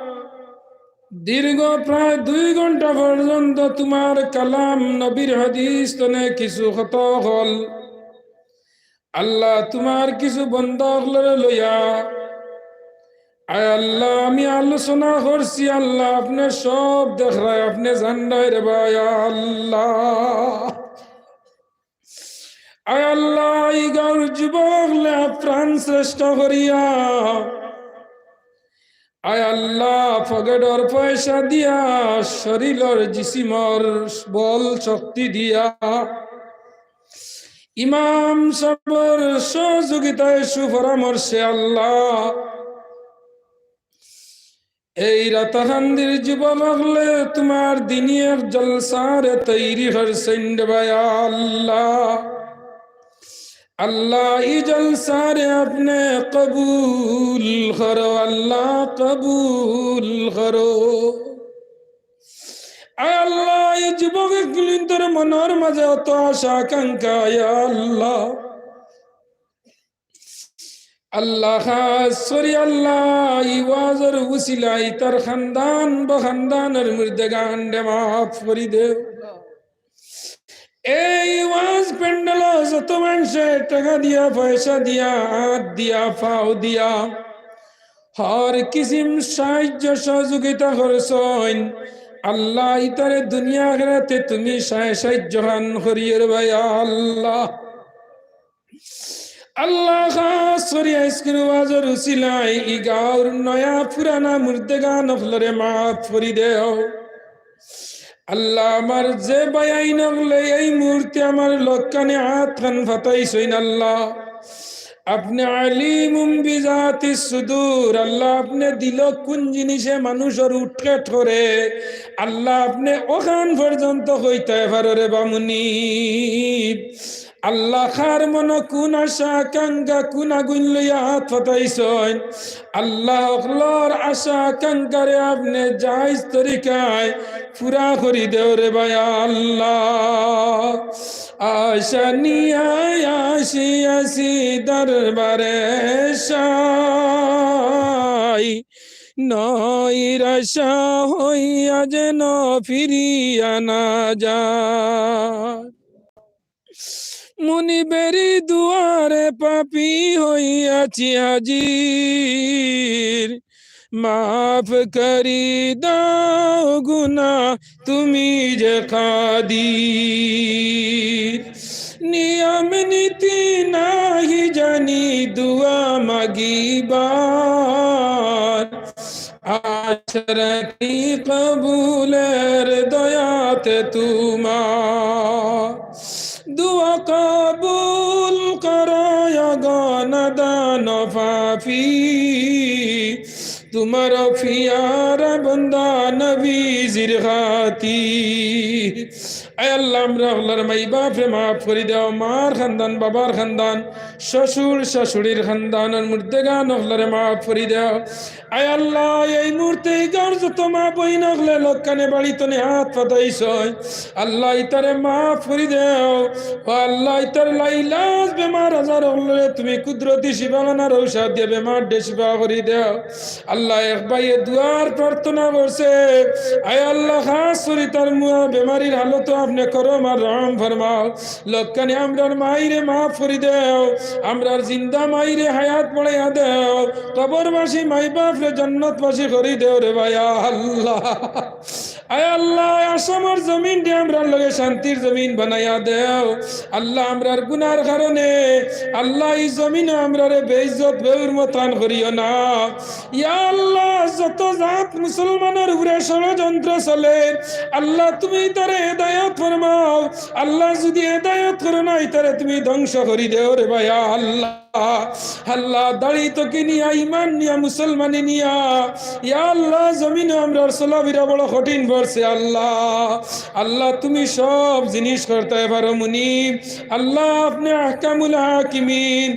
দীর্ঘ প্রায় দুই ঘন্টা পর্যন্ত তোমার কালাম, নবীর হাদিস তনে কিছু কথা অকল। আল্লাহ, তোমার কিছু বন্দা অকলরে লইয়া, আয় আল্লাহ, আমি আলোচনা করছি। আল্লাহ, আপনে সব দেখরায়, আপনে জানরায় রে বা, আয় আল্লাহ। আয় আল্লাহ, ই গাঁওর যুবক অকলরে আপ্রাণ চেষ্টা করিয়া, আয় আল্লাহ, পকেটর পয়সা দিয়া, শরীলর জিসিমর বল শক্তি দিয়া, ইমাম সাবর সহযোগিতায় সুপরামর্শে আল্লাহ, এই রাতাকান্দির যুবক অকলে তুমার দিনি এক জলসারে তৈরি করছইন রে ভাই আল্লাহ। আল্লাহ, ই জলসারে আপনে কবুল করো, আল্লাহ কবুল করো। আয় আল্লাহ, ই যুবক অকলর মনর মাঝে অত আশা আকাঙ্ক্ষা, ইয়া আল্লাহ। আল্লাহ, খাস করি আল্লাহ, ই ওয়াজর উসিলায় তার খান্দান বা খান্দানর মুর্দেগানরে মাফ করি দেও। এই ওয়াজ প্যান্ডেলো যত মানষে টেকা দিয়া, পয়সা দিয়া, আত দিয়া, পাও দিয়া, হর কিসিম সাহায্য সহযোগিতা করছইন, আল্লাহ, ইতারে দুনিয়া আখিরাতে তুমি সায়-, সাহায্য খান করিও রে ভাই আল্লাহ। আল্লাহ, খাস করি আইজকুর ওয়াজর উসিলায় ই গাউর নয়া পুরানা মুর্দেগান অকলরে মাফ করি দেও। আল্লাহ, আমার যে ভাইয়াইন অকলে এই মুহূর্তে আমার লগে আত খান পাতাইছইন আল্লাহ, আপনে আলিমুম বিজাতিস সুদুর, আল্লাহ, আপনে দিলো কুন জিনিসে মানুষর উঠকেট করে, আল্লাহ, আপনে অখান পর্যন্ত কইতায় পারো রে বা মুনিব। আল্লাহ, কার মনো কুন আশা আকাঙ্ক্ষা, কুন আগুইন লইয়া আত পাতাইছইন, আল্লাহ, অকলর আশা আকাঙ্ক্ষারে আপনে জায়েজ তরিকায় পুরা করি দেও রে ভাই আল্লাহ। আশা নিয়া আসিয়াছি দরবারে শাহী, নৈরাশা হইয়া যেন ফিরিয়া না যায়। মুনিবেরি দুয়ারে পাপী হইয়াছি হাজির, মাফ করি দাও গুনা তুমি যে কাদির। নিয়ম নীতি নাহি জানি দুয়া মাগিবার, আশা রাখি কবুলের দয়াতে তুমার। দুয়া কবুল করো গো নাদান পাপী, তুমার পিয়ারা বান্দা নবীজির খাতির। আয় আল্লাহ, আমরা অকলর মাই বাপরে মাফ করি দেও, মার খান্দান, বাবার খান্দান, শ্বশুর শাশুড়ির খান্দানর মুর্দেগান অকলরে মাফ করি দেও। আয় আল্লাহ, এই মুহূর্তে ই গাউর যত মা বইন অকলে লগে বাড়িত নি আত পাতাইছইন, আল্লাহ, ইতারে মাফ করি দেও। ও আল্লাহ, ইতার লাইলাজ বেমার আজার অকলরে তুমি কুদরতি শিফা খানার ঔষধ দিয়া বেমাররে শিফা করি দেও। আল্লাহ, এক ভাইয়ে দুয়ার প্রার্থনা করছে, আয় আল্লাহ, খাস করি তার মুয়া বেমারির হালতো আপনে করম আর রহম ফরমাও। লগে নি আমরার মাইরে মাফ করি দেও, আমরার জিন্দা মাইরে হায়াত বাড়াইয়া দেও, কবরবাসী মাই বাপরে জান্নাতবাসী করি দেও রে ভাই আল্লাহ। আয় আল্লাহ, আসামর জমিনরে আমরার লগে শান্তির জমিন বানাইয়া দেও। আল্লাহ, আমরার গুনার কারণে আল্লাহ ই জমিনো আমরারে বেইজ্জত বেহুরমত খান করিও না। ইয়া আল্লাহ, যত জাত মুসলমানর উপরে ষড়যন্ত্র চলের, আল্লাহ তুমি ইতারে হেদায়ত ফরমাও। আল্লাহ যুদি হেদায়ত করো না, ইতারে তুমি ধ্বংস করি দেও রে ভাই আল্লাহ। আল্লাহ, দাড়ি তকি নিয়া, ইমান নিয়া, মুসলমানি নিয়া, ইয়া আল্লাহ, জমিনো আমরার চলাফিরা বড় কঠিন পড়ছে আল্লাহ। আল্লাহ, তুমি সব জিনিস করতায় পারো মুনিব। আল্লাহ, আপনে আহকামুল হাকিমিন।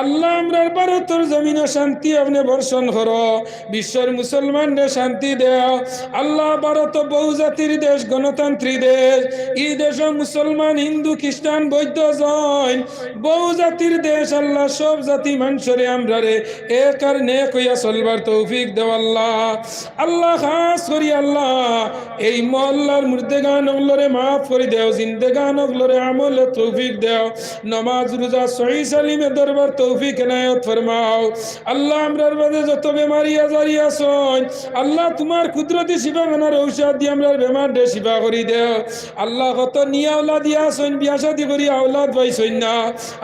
আল্লাহ, আমরার ভারতর জমিনো শান্তি আপনে বর্ষণ করো। বিশ্বর মুসলমানরে শান্তি দেও। আল্লাহ, ভারত বহু জাতির দেশ, গণতান্ত্রিক দেশ। ই দেশো মুসলমান, হিন্দু, খ্রিস্টান, বৌদ্ধ, জৈন, বহু জাতির দেশ। আল্লাহ, সব জাতি মানষরে আমরারে এক আর নেক অইয়া চলবার তৌফিক দেও আল্লাহ। আল্লাহ, খাস করি আল্লাহ, এই মহল্লার মুর্দেগান অকলরে মাফ করি দেও, জিন্দেগান অকলরে আমলর তৌফিক দেও, নমাজ রোজা সহি সালিমে ধরবার তৌফিক এনায়েত ফরমাও। আল্লাহ, আমরার মাঝে যত বেমারি আজারি আছইন, আল্লাহ, তুমার কুদরতি শিফা খানার ঔষধ দি আমরার বেমাররে শিফা করি দেও। আল্লাহ, কত নি আওলাদি আছইন, বিয়া শাদি করি আওলাদ পাইছইন না,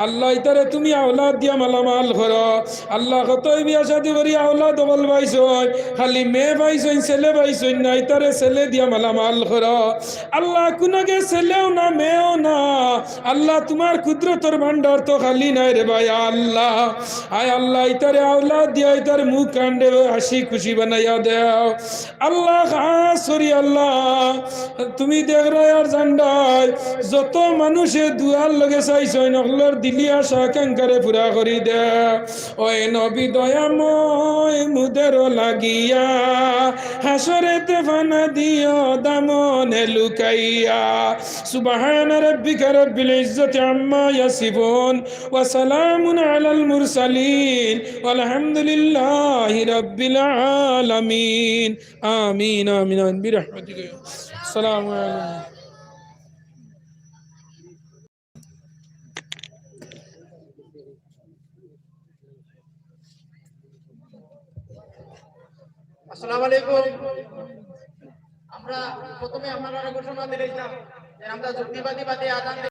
আল্লাহ, ইতারে তুমি আওলাদ দিয়া মালামাল করো। আল্লাহ, কতই বিয়া শাদি করি আওলাদ অকল পাইছইন, খালি মেয়ে পাইছইন, ছেলে পাইছইন না, ইতারে ছেলে দিয়া মালামাল করো। আল্লাহ, কুনুগে ছেলেও না, মেয়েও না। আল্লাহ, তুমার কুদরতর ভান্ডার তো খালি নাই রে ভাই আল্লাহ। আয় আল্লাহ, ইতারে আওলাদ দিয়া ইতার মুখ কান্ডে হাসি খুশি বানাইয়া দেও। আল্লাহ, খাস করি আল্লাহ, তুমি দেখরায় আর জানরায়, যত মানুষে দুয়ার লগে চাইছইন, হকলর দিলি আশা আকাঙ্ক্ষারে পুরা করি দেও। ওই নবী দয়াময় মুদের লাগিয়া, হাসরেতে ফানা দিও দামনে লুকাইয়া। سبحان ربك رب العزة عما يصفون وسلام على المرسلين والحمد لله رب العالمين. آمين، آمين، آمين، برحمتك يا السلام عليكم. আসসালামু আলাইকুম। আমরা প্রথমে আপনারা ঘোষণা দিলাম যে আমরা যুক্তিবাদী বাদে আজান